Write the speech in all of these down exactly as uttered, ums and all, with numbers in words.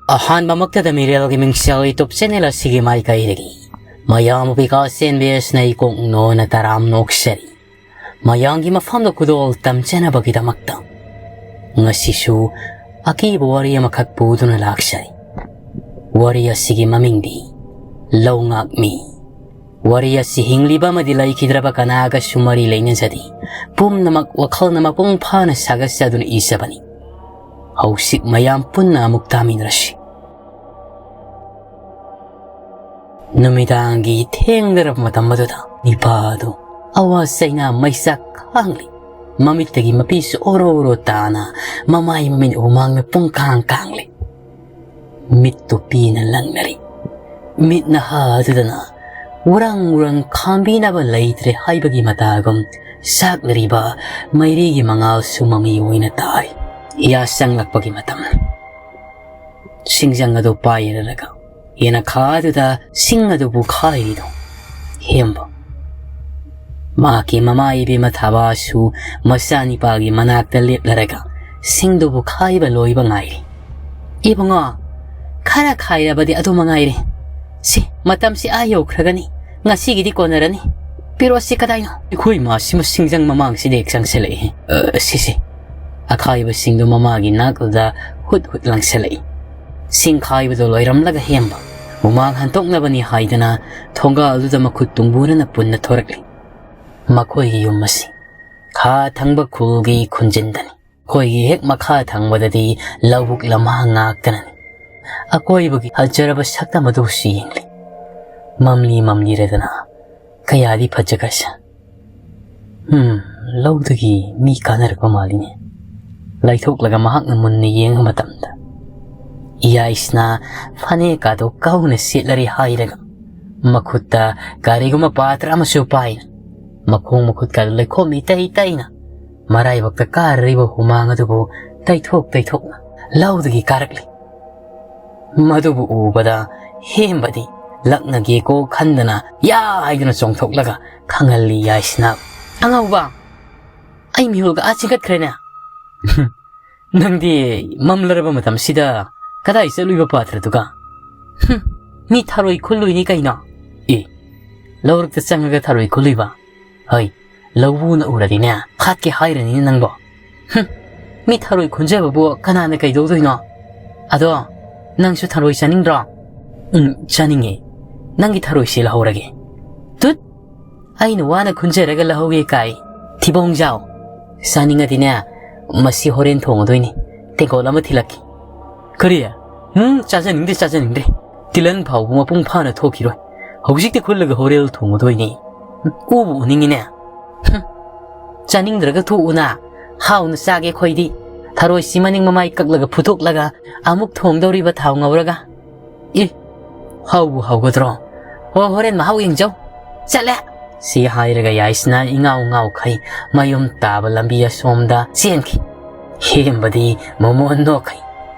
ꯑꯍꯥꯟꯕꯃꯛꯇꯗ ꯃꯤꯔꯦꯜꯒꯤ ꯃꯤꯡꯁꯦꯜ YouTube channel ꯑꯁꯤꯒꯤ ꯃꯥꯏꯀꯩꯗꯒꯤ ꯃꯌꯥꯝꯕꯨ ꯕꯤꯀꯥꯁ ꯑꯦꯟ ꯕꯤ ꯑꯦꯁꯅ ꯏꯀꯣꯛ ꯅꯣꯟꯅ ꯇꯔꯥꯝ ꯅꯣꯛꯆꯔꯤ꯫ ꯃꯌꯥꯝꯒꯤ ꯃꯐꯝꯗ ꯈꯨꯗꯣꯜ ꯇꯝꯖꯅꯕꯒꯤꯗꯃꯛꯇ ꯉꯁꯤꯁꯨ ꯑꯀꯤꯕ ꯋꯥꯔꯤ ꯑꯃꯈꯛ ꯄꯨꯗꯨꯅ ꯂꯥꯛꯆꯔꯤ꯫ ꯋꯥꯔꯤ ꯑꯁꯤꯒꯤ ꯃꯃꯤꯡꯗꯤ ꯂꯧꯉꯥꯛꯃꯤ꯫ ꯋꯥꯔꯤ ꯑꯁꯤ ꯍꯤꯡꯂꯤꯕ ꯑꯃꯗꯤ ꯂꯩꯈꯤꯗ꯭ꯔꯕ ꯀꯅꯥꯒꯁꯨ ꯃꯔꯤ ꯂꯩꯅꯖꯗꯦ꯫ ꯄꯨꯝꯅꯃꯛ ꯋꯥꯈꯜꯅ ꯃꯄꯨꯡ ꯐꯥꯅ ꯁꯥꯒꯠꯆꯗꯨꯅ ꯏꯖꯕꯅꯤ꯫ ꯍꯧꯖꯤꯛ ꯃꯌꯥꯝ ꯄꯨꯟꯅ ꯑꯃꯨꯛ ꯇꯥꯃꯤꯟꯅꯔꯁꯤ꯫ ꯅꯨꯃꯤꯗꯥꯡꯒꯤ ꯊꯦꯡꯂꯔꯕ ꯃꯇꯝ ꯑꯗꯨꯗ ꯅꯤꯄꯥ ꯑꯗꯨ ꯑꯋꯥ ꯆꯩꯅꯥ ꯃꯩꯆꯥꯛ ꯈꯥꯡꯂꯤ꯫ ꯃꯃꯤꯠꯇꯒꯤ ꯃꯄꯤꯁꯨ ꯑꯣꯔꯣ ꯑꯣꯔꯣ ꯇꯥꯅ ꯃꯃꯥꯏ ꯃꯃꯤꯠ ꯍꯨꯃꯥꯡꯅ ꯄꯨꯡ ꯀꯥꯡ ꯀꯥꯡꯂꯤ꯫ ꯃꯤꯠꯇꯨ ꯄꯤꯅ ꯂꯪꯅꯔꯤ꯫ ꯃꯤꯠ ꯅꯍꯥ ꯑꯗꯨꯗꯅ ꯎꯔꯪ ꯎꯔꯪ ꯈꯥꯝꯕꯤꯅꯕ ꯂꯩꯇ꯭ꯔꯦ ꯍꯥꯏꯕꯒꯤ ꯃꯇꯥꯒꯨꯝ ꯆꯥꯛꯅꯔꯤꯕ ꯃꯩꯔꯤꯒꯤ ꯃꯉꯥꯜꯁꯨ ꯃꯃꯤ ꯑꯣꯏꯅ ꯇꯥꯔꯤ꯫ ꯌꯥ ꯆꯪꯂꯛꯄꯒꯤ ꯃꯇꯝ꯫ ꯁꯤꯡꯖꯪ ꯑꯗꯨ ꯄꯥꯏꯔꯔꯒ ꯌꯦꯅꯈꯥꯗꯨꯗ ꯁꯤꯡ ꯑꯗꯨꯕꯨ ꯈꯥꯏꯔꯤꯗꯣ ꯍꯦꯝꯕ꯫ ꯃꯍꯥꯛꯀꯤ ꯃꯃꯥ ꯏꯕꯦꯝꯃ ꯊꯥꯕꯥꯁꯨ ꯃꯆꯥꯅꯤꯄꯥꯒꯤ ꯃꯅꯥꯛꯇ ꯂꯦꯞꯂꯔꯒ ꯁꯤꯡꯗꯨꯕꯨ ꯈꯥꯏꯕ ꯂꯣꯏꯕ ꯉꯥꯏꯔꯤ꯫ "ꯏꯕꯨꯡꯉꯣ, ꯈꯔ ꯈꯥꯏꯔꯕꯗꯤ ꯑꯗꯨ ꯃꯉꯥꯏꯔꯦ꯫ ꯁꯤ, ꯃꯇꯝꯁꯤ ꯑꯥ ꯌꯧꯈ꯭ꯔꯒꯅꯤ꯫ ꯉꯁꯤꯒꯤꯗꯤ ꯀꯣꯟꯅꯔꯅꯤ꯫ ꯄꯤꯔꯣꯠꯁꯤ ꯀꯗꯥꯏꯅꯣ?" ꯑꯩꯈꯣꯏ ꯃꯥꯁꯤꯃ ꯁꯤꯡꯖꯪ ꯃꯃꯥꯡꯁꯤꯗ ꯍꯦꯛ ꯆꯪꯁꯤꯜꯂꯛꯏ꯫ "ꯑ, ꯁꯤꯁꯦ꯫" ꯑꯈꯥꯏꯕꯁꯤꯡꯗꯨ ꯃꯃꯥꯒꯤ ꯅꯥꯛꯂꯨꯗ ꯍꯨꯠ ꯍꯨꯠ ꯂꯪꯁꯤꯜꯂꯛꯏ꯫ ꯁꯤꯡ ꯈꯥꯏꯕꯗꯨ ꯂꯣꯏꯔꯝꯂꯒ ꯍꯦꯝꯕ ꯍꯨꯃꯥꯡ ꯍꯟꯗꯣꯛꯅꯕꯅꯤ ꯍꯥꯏꯗꯅ ꯊꯣꯡꯒꯥꯜꯗꯨꯗ ꯃꯈꯨꯠ ꯇꯨꯡꯕꯨꯅꯅ ꯄꯨꯟꯅ ꯊꯣꯔꯛꯂꯤ꯫ ꯃꯈꯣꯏꯒꯤ ꯌꯨꯝ ꯑꯁꯤ ꯈꯥ ꯊꯪꯕ ꯈꯨꯜꯒꯤ ꯈꯨꯟꯖꯤꯟꯗꯅꯤ꯫ ꯑꯩꯈꯣꯏꯒꯤ ꯍꯦꯛ ꯃꯈꯥ ꯊꯪꯕꯗꯗꯤ ꯂꯧꯕꯨꯛ ꯂꯝꯍꯥꯡ ꯉꯥꯛꯇꯅꯅꯤ꯫ ꯑꯀꯣꯏꯕꯒꯤ ꯐꯖꯔꯕ ꯁꯛꯇꯝ ꯑꯗꯨꯁꯨ ꯌꯦꯡꯂꯤ꯫ ꯃꯝꯂꯤ ꯃꯝꯂꯤꯔꯗꯅ ꯀꯌꯥꯗꯤ ꯐꯖꯈ꯭ꯔꯁ꯫ "ꯍꯝ, ꯂꯧꯗꯒꯤ ꯃꯤ ꯀꯥꯅꯔꯛꯄ ꯃꯥꯜꯂꯤꯅꯦ꯫" ꯂꯩꯊꯣꯛꯂꯒ ꯃꯍꯥꯛꯅ ꯃꯨꯟꯅ ꯌꯦꯡꯕ ꯃꯇꯝꯗ ꯏꯌꯥꯏꯁꯅ ꯐꯅꯦꯛ ꯑꯗꯨ ꯀꯧꯅ ꯁꯦꯠꯂꯔꯤ ꯍꯥꯏꯔꯒ ꯃꯈꯨꯠꯇ ꯀꯔꯤꯒꯨꯝꯕ ꯄꯥꯇ꯭ꯔ ꯑꯃꯁꯨ ꯄꯥꯏꯅ ꯃꯈꯣꯡ ꯃꯈꯨꯠꯀ ꯂꯩꯈꯣꯝ ꯏꯇꯩ ꯇꯩꯅ ꯃꯔꯥꯏꯕꯛꯇ ꯀꯥꯔꯔꯤꯕ ꯍꯨꯃꯥꯡ ꯑꯗꯨꯕꯨ ꯇꯩꯊꯣꯛ ꯇꯩꯊꯣꯛꯅ ꯂꯧꯗꯒꯤ ꯀꯥꯔꯛꯂꯤ꯫ ꯃꯗꯨꯕꯨ ꯎꯕꯗ ꯍꯦꯝꯕꯗꯤ ꯂꯛꯅꯒꯦꯀꯣ ꯈꯟꯗꯅ ꯌꯥ ꯍꯥꯏꯗꯨꯅ ꯆꯣꯡꯊꯣꯛꯂꯒ ꯈꯪꯍꯜꯂꯤ ꯌꯥꯏꯁꯅꯥ꯫ "ꯑꯉꯥꯎꯕ, ꯑꯩ ꯃꯤꯍꯨꯜꯒ ꯑꯥ ꯆꯤꯡꯈꯠꯈ꯭ꯔꯦꯅꯦ꯫ ꯅꯪꯗꯤ ꯃꯝꯂꯔꯕ ꯃꯇꯝꯁꯤꯗ ꯀꯗꯥꯏ ꯆꯠꯂꯨꯏꯕ ꯄꯥꯇ꯭ꯔꯗꯨꯒ? ꯍꯨꯝ, ꯃꯤ ꯊꯔꯣꯏ ꯈꯨꯜꯂꯨꯏꯅꯤ ꯀꯩꯅꯣ꯫ ꯑꯦ, ꯂꯧꯔꯛꯇ ꯆꯪꯉꯒ ꯊꯔꯣꯏ ꯈꯨꯜꯂꯨꯏꯕ? ꯍꯣꯏ, ꯂꯧꯕꯨꯅ ꯎꯔꯗꯤꯅꯦ, ꯍꯥꯠꯀꯦ ꯍꯥꯏꯔꯅꯤꯅꯦ ꯅꯪꯕꯣ꯫ ꯍꯨꯝ, ꯃꯤ ꯊꯔꯣꯏ ꯈꯨꯟꯖꯕꯕꯨ ꯀꯅꯥꯅ ꯀꯩꯗꯧꯗꯣꯏꯅꯣ? ꯑꯗꯣ, ꯅꯪꯁꯨ ꯊꯔꯣꯏ ꯆꯥꯅꯤꯡꯗ꯭ꯔꯣ? ꯎꯝ, ꯆꯥꯅꯤꯡꯉꯦ꯫ ꯅꯪꯒꯤ ꯊꯔꯣꯏꯁꯤ ꯂꯧꯍꯧꯔꯒꯦ꯫ ꯇꯨꯠ! ꯑꯩꯅ ꯋꯥꯅ ꯈꯨꯟꯖꯔꯒ ꯂꯧꯍꯧꯒꯦ ꯀꯥꯏ꯫ ꯊꯤꯕꯣꯡꯖꯥꯎ꯫ ꯆꯥꯅꯤꯡꯉꯗꯤꯅꯦ, ꯃꯁꯤ ꯍꯣꯔꯦꯟ ꯊꯣꯡꯉꯗꯣꯏꯅꯤ꯫ ꯇꯦꯡꯀꯣꯠ ꯑꯃ ꯊꯤꯜꯂꯛꯀꯦ꯫ ꯀꯔꯤ? ꯎꯝ, ꯆꯥꯖꯅꯤꯡꯗꯦ, ꯆꯥꯖꯅꯤꯡꯗꯦ꯫ ꯇꯤꯜꯍꯟ ꯐꯥꯎꯕ ꯃꯄꯨꯡ ꯐꯥꯅ ꯊꯣꯛꯈꯤꯔꯣꯏ꯫ ꯍꯧꯖꯤꯛꯇꯤ ꯈꯨꯜꯂꯒ ꯍꯣꯔꯦꯟ ꯊꯣꯡꯉꯗꯣꯏꯅꯤ꯫ ꯎꯕꯨ ꯎꯅꯤꯡꯉꯤꯅꯦ꯫ ꯍꯨꯝ꯫ ꯆꯥꯅꯤꯡꯗ꯭ꯔꯒ ꯊꯣꯛꯎꯅ꯫ ꯍꯥꯎꯅ ꯆꯥꯒꯦ ꯑꯩꯈꯣꯏꯗꯤ꯫ ꯊꯔꯣꯏꯁꯤ ꯃꯅꯤꯡ ꯃꯃꯥꯏ ꯀꯛꯂꯒ ꯐꯨꯠꯇꯣꯛꯂꯒ ꯑꯃꯨꯛ ꯊꯣꯡꯗꯧꯔꯤꯕ ꯊꯥꯎ ꯉꯧꯔꯒ꯫ ꯑꯦ, ꯍꯥꯎꯕꯨ ꯍꯥꯎꯒꯗ꯭ꯔꯣ? ꯑꯣ, ꯍꯣꯔꯦꯟ ꯃꯍꯥꯎ ꯌꯦꯡꯖꯧ꯫ ꯆꯠꯂꯦ꯫ ꯁꯤ ꯍꯥꯏꯔꯒ ꯌꯥꯏꯁꯅꯥ ꯏꯉꯥꯎ ꯉꯥꯎꯈꯩ ꯃꯌꯨꯝ ꯇꯥꯕ ꯂꯝꯕꯤ ꯑꯁꯣꯝꯗ ꯆꯦꯟꯈꯤ꯫ ꯍꯦꯝꯕꯗꯤ ꯃꯃꯣꯟ ꯅꯣꯛꯈꯩ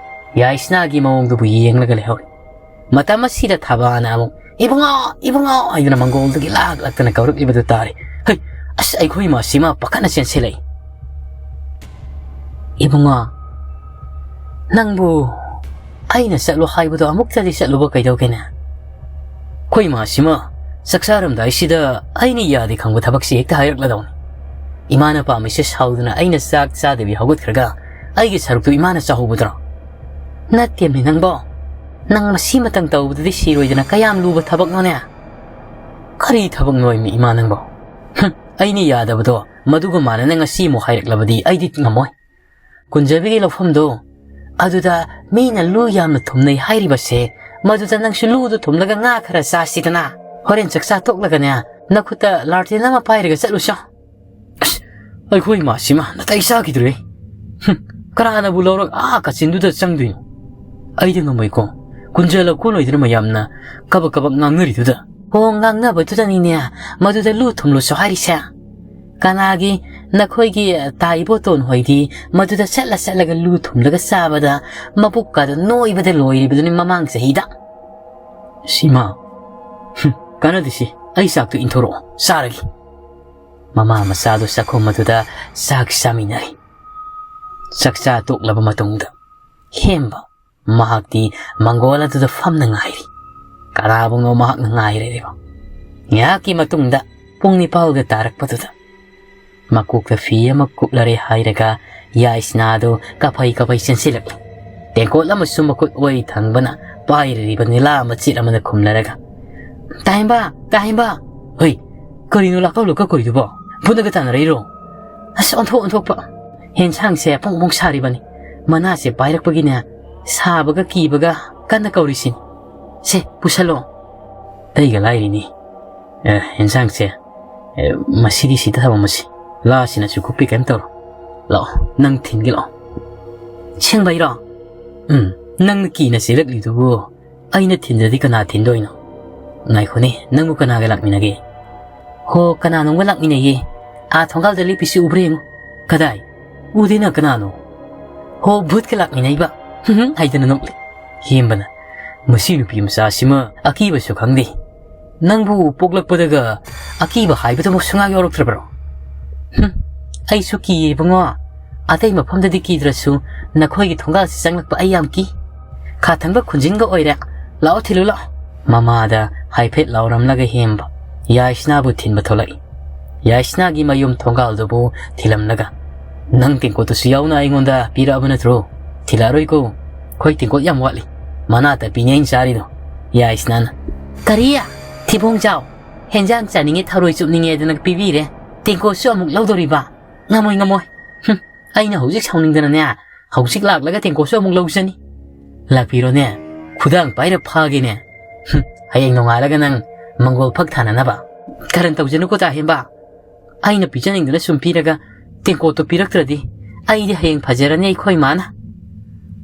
ꯌꯥꯏꯁꯅꯥꯒꯤ ꯃꯑꯣꯡꯗꯨꯕꯨ ꯌꯦꯡꯂꯒ ꯂꯩꯍꯧꯔꯤ꯫ ꯃꯇꯝ ꯑꯁꯤꯗ ꯊꯕꯥꯅ ꯑꯃꯨꯛ, "ꯏꯕꯨꯡꯉꯣ, ꯏꯕꯨꯡꯉꯣ" ꯍꯥꯏꯗꯨꯅ ꯃꯪꯒꯣꯜꯗꯒꯤ ꯂꯥꯛ ꯂꯥꯛꯇꯅ ꯀꯧꯔꯛꯂꯤꯕꯗꯨ ꯇꯥꯔꯦ꯫ ꯍꯩ! ꯑꯁ, ꯑꯩꯈꯣꯏ ꯏꯃꯥꯁꯤꯃ ꯄꯥꯈꯠꯅ ꯆꯦꯟꯁꯤꯜꯂꯛꯏ꯫ "ꯏꯕꯨꯡꯉꯣ, ꯅꯪꯕꯨ ꯑꯩꯅ ꯆꯠꯂꯣ ꯍꯥꯏꯕꯗꯣ ꯑꯃꯨꯛꯇꯗꯤ ꯆꯠꯂꯨꯕ ꯀꯩꯗꯧꯒꯦꯅꯦ? ꯑꯩꯈꯣꯏ ꯏꯃꯥꯁꯤꯃ ꯆꯥꯛ ꯆꯥꯔꯝꯗꯥꯏꯁꯤꯗ ꯑꯩꯅ ꯌꯥꯗꯦ ꯈꯪꯕ ꯊꯕꯛꯁꯤ ꯍꯦꯛꯇ ꯍꯥꯏꯔꯛꯂꯗꯧꯅꯤ꯫ ꯏꯃꯥꯅ ꯄꯥꯝꯃꯤꯁꯦ ꯁꯥꯎꯗꯅ ꯑꯩꯅ ꯆꯥꯛ ꯆꯥꯗꯕꯤ ꯍꯧꯒꯠꯈ꯭ꯔꯒ ꯑꯩꯒꯤ ꯁꯔꯨꯛꯇꯨ ꯏꯃꯥꯅ ꯆꯥꯍꯧꯕꯗꯨꯔꯣ?" "ꯅꯠꯇꯦꯝꯅꯦ ꯅꯪꯕꯣ꯫ ꯅꯪ ꯃꯁꯤꯃꯇꯪ ꯇꯧꯕꯗꯗꯤ ꯁꯤꯔꯣꯏꯗꯅ ꯀꯌꯥꯝ ꯂꯨꯕ ꯊꯕꯛꯅꯣꯅꯦ?" "ꯀꯔꯤ ꯊꯕꯛꯅꯣ ꯏꯃꯤ ꯏꯃꯥ ꯅꯪꯕꯣ? ꯍꯨꯝ, ꯑꯩꯅ ꯌꯥꯗꯕꯗꯣ ꯃꯗꯨꯒ ꯃꯥꯟꯅꯅ ꯉꯁꯤ ꯑꯃꯨꯛ ꯍꯥꯏꯔꯛꯂꯕꯗꯤ ꯑꯩꯗꯤ ꯉꯝꯃꯣꯏ꯫ ꯀꯨꯟꯖꯕꯤꯒꯤ ꯂꯧꯐꯝꯗꯣ, ꯑꯗꯨꯗ ꯃꯤꯅ ꯂꯨ ꯌꯥꯝꯅ ꯊꯨꯝꯅꯩ ꯍꯥꯏꯔꯤꯕꯁꯦ, ꯃꯗꯨꯗ ꯅꯪꯁꯨ ꯂꯨꯗꯨ ꯊꯨꯝꯂꯒ ꯉꯥ ꯈꯔ ꯆꯥꯁꯤꯗꯅ꯫ ꯍꯣꯔꯦꯟ ꯆꯥꯛ ꯆꯥ ꯇꯣꯛꯂꯒꯅꯦ, ꯅꯈꯨꯠꯇ ꯂꯥꯔꯇꯦꯟ ꯑꯃ ꯄꯥꯏꯔꯒ ꯆꯠꯂꯨꯁꯣ꯫" ꯑꯁ, ꯑꯩꯈꯣꯏ ꯏꯃꯥꯁꯤꯃ ꯅꯥꯇꯩ ꯆꯥꯈꯤꯗ꯭ꯔꯦ꯫ ꯍꯨꯝ, ꯀꯅꯥꯅꯕꯨ ꯂꯧꯔꯛ ꯑꯥ ꯀꯥꯆꯤꯟꯗꯨꯗ ꯆꯪꯗꯣꯏꯅꯣ? ꯑꯩꯗꯤ ꯉꯝꯃꯣꯏꯀꯣ꯫ ꯀꯨꯟꯖ ꯂꯧꯀꯣꯟ ꯑꯣꯏꯗꯅ ꯃꯌꯥꯝꯅ ꯀꯕꯛ ꯀꯕꯛ ꯉꯥꯡꯅꯔꯤꯗꯨꯗ꯫ ꯑꯣ, ꯉꯥꯡꯅꯕꯗꯨꯗꯅꯤꯅꯦ ꯃꯗꯨꯗ ꯂꯨ ꯊꯨꯝꯂꯨꯁꯨ ꯍꯥꯏꯔꯤꯁꯦ꯫ ꯀꯅꯥꯒꯤ, ꯅꯈꯣꯏꯒꯤ ꯇꯥ ꯏꯕꯣꯇꯣꯟ ꯍꯣꯏꯗꯤ ꯃꯗꯨꯗ ꯆꯠꯂ ꯆꯠꯂꯒ ꯂꯨ ꯊꯨꯝꯂꯒ ꯆꯥꯕꯗ ꯃꯕꯨꯛꯀꯗꯣ ꯅꯣꯏꯕꯗ ꯂꯣꯏꯔꯤꯕꯗꯨꯅꯤ ꯃꯃꯥꯡ ꯆꯍꯤꯗ꯫ ꯁꯤꯃ, ꯍꯨꯝ, ꯀꯥꯟꯅꯗꯦꯁꯤ, ꯑꯩ ꯆꯥꯛꯇꯨ ꯏꯟꯊꯣꯔꯛꯑꯣ, ꯆꯥꯔꯒꯦ꯫ ꯃꯃꯥ ꯃꯆꯥꯗꯨ ꯆꯥꯛꯈꯨꯝ ꯑꯗꯨꯗ ꯆꯥꯛ ꯆꯥꯃꯤꯟꯅꯔꯤ꯫ ꯆꯥꯛꯆꯥ ꯇꯣꯛꯂꯕ ꯃꯇꯨꯡꯗ ꯍꯦꯝꯕ ꯃꯍꯥꯛꯇꯤ ꯃꯪꯒꯣꯜ ꯑꯗꯨꯗ ꯐꯝꯅ ꯉꯥꯏꯔꯤ꯫ ꯀꯅꯥꯕꯨꯅꯣ ꯃꯍꯥꯛꯅ ꯉꯥꯏꯔꯤꯕ? ꯉꯥꯏꯍꯥꯛꯀꯤ ꯃꯇꯨꯡꯗ ꯄꯨꯡ ꯅꯤꯄꯥꯜꯒ ꯇꯥꯔꯛꯄꯗꯨꯗ ꯃꯀꯣꯛꯇ ꯐꯤ ꯑꯃ ꯀꯨꯞꯂꯔꯦ ꯍꯥꯏꯔꯒ ꯌꯥꯏꯁꯅꯥꯗꯨ ꯀꯥꯐꯩ ꯀꯥꯐꯩ ꯆꯦꯟꯁꯤꯜꯂꯛꯂꯤ꯫ ꯇꯦꯡꯀꯣꯠ ꯑꯃꯁꯨ ꯃꯈꯨꯠ ꯑꯣꯏ ꯊꯪꯕꯅ ꯄꯥꯏꯔꯤꯕ ꯅꯤꯂꯥ ꯃꯆꯦꯠ ꯑꯃꯅ ꯈꯨꯝꯂꯔꯒ, "ꯇꯥꯍꯦꯝꯕ, ꯇꯥꯍꯦꯝꯕ!" "ꯍꯣꯏ, ꯀꯔꯤꯅꯣ ꯂꯥꯛꯀꯧ ꯂꯥꯛꯀꯧ ꯀꯧꯔꯤꯗꯨꯕꯣ? ꯚꯨꯠꯅꯒ ꯇꯥꯟꯅꯔꯛꯏꯔꯣ?" "ꯑꯁ, ꯑꯣꯟꯊꯣꯛ ꯑꯣꯟꯊꯣꯛꯄ! ꯍꯦꯟꯁꯥꯡꯁꯦ ꯄꯣꯡ ꯄꯣꯡ ꯁꯥꯔꯤꯕꯅꯤ꯫ ꯃꯅꯥꯁꯦ ꯄꯥꯏꯔꯛꯄꯒꯤꯅꯦ, ꯁꯥꯕꯒ ꯀꯤꯕꯒ ꯀꯟꯅ ꯀꯧꯔꯤꯁꯤꯅꯤ꯫ ꯁꯦ, ꯄꯨꯁꯜꯂꯣ꯫" ꯑꯩꯒ ꯂꯥꯏꯔꯤꯅꯤ꯫ ꯑꯦ, ꯍꯦꯟꯁꯥꯡꯁꯦ, ꯑꯦ, ꯃꯁꯤꯗꯤ ꯁꯤꯗ ꯊꯝꯃꯝꯃꯁꯤ꯫ ꯂꯥꯁꯤꯅꯁꯨ ꯀꯨꯞꯄꯤ, ꯀꯩꯝ ꯇꯧꯔꯣ꯫ ꯂꯥꯛꯑꯣ, ꯅꯪ ꯊꯤꯟꯒꯦ ꯂꯥꯛꯑꯣ꯫ "ꯁꯦꯡꯕꯩꯔꯣ?" "ꯎꯝ, ꯅꯪꯅ ꯀꯤꯅ ꯆꯦꯜꯂꯛꯂꯤꯗꯨꯕꯨ ꯑꯩꯅ ꯊꯤꯟꯗ꯭ꯔꯗꯤ ꯀꯅꯥ ꯊꯤꯟꯗꯣꯏꯅꯣ?" "ꯉꯥꯏꯈꯣꯅꯦ, ꯅꯪꯕꯨ ꯀꯅꯥꯒ ꯂꯥꯛꯃꯤꯟꯅꯒꯦ?" "ꯍꯣ, ꯀꯅꯥꯅꯣꯝꯒ ꯂꯥꯛꯃꯤꯟꯅꯩꯌꯦ꯫ ꯑꯥ ꯊꯣꯡꯒꯥꯜꯗ ꯂꯦꯞꯄꯤꯁꯤ ꯎꯕ꯭ꯔꯥ ꯌꯦꯡꯉꯨ꯫" "ꯀꯗꯥꯏ? ꯎꯗꯦꯅ, ꯀꯅꯥꯅꯣ?" "ꯍꯣ, ꯚꯨꯠꯀ ꯂꯥꯛꯃꯤꯟꯅꯩꯕ꯫" ꯍꯥꯏꯗꯅ ꯅꯣꯛꯂꯤ꯫ ꯍꯦꯝꯕꯅ, "ꯃꯁꯤ ꯅꯨꯄꯤ ꯃꯆꯥꯁꯤꯃ ꯑꯀꯤꯕꯁꯨ ꯈꯪꯗꯦ꯫ ꯅꯪꯕꯨ ꯄꯣꯛꯂꯛꯄꯗꯒ ꯑꯀꯤꯕ ꯍꯥꯏꯕꯗꯨꯃꯛ ꯁꯨꯡꯌꯥꯎ ꯌꯥꯎꯔꯛꯇ꯭ꯔꯕ꯭ꯔꯣ?" "ꯍꯨꯝ, ꯑꯩꯁꯨ ꯀꯤꯌꯦ ꯏꯕꯨꯡꯉꯣ꯫ ꯑꯇꯩ ꯃꯐꯝꯗꯗꯤ ꯀꯤꯗ꯭ꯔꯁꯨ ꯅꯈꯣꯏꯒꯤ ꯊꯣꯡꯒꯥꯜꯁꯤ ꯆꯪꯂꯛꯄ ꯑꯩ ꯌꯥꯝ ꯀꯤ꯫ ꯈꯥ ꯊꯪꯕ ꯈꯨꯟꯖꯤꯟꯒ ꯑꯣꯏꯔꯦ꯫ ꯂꯥꯛꯑꯣ, ꯊꯤꯜꯂꯨ ꯂꯥꯛꯑꯣ꯫" ꯃꯃꯥꯗ ꯍꯥꯏꯐꯦꯠ ꯂꯥꯎꯔꯝꯂꯒ ꯍꯦꯝꯕ ꯌꯥꯏꯁꯅꯥꯕꯨ ꯊꯤꯟꯕ ꯊꯣꯛꯂꯛꯏ꯫ ꯌꯥꯏꯁꯅꯥꯒꯤ ꯃꯌꯨꯝ ꯊꯣꯡꯒꯥꯜꯗꯨꯕꯨ ꯊꯤꯜꯂꯝꯂꯒ, "ꯅꯪ ꯇꯦꯡꯀꯣꯠꯇꯨꯁꯨ ꯌꯥꯎꯅ ꯑꯩꯉꯣꯟꯗ ꯄꯤꯔꯛꯑꯕ ꯅꯠꯇ꯭ꯔꯣ? ꯊꯤꯜꯂꯛꯑꯔꯣꯏꯀꯣ꯫ ꯑꯩꯈꯣꯏ ꯇꯦꯡꯀꯣꯠ ꯌꯥꯝ ꯋꯥꯠꯂꯤ꯫ ꯃꯅꯥ ꯇꯠꯄꯤꯅꯦ ꯑꯩꯅ ꯆꯥꯔꯤꯗꯣ꯫" ꯌꯥꯏꯁꯅꯥꯅ, "ꯀꯔꯤ? ꯊꯤꯕꯣꯡꯖꯥꯎ, ꯍꯦꯟꯖꯥꯡ ꯆꯥꯅꯤꯡꯉꯦ, ꯊꯔꯣꯏ ꯆꯨꯞꯅꯤꯡꯉꯦ ꯍꯥꯏꯗꯅ ꯄꯤꯕꯤꯔꯦ꯫ ꯇꯦꯡꯀꯣꯠꯁꯨ ꯑꯃꯨꯛ ꯂꯧꯗꯣꯔꯤꯕ? ꯉꯝꯃꯣꯏ, ꯉꯝꯃꯣꯏ꯫ ꯍꯨꯝ, ꯑꯩꯅ ꯍꯧꯖꯤꯛ ꯁꯥꯎꯅꯤꯡꯗꯅꯅꯦ, ꯍꯧꯖꯤꯛ ꯂꯥꯛꯂꯒ ꯇꯦꯡꯀꯣꯠꯁꯨ ꯑꯃꯨꯛ ꯂꯧꯖꯅꯤ꯫ ꯂꯥꯛꯄꯤꯔꯣꯅꯦ, ꯈꯨꯗꯥꯡ ꯄꯥꯏꯔ ꯐꯥꯒꯦꯅꯦ꯫ ꯍꯨꯝ, ꯍꯌꯦꯡ ꯅꯣꯡꯉꯥꯜꯂꯒ ꯅꯪ ꯃꯪꯒꯣꯜ ꯐꯛ ꯊꯥꯅꯅꯕ꯫" "ꯀꯔꯟ ꯇꯧꯖꯅꯨꯀꯣ ꯇꯥꯍꯦꯝꯕ꯫ ꯑꯩꯅ ꯄꯤꯖꯅꯤꯡꯗꯅ ꯁꯨꯝ ꯄꯤꯔꯒ ꯇꯦꯡꯀꯣꯠꯇꯣ ꯄꯤꯔꯛꯇ꯭ꯔꯗꯤ ꯑꯩꯗꯤ ꯍꯌꯦꯡ ꯐꯖꯔꯅꯤ ꯑꯩꯈꯣꯏ ꯃꯥꯅ꯫"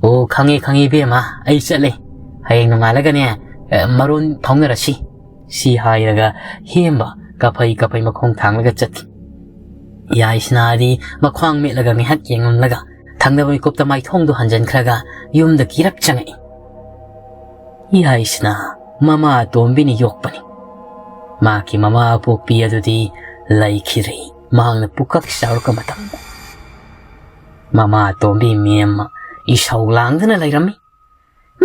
"ꯑꯣ, ꯈꯪꯉꯦ, ꯈꯪꯉꯦ ꯏꯕꯦꯝꯃ, ꯑꯩ ꯆꯠꯂꯦ꯫ ꯍꯌꯦꯡ ꯅꯣꯡꯉꯥꯜꯂꯒꯅꯦ, ꯑ, ꯃꯔꯣꯟ ꯐꯥꯎꯅꯔꯁꯤ꯫" ꯁꯤ ꯍꯥꯏꯔꯒ ꯍꯦꯝꯕ ꯀꯥꯐꯩ ꯀꯥꯐꯩ ꯃꯈꯣꯡ ꯊꯥꯡꯂꯒ ꯆꯠꯈꯤ꯫ ꯌꯥꯏꯁꯅꯥꯗꯤ ꯃꯈ꯭ꯋꯥꯡ ꯃꯦꯠꯂꯒ ꯉꯥꯏꯍꯥꯛ ꯌꯦꯡꯂꯝꯂꯒ ꯊꯪꯅꯕ ꯃꯤꯀꯨꯞꯇ ꯃꯥꯏꯊꯣꯡꯗꯨ ꯍꯟꯖꯤꯟꯈ꯭ꯔꯒ ꯌꯨꯝꯗ ꯀꯤꯔꯞ ꯆꯪꯉꯛꯏ꯫ ꯌꯥꯏꯁꯅꯥ ꯃꯃꯥ ꯑꯇꯣꯝꯕꯤꯅ ꯌꯣꯛꯄꯅꯤ꯫ ꯃꯍꯥꯛꯀꯤ ꯃꯃꯥ ꯑꯄꯣꯛꯄꯤ ꯑꯗꯨꯗꯤ ꯂꯩꯈꯤꯗ꯭ꯔꯦ꯫ ꯃꯍꯥꯛꯅ ꯄꯨꯀꯛ ꯆꯥꯎꯔꯛꯄ ꯃꯇꯝꯗ ꯃꯃꯥ ꯑꯇꯣꯝꯕꯤ ꯃꯦꯝꯃ ꯏꯁꯧ ꯂꯥꯡꯗꯨꯅ ꯂꯩꯔꯝꯃꯤ꯫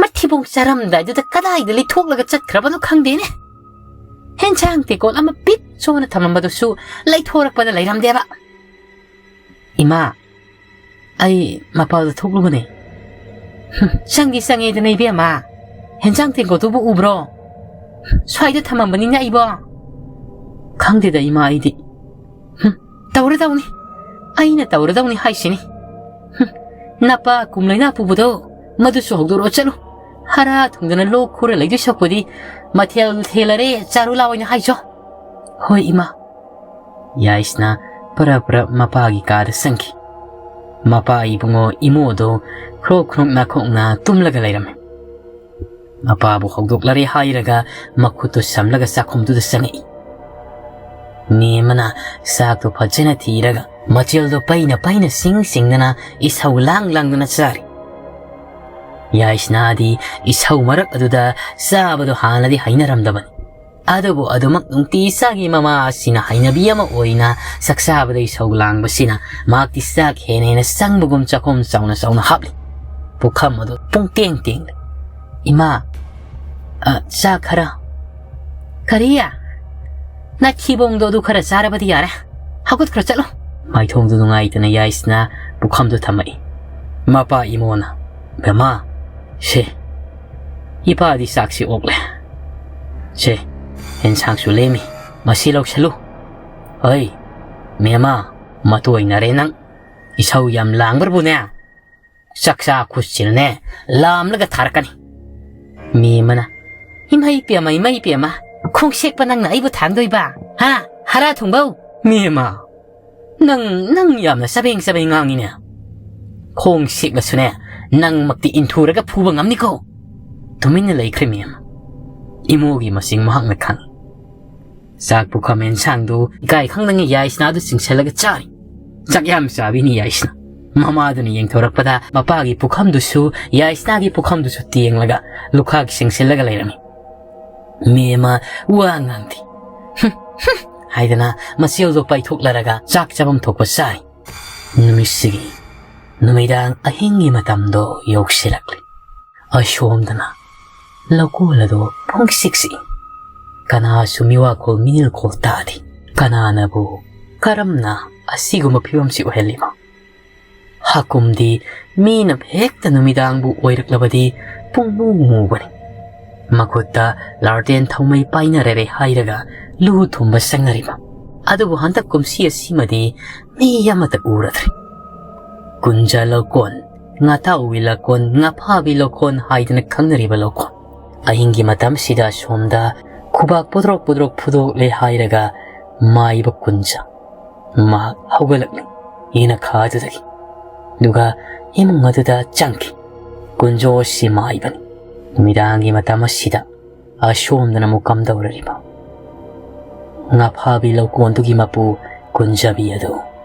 ꯃꯊꯤꯕꯣꯡ ꯆꯥꯔꯝꯗꯥꯏꯗꯨꯗ ꯀꯗꯥꯏꯗ ꯂꯩꯊꯣꯛꯂꯒ ꯆꯠꯈ꯭ꯔꯕꯅꯣ ꯈꯪꯗꯦꯅꯦ꯫ ꯍꯦꯟꯁꯥꯡ ꯇꯦꯡꯀꯣꯠ ꯑꯃ ꯄꯤꯛ ꯁꯣꯟꯅ ꯊꯝꯂꯝꯕꯗꯨꯁꯨ ꯂꯩꯊꯣꯔꯛꯄꯗ ꯂꯩꯔꯝꯗꯦꯕ꯫ "ꯏꯃꯥ, ꯑꯩ ꯃꯄꯥꯜꯗ ꯊꯣꯛꯂꯨꯕꯅꯦ꯫" "ꯍꯨꯝ, ꯆꯪꯗꯤ ꯆꯪꯉꯦꯗꯅ, ꯏꯕꯦꯝꯃ꯫ ꯍꯦꯟꯁꯥꯡ ꯇꯦꯡꯀꯣꯠꯇꯨꯕꯨ ꯎꯕ꯭ꯔꯣ? ꯁ꯭ꯋꯥꯏꯗ ꯊꯝꯃꯝꯕꯅꯤꯅ ꯑꯩꯕꯣ꯫" "ꯈꯪꯗꯦꯗ, ꯏꯃꯥ, ꯑꯩꯗꯤ꯫" "ꯍꯨꯝ, ꯇꯧꯔꯗꯧꯅꯤ꯫ ꯑꯩꯅ ꯇꯧꯔꯗꯧꯅꯤ ꯍꯥꯏꯁꯤꯅꯤ꯫ ꯍꯨꯝ, ꯅꯄꯥ ꯀꯨꯝꯂꯩꯅꯥ ꯄꯨꯕꯗꯣ, ꯃꯗꯨꯁꯨ ꯍꯧꯗꯣꯔꯛꯑꯣ ꯆꯠꯂꯨ꯫ ꯍꯥꯔ ꯊꯨꯡꯗꯅ ꯂꯣꯛ ꯈꯨꯔ ꯂꯩꯗꯣꯏ ꯁꯔꯨꯛꯄꯨꯗꯤ ꯃꯊꯦꯜ ꯊꯦꯜꯂꯔꯦ, ꯆꯥꯔꯨ ꯂꯥꯎ ꯍꯥꯏꯅ ꯍꯥꯏꯖꯣ꯫" "ꯍꯣꯏ, ꯏꯃꯥ꯫" ꯌꯥꯏꯁꯅꯥ ꯄꯔꯞ ꯄꯔꯞ ꯃꯄꯥꯒꯤ ꯀꯥꯗ ꯆꯪꯈꯤ꯫ ꯃꯄꯥ ꯏꯕꯨꯡꯉꯣ ꯏꯃꯣꯗꯣ ꯈ꯭ꯔꯣꯛ ꯈ꯭ꯔꯣꯛ ꯅꯥꯈꯣꯛꯅ ꯇꯨꯝꯂꯒ ꯂꯩꯔꯝꯃꯤ꯫ ꯃꯄꯥꯕꯨ ꯍꯧꯗꯣꯛꯂꯔꯦ ꯍꯥꯏꯔꯒ ꯃꯈꯨꯠꯇꯨ ꯁꯝꯂꯒ ꯆꯥꯛꯈꯨꯝꯗꯨꯗ ꯆꯪꯉꯛꯏ꯫ ꯃꯦꯝꯃꯅ ꯆꯥꯛꯇꯨ ꯐꯖꯅ ꯊꯤꯔꯒ ꯃꯆꯦꯜꯗꯣ ꯄꯩꯅ ꯄꯩꯅ ꯁꯤꯡ ꯁꯤꯡꯗꯅ ꯏꯁꯧ ꯂꯥꯡ ꯂꯥꯡꯗꯨꯅ ꯆꯥꯔꯤ꯫ ꯌꯥꯏꯁꯅꯥꯗꯤ ꯏꯁꯧ ꯃꯔꯛ ꯑꯗꯨꯗ ꯆꯥꯕꯗꯣ ꯍꯥꯟꯅꯗꯤ ꯍꯩꯅꯔꯝꯗꯕꯅꯤ꯫ ꯑꯗꯨꯕꯨ ꯑꯗꯨꯃꯛ ꯅꯨꯡꯇꯤ ꯆꯥꯒꯤ ꯃꯃꯥ ꯑꯁꯤꯅ ꯍꯩꯅꯕꯤ ꯑꯃ ꯑꯣꯏꯅ ꯆꯥꯛꯆꯥꯕꯗ ꯏꯁꯧ ꯂꯥꯡꯕꯁꯤꯅ ꯃꯍꯥꯛꯇꯤ ꯆꯥꯛ ꯍꯦꯟꯅ ꯍꯦꯟꯅ ꯆꯪꯕꯒꯨꯝ ꯆꯥꯛꯈꯨꯝ ꯆꯥꯎꯅ ꯆꯥꯎꯅ ꯍꯥꯞꯂꯤ꯫ ꯄꯨꯈꯝ ꯑꯗꯨ ꯄꯨꯡꯇꯦꯡ ꯇꯦꯡꯂꯤ꯫ "ꯏꯃꯥ, ꯑ, ꯆꯥꯛ ꯈꯔ꯫" "ꯀꯔꯤ? ꯅꯊꯤꯕꯣꯡꯗꯣ ꯑꯗꯨ ꯈꯔ ꯆꯥꯔꯕꯗꯤ ꯌꯥꯔꯦ꯫ ꯍꯧꯒꯠꯈ꯭ꯔꯣ ꯆꯠꯂꯣ꯫" ꯃꯥꯏꯊꯣꯡꯗꯨ ꯅꯨꯡꯉꯥꯏꯇꯅ ꯌꯥꯏꯁꯅꯥ ꯄꯨꯈꯝꯗꯨ ꯊꯝꯃꯛꯏ꯫ ꯃꯄꯥ ꯏꯃꯣꯅ, "ꯕꯦꯝꯃ, ꯁꯦ, ꯏꯄꯥꯗꯤ ꯆꯥꯛꯁꯤ ꯑꯣꯛꯂꯦ꯫ ꯁꯦ, ꯑꯦꯟꯁꯥꯡꯁꯨ ꯂꯦꯝꯃꯤ, ꯃꯁꯤ ꯂꯧꯁꯜꯂꯨ꯫" "ꯍꯩ, ꯃꯦꯝꯃ, ꯃꯇꯣꯏꯅꯔꯦ ꯅꯪ꯫ ꯏꯁꯧ ꯌꯥꯝ ꯂꯥꯡꯕ꯭ꯔꯕꯨꯅꯦ, ꯆꯥꯛꯆꯥ ꯈꯨꯠꯁꯤꯅꯅꯦ, ꯂꯥꯝꯂꯒ ꯊꯥꯔꯛꯀꯅꯤ꯫" ꯃꯦꯝꯃꯅ, "ꯏꯃꯩ ꯄꯦꯝꯃ, ꯏꯃꯩ ꯄꯦꯝꯃ, ꯈꯣꯡꯁꯦꯛꯄ ꯅꯪꯅ ꯑꯩꯕꯨ ꯊꯥꯡꯗꯣꯏꯕ? ꯍꯥ? ꯍꯥꯔ ꯊꯨꯡꯕꯧ?" "ꯃꯦꯝꯃ, ꯅꯪ, ꯅꯪ ꯌꯥꯝꯅ ꯆꯕꯦꯡ ꯆꯕꯦꯡ ꯉꯥꯡꯉꯤꯅꯦ꯫ ꯈꯣꯡ ꯁꯦꯛꯂꯁꯨꯅꯦ, ꯅꯪꯃꯛꯇꯤ ꯏꯟꯊꯨꯔꯒ ꯐꯨꯕ ꯉꯝꯅꯤꯀꯣ꯫" ꯇꯨꯃꯤꯟꯅ ꯂꯩꯈ꯭ꯔꯦ ꯃꯦꯝ꯫ ꯏꯃꯣꯒꯤ ꯃꯁꯤꯡ ꯃꯍꯥꯛꯅ ꯈꯪꯏ꯫ ꯆꯥꯛ ꯄꯨꯈꯝ ꯑꯦꯟꯁꯥꯡꯗꯨ ꯏꯀꯥꯏ ꯈꯪꯗꯉꯩ ꯌꯥꯏꯁꯅꯥꯗꯨ ꯆꯤꯡꯁꯤꯜꯂꯒ ꯆꯥꯔꯤ꯫ ꯆꯥꯛ ꯌꯥꯝ ꯆꯥꯕꯤꯅꯤ ꯌꯥꯏꯁꯅꯥ꯫ ꯃꯃꯥꯗꯨꯅ ꯌꯦꯡꯊꯣꯔꯛꯄꯗ ꯃꯄꯥꯒꯤ ꯄꯨꯈꯝꯗꯨꯁꯨ ꯌꯥꯏꯁꯅꯥꯒꯤ ꯄꯨꯈꯝꯗꯨꯁꯨ ꯇꯦꯡꯂꯒ ꯂꯨꯈꯥꯛ ꯆꯤꯡꯁꯤꯜꯂꯒ ꯂꯩꯔꯝꯃꯤ꯫ ꯃꯦꯝꯃ ꯋꯥ ꯉꯥꯡꯗꯦ꯫ "ꯍꯨꯝ, ꯍꯨꯝ" ꯍꯥꯏꯗꯅ ꯃꯆꯦꯜꯗꯣ ꯄꯥꯏꯊꯣꯛꯂꯔꯒ ꯆꯥꯛ ꯆꯥꯐꯝ ꯊꯣꯛꯄ ꯆꯥꯏ꯫ ꯅꯨꯃꯤꯠꯁꯤꯒꯤ ꯅꯨꯃꯤꯗꯥꯡ ꯑꯍꯤꯡꯒꯤ ꯃꯇꯝꯗꯣ ꯌꯧꯁꯤꯜꯂꯛꯂꯦ꯫ ꯑꯁꯣꯝꯗꯅ ꯂꯧꯀꯣꯜ ꯑꯗꯨ ꯄꯨꯡꯁꯤꯛ ꯁꯤꯛꯏ꯫ ꯀꯅꯥꯁꯨ ꯃꯤꯋꯥꯈꯣꯜ ꯃꯤꯅꯤꯜꯈꯣꯜ ꯇꯥꯗꯦ꯫ ꯀꯅꯥꯅꯕꯨ ꯀꯔꯝꯅ ꯑꯁꯤꯒꯨꯝꯕ ꯐꯤꯕꯝꯁꯤ ꯑꯣꯏꯍꯜꯂꯤꯕ? ꯍꯥꯀꯨꯝꯗꯤ ꯃꯤꯅ ꯍꯦꯛꯇ ꯅꯨꯃꯤꯗꯥꯡꯕꯨ ꯑꯣꯏꯔꯛꯂꯕꯗꯤ ꯄꯨꯡꯃꯨ ꯃꯨꯕꯅꯤ꯫ ꯃꯈꯨꯠꯇ ꯂꯥꯔꯇꯦꯟ ꯊꯧꯃꯩ ꯄꯥꯏꯅꯔꯔꯦ ꯍꯥꯏꯔꯒ ꯂꯨ ꯊꯨꯝꯕ ꯆꯪꯅꯔꯤꯕ꯫ ꯑꯗꯨꯕꯨ ꯍꯟꯗꯛ ꯀꯨꯝꯁꯤ ꯑꯁꯤꯃꯗꯤ ꯃꯤ ꯑꯃꯠꯇ ꯎꯔꯗ꯭ꯔꯦ꯫ ꯀꯨꯟꯖ ꯂꯧꯀꯣꯟ, ꯉꯥꯇꯥꯎꯕꯤ ꯂꯧꯀꯣꯟ, ꯉꯥꯐꯥꯕꯤ ꯂꯧꯀꯣꯟ ꯍꯥꯏꯗꯅ ꯈꯪꯅꯔꯤꯕ ꯂꯧꯀꯣꯟ꯫ ꯑꯍꯤꯡꯒꯤ ꯃꯇꯝꯁꯤꯗ ꯁꯣꯝꯗ ꯈꯨꯕꯥꯛ ꯄꯨꯗ꯭ꯔꯣꯛ ꯄꯨꯗ꯭ꯔꯣꯛ ꯐꯨꯗꯣꯛꯂꯦ ꯍꯥꯏꯔꯒ ꯃꯥꯏꯕ ꯀꯨꯟꯖ꯫ ꯃꯍꯥꯛ ꯍꯧꯒꯠꯂꯛꯂꯤ꯫ ꯌꯦꯅꯈꯥ ꯑꯗꯨꯗꯒꯤ꯫ ꯑꯗꯨꯒ ꯏꯃꯨꯡ ꯑꯗꯨꯗ ꯆꯪꯈꯤ꯫ ꯀꯨꯟꯖꯣ ꯑꯁꯤ ꯃꯥꯏꯕꯅꯤ꯫ ꯅꯨꯃꯤꯗꯥꯡꯒꯤ ꯃꯇꯝ ꯑꯁꯤꯗ ꯑꯁꯣꯝꯗꯅ ꯑꯃꯨꯛ ꯀꯝꯗꯧꯔꯤꯕ? ꯉꯥꯐꯥꯕꯤ ꯂꯧꯀꯣꯟꯗꯨꯒꯤ ꯃꯄꯨ ꯀꯨꯟꯖꯕꯤ ꯑꯗꯨ꯫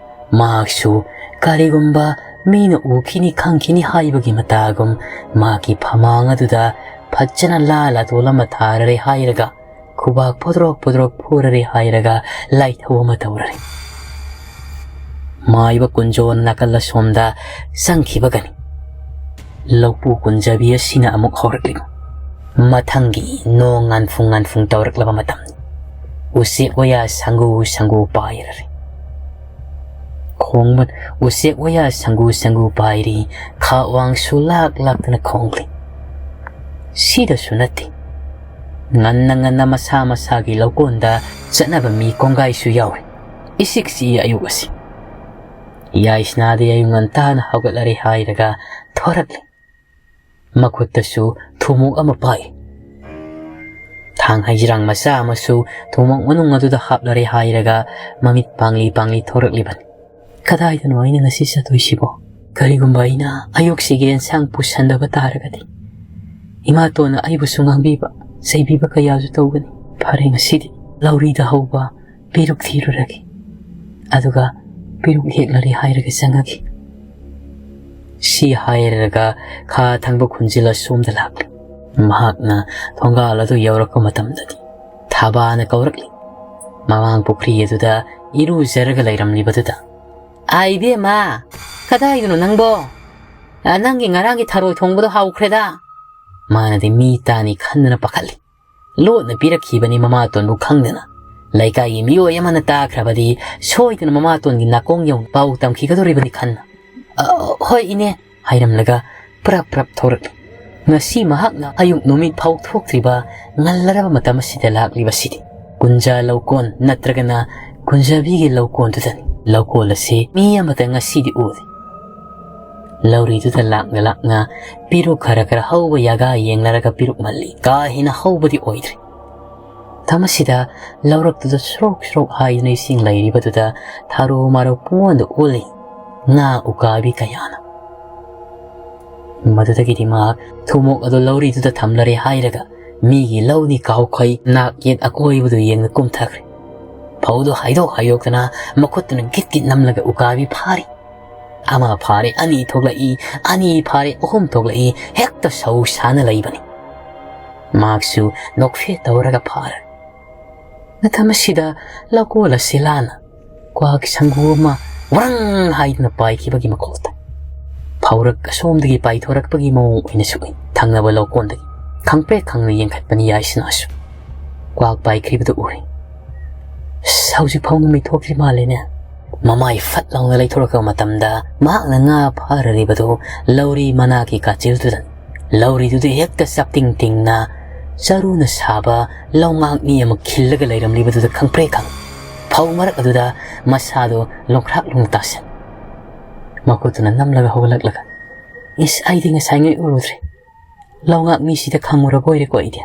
ꯃꯍꯥꯛꯁꯨ ꯀꯔꯤꯒꯨꯝꯕ ꯃꯤꯅ ꯎꯈꯤꯅꯤ ꯈꯪꯈꯤꯅꯤ ꯍꯥꯏꯕꯒꯤ ꯃꯇꯥꯒꯨꯝ ꯃꯍꯥꯛꯀꯤ ꯐꯃꯥꯡ ꯑꯗꯨꯗ ꯐꯖꯅ ꯂꯥ ꯂꯥꯇꯣꯜ ꯑꯃ ꯊꯥꯔꯔꯦ ꯍꯥꯏꯔꯒ ꯈꯨꯕꯥꯛ ꯄꯣꯗ꯭ꯔꯣꯛ ꯄꯣꯗ꯭ꯔꯣꯛ ꯐꯨꯔꯔꯦ ꯍꯥꯏꯔꯒ ꯂꯥꯏꯊꯧ ꯑꯃ ꯇꯧꯔꯔꯦ꯫ ꯃꯥꯏꯕ ꯀꯨꯟꯖꯣꯟ ꯅꯥꯀꯜ ꯑꯁꯣꯝꯗ ꯆꯪꯈꯤꯕꯒꯅꯤ ꯂꯧꯄꯨ ꯀꯨꯟꯖꯕꯤ ꯑꯁꯤꯅ ꯑꯃꯨꯛ ꯍꯧꯔꯛꯂꯤꯕ꯫ ꯃꯊꯪꯒꯤ ꯅꯣꯡ ꯉꯥꯟꯐꯨꯡ ꯉꯥꯟꯐꯨꯡ ꯇꯧꯔꯛꯂꯕ ꯃꯇꯝ꯫ ꯎꯆꯦꯛ ꯋꯥꯌꯥ ꯁꯪꯒꯨ ꯁꯪꯒꯨ ꯄꯥꯏꯔꯔꯦ꯫ ꯈꯣꯡꯕ ꯎꯆꯦꯛ ꯋꯥꯌꯥ ꯁꯪꯒꯨ ꯁꯪꯒꯨ ꯄꯥꯏꯔꯤ꯫ ꯈꯥ ꯋꯥꯡꯁꯨ ꯂꯥꯛ ꯂꯥꯛꯇꯅ ꯈꯣꯡꯂꯤ꯫ ꯁꯤꯗꯁꯨ ꯅꯠꯇꯦ꯫ ꯉꯟꯅ ꯉꯟꯅ ꯃꯁꯥ ꯃꯁꯥꯒꯤ ꯂꯧꯀꯣꯟꯗ ꯆꯠꯅꯕ ꯃꯤ ꯀꯣꯡꯒꯥꯏꯁꯨ ꯌꯥꯎꯏ꯫ ꯏꯁꯤꯛ ꯆꯤꯛꯏ ꯑꯌꯨꯛ ꯑꯁꯤ꯫ ꯌꯥꯏꯁꯅꯥꯗꯤ ꯑꯌꯨꯛ ꯉꯟꯇꯥꯅ ꯍꯧꯒꯠꯂꯔꯦ ꯍꯥꯏꯔꯒ ꯊꯣꯔꯛꯂꯤ꯫ ꯃꯈꯨꯠꯇꯁꯨ ꯊꯨꯃꯣꯛ ꯑꯃ ꯄꯥꯏ꯫ ꯊꯥꯡ ꯍꯩꯖꯤꯔꯥꯡ ꯃꯆꯥ ꯑꯃꯁꯨ ꯊꯨꯃꯣꯛ ꯃꯅꯨꯡ ꯑꯗꯨꯗ ꯍꯥꯞꯂꯔꯦ ꯍꯥꯏꯔꯒ ꯃꯃꯤꯠ ꯄꯥꯡꯂꯤ ꯄꯥꯡꯂꯤ ꯊꯣꯔꯛꯂꯤꯕꯅꯤ꯫ ꯀꯗꯥꯏꯗꯅꯣ ꯑꯩꯅ ꯉꯁꯤ ꯆꯠꯇꯣꯏꯁꯤꯕꯣ? ꯀꯔꯤꯒꯨꯝꯕ ꯑꯩꯅ ꯑꯌꯨꯛꯁꯤꯒꯤ ꯑꯦꯟꯁꯥꯡ ꯄꯨꯁꯟꯗꯕ ꯇꯥꯔꯒꯗꯤ ꯏꯃꯥꯇꯣꯟꯅ ꯑꯩꯕꯨꯁꯨ ꯉꯥꯡꯕꯤꯕ, ꯆꯩꯕꯤꯕ ꯀꯌꯥꯁꯨ ꯇꯧꯒꯅꯤ꯫ ꯐꯔꯦ, ꯉꯁꯤꯗꯤ ꯂꯧꯔꯤꯗ ꯍꯧꯕ ꯄꯦꯔꯨꯛ ꯊꯤꯔꯨꯔꯒꯦ꯫ ꯑꯗꯨꯒ ꯄꯦꯔꯨꯛ ꯍꯦꯛꯂꯔꯦ ꯍꯥꯏꯔꯒ ꯆꯪꯉꯒꯦ꯫ ꯁꯤ ꯍꯥꯏꯔꯒ ꯈꯥ ꯊꯪꯕ ꯈꯨꯟꯖꯤꯜꯂ ꯁꯣꯝꯗ ꯂꯥꯛꯂꯤ꯫ ꯃꯍꯥꯛꯅ ꯊꯣꯡꯒꯥꯜ ꯑꯗꯨ ꯌꯧꯔꯛꯄ ꯃꯇꯝꯗꯗꯤ ꯊꯥꯕꯥꯅ ꯀꯧꯔꯛꯂꯤ꯫ ꯃꯃꯥꯡ ꯄꯨꯈ꯭ꯔꯤ ꯑꯗꯨꯗ ꯏꯔꯨꯖꯔꯒ ꯂꯩꯔꯝꯂꯤꯕꯗꯨꯗ, "ꯑꯥ, ꯏꯕꯦꯝꯃ, ꯀꯗꯥꯏꯗꯅꯣ ꯅꯪꯕꯣ? ꯑ, ꯅꯪꯒꯤ ꯉꯔꯥꯡꯒꯤ ꯊꯔꯣꯏ ꯊꯣꯡꯕꯗꯣ ꯍꯥꯎꯈ꯭ꯔꯦꯗ꯫ ꯃꯥꯅꯗꯤ ꯃꯤ ꯇꯥꯅꯤ ꯈꯟꯗꯅ ꯄꯥꯈꯠꯂꯤ꯫ ꯂꯣꯠꯅ ꯄꯤꯔꯛꯈꯤꯕꯅꯤ ꯃꯃꯥꯇꯣꯟꯕꯨ ꯈꯪꯗꯅ꯫ ꯂꯩꯀꯥꯏꯒꯤ ꯃꯤꯑꯣꯏ ꯑꯃꯅ ꯇꯥꯈ꯭ꯔꯕꯗꯤ ꯁꯣꯏꯗꯅ ꯃꯃꯥꯇꯣꯟꯒꯤ ꯅꯥꯀꯣꯡ ꯌꯧꯅ ꯄꯥꯎ ꯇꯝꯈꯤꯒꯗꯧꯔꯤꯕꯅꯤ ꯈꯟꯅ꯫ "ꯑ, ꯍꯣꯏ ꯏꯅꯦ," ꯍꯥꯏꯔꯝꯂꯒ ꯄ꯭ꯔꯞ ꯄ꯭ꯔꯞ ꯊꯣꯔꯛꯂꯤ꯫ ꯉꯁꯤ ꯃꯍꯥꯛꯅ ꯑꯌꯨꯛ ꯅꯨꯃꯤꯠ ꯐꯥꯎ ꯊꯣꯛꯇ꯭ꯔꯤꯕ ꯉꯜꯂꯔꯕ ꯃꯇꯝ ꯑꯁꯤꯗ ꯂꯥꯛꯂꯤꯕꯁꯤꯗꯤ꯫ ꯀꯨꯟꯖꯥ ꯂꯧꯀꯣꯟ ꯅꯠꯇ꯭ꯔꯒꯅ ꯀꯨꯟꯖꯥꯕꯤꯒꯤ ꯂꯧꯀꯣꯟꯗꯨꯗꯅꯤ꯫ ꯂꯧꯀꯣꯜ ꯑꯁꯤ ꯃꯤ ꯑꯃꯇ ꯉꯁꯤꯗꯤ ꯎꯗꯦ꯫ ꯂꯧꯔꯤꯗꯨꯗ ꯂꯥꯛꯅ ꯂꯥꯛꯅ ꯄꯤꯔꯨꯛ ꯈꯔ ꯈꯔ ꯍꯧꯕ ꯌꯥꯒꯥ ꯌꯦꯡꯅꯔꯒ ꯄꯤꯔꯨꯛ ꯃꯜꯂꯤ꯫ ꯀꯥ ꯍꯦꯟꯅ ꯍꯧꯕꯗꯤ ꯑꯣꯏꯗ꯭ꯔꯤ꯫ ꯃꯇꯝ ꯑꯁꯤꯗ ꯂꯧꯔꯛꯇꯨꯗ ꯁ꯭ꯔꯣꯛ ꯁ꯭ꯔꯣꯛ ꯍꯥꯏꯗꯨꯅ ꯏꯁꯤꯡ ꯂꯩꯔꯤꯕꯗꯨꯗ ꯊꯔꯣ ꯃꯔꯣ ꯄꯨꯡꯑꯣꯟꯗ ꯑꯣꯜꯂꯤ꯫ ꯉꯥ ꯎꯀꯥꯕꯤ ꯀꯌꯥꯅ꯫ ꯃꯗꯨꯗꯒꯤꯗꯤ ꯃꯍꯥꯛ ꯊꯨꯝꯃꯣꯛ ꯑꯗꯨ ꯂꯧꯔꯤꯗꯨꯗ ꯊꯝꯂꯔꯦ ꯍꯥꯏꯔꯒ ꯃꯤꯒꯤ ꯂꯧꯅꯤ ꯀꯥꯎꯈꯩ ꯅꯥꯛ ꯌꯦꯠ ꯑꯀꯣꯏꯕꯗꯨ ꯌꯦꯡꯅ ꯀꯨꯝꯊꯈ꯭ꯔꯦ꯫ ꯐꯧꯗꯨ ꯍꯥꯏꯗꯣꯛ ꯍꯥꯏꯗꯣꯛꯇꯅ ꯃꯈꯨꯠꯇꯨꯅ ꯒꯤꯠ ꯒꯤꯠ ꯅꯝꯂꯒ ꯎꯀꯥꯕꯤ ꯐꯥꯔꯤ꯫ ꯑꯃ ꯐꯥꯔꯦ, ꯑꯅꯤ ꯊꯣꯛꯂꯛꯏ, ꯑꯅꯤ ꯐꯥꯔꯦ, ꯑꯍꯨꯝ ꯊꯣꯛꯂꯛꯏ, ꯍꯦꯛꯇ ꯁꯧ ꯁꯥꯅ ꯂꯩꯕꯅꯤ꯫ ꯃꯍꯥꯛꯁꯨ ꯅꯣꯛꯐꯦꯠ ꯇꯧꯔꯒ ꯐꯥꯔꯦ꯫ ꯃꯇꯝ ꯑꯁꯤꯗ ꯂꯧꯀꯣꯜ ꯑꯁꯤ ꯂꯥꯟꯅ ꯀ꯭ꯋꯥꯛ ꯁꯪꯒꯨ ꯑꯃ ꯋ꯭ꯔꯪ ꯍꯥꯏꯗꯨꯅ ꯄꯥꯏꯈꯤꯕꯒꯤ ꯃꯈꯣꯜ ꯇꯥꯏ꯫ ꯐꯧꯔꯛ ꯑꯁꯣꯝꯗꯒꯤ ꯄꯥꯏꯊꯣꯔꯛꯄꯒꯤ ꯃꯑꯣꯡ ꯑꯣꯏꯅꯁꯨ ꯎꯏ꯫ ꯊꯪꯅꯕ ꯂꯧꯀꯣꯟꯗꯒꯤ ꯈꯪꯄ꯭ꯔꯦꯛ ꯈꯪꯅ ꯌꯦꯡꯈꯠꯄꯅꯤ ꯌꯥꯏꯁꯅꯥꯁꯨ꯫ ꯀ꯭ꯋꯥꯛ ꯄꯥꯏꯈ꯭ꯔꯤꯕꯗꯨ ꯎꯔꯦ꯫ "ꯑꯁ, ꯍꯧꯖꯤꯛ ꯐꯥꯎ ꯅꯨꯃꯤꯠ ꯊꯣꯛꯇ꯭ꯔꯤ ꯃꯥꯜꯂꯦꯅꯦ꯫" ꯃꯃꯥꯏ ꯐꯠ ꯂꯥꯎꯅ ꯂꯩꯊꯣꯔꯛꯄ ꯃꯇꯝꯗ ꯃꯍꯥꯛꯅ ꯉꯥ ꯐꯥꯔꯔꯤꯕꯗꯨ ꯂꯧꯔꯤ ꯃꯅꯥꯛꯀꯤ ꯀꯥꯆꯤꯜꯗꯨꯗꯅꯤ꯫ ꯂꯧꯔꯤꯗꯨꯗ ꯍꯦꯛꯇ ꯆꯞꯇꯤꯡ ꯇꯤꯡꯅ ꯆꯔꯨꯅ ꯁꯥꯕ ꯂꯧꯉꯥꯛ ꯃꯤ ꯑꯃ ꯈꯤꯜꯂꯒ ꯂꯩꯔꯝꯂꯤꯕꯗꯨꯗ ꯈꯪꯄ꯭ꯔꯦꯛ ꯈꯪꯏ꯫ ꯐꯧ ꯃꯔꯛ ꯑꯗꯨꯗ ꯃꯁꯥꯗꯣ ꯂꯣꯡꯈ꯭ꯔꯥꯛ ꯂꯣꯡ ꯇꯥꯁꯤꯜꯂꯤ꯫ ꯃꯈꯨꯠꯇꯨꯅ ꯅꯝꯂꯒ ꯍꯧꯒꯠꯂꯛꯂꯒ, "ꯏꯁ, ꯑꯩꯗꯤ ꯉꯁꯥꯏꯉꯩ ꯎꯔꯨꯗ꯭ꯔꯦ꯫ ꯂꯧꯉꯥꯛ ꯃꯤꯁꯤꯗ ꯈꯪꯉꯨꯔꯕ ꯑꯣꯏꯔꯦꯀꯣ ꯑꯩꯗꯤ꯫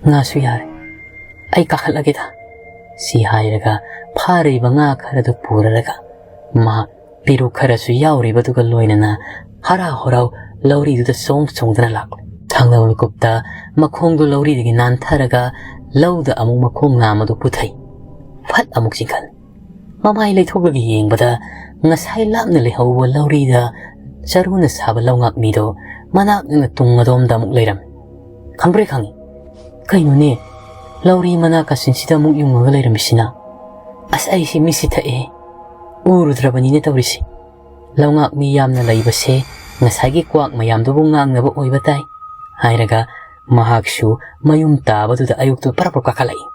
ꯉꯥꯁꯨ ꯌꯥꯔꯦ꯫ ꯑꯩ ꯀꯥꯈꯠꯂꯒꯦꯗ," ꯁꯤ ꯍꯥꯏꯔꯒ ꯐꯥꯔꯤꯕ ꯉꯥ ꯈꯔꯗꯨ ꯄꯨꯔꯔꯒ ꯃꯍꯥꯛ ꯄꯤꯔꯨꯛ ꯈꯔꯁꯨ ꯌꯥꯎꯔꯤꯕꯗꯨꯒ ꯂꯣꯏꯅꯅ ꯍꯔꯥꯎ ꯍꯔꯥꯎ ꯂꯧꯔꯤꯗꯨꯗ ꯆꯣꯡ ꯆꯣꯡꯗꯅ ꯂꯥꯛꯂꯦ꯫ ꯊꯪꯅꯕ ꯃꯤꯀꯨꯞꯇ ꯃꯈꯣꯡꯗꯨ ꯂꯧꯔꯤꯗꯒꯤ ꯅꯥꯟꯊꯔꯒ ꯂꯧꯗ ꯑꯃꯨꯛ ꯃꯈꯣꯡ ꯅꯥꯝꯃꯗꯨ ꯄꯨꯊꯩ꯫ ꯐꯠ ꯑꯃꯨꯛ ꯆꯤꯡꯈꯠꯂꯤ꯫ ꯃꯃꯥꯏ ꯂꯩꯊꯣꯛꯂꯒ ꯌꯦꯡꯕꯗ ꯉꯁꯥꯏ ꯂꯥꯞꯅ ꯂꯩꯍꯧꯕ ꯂꯧꯔꯤꯗ ꯆꯔꯨꯅ ꯁꯥꯕ ꯂꯧꯉꯥꯛ ꯃꯤꯗꯣ ꯃꯅꯥꯛ ꯅꯛꯅ ꯇꯨꯡ ꯑꯗꯣꯝꯗ ꯑꯃꯨꯛ ꯂꯩꯔꯝꯃꯤ꯫ ꯈꯪꯄ꯭ꯔꯦꯛ ꯈꯪꯏ꯫ "ꯀꯩꯅꯣꯅꯦ? ꯂꯧꯔꯤ ꯃꯅꯥ ꯀꯥꯆꯤꯟꯁꯤꯗ ꯑꯃꯨꯛ ꯌꯨꯡꯉꯒ ꯂꯩꯔꯝꯃꯤꯁꯤꯅ? ꯑꯁ, ꯑꯩꯁꯤ ꯃꯤꯠꯁꯤ ꯊꯛꯑꯦ꯫ ꯎꯔꯨꯗ꯭ꯔꯕꯅꯤꯅꯦ ꯇꯧꯔꯤꯁꯤ꯫ ꯂꯧꯉꯥꯛ ꯃꯤ ꯌꯥꯝꯅ ꯂꯩꯕꯁꯦ ꯉꯁꯥꯏꯒꯤ ꯀ꯭ꯋꯥꯛ ꯃꯌꯥꯝꯗꯨꯕꯨ ꯉꯥꯡꯅꯕ ꯑꯣꯏꯕ ꯇꯥꯏ꯫ ꯍꯥꯏꯔꯒ ꯃꯍꯥꯛꯁꯨ ꯃꯌꯨꯝ ꯇꯥꯕꯗꯨꯗ ꯑꯌꯨꯛꯇꯨ ꯄꯔꯞ ꯄꯔꯞ ꯀꯥꯈꯠꯂꯛꯏ꯫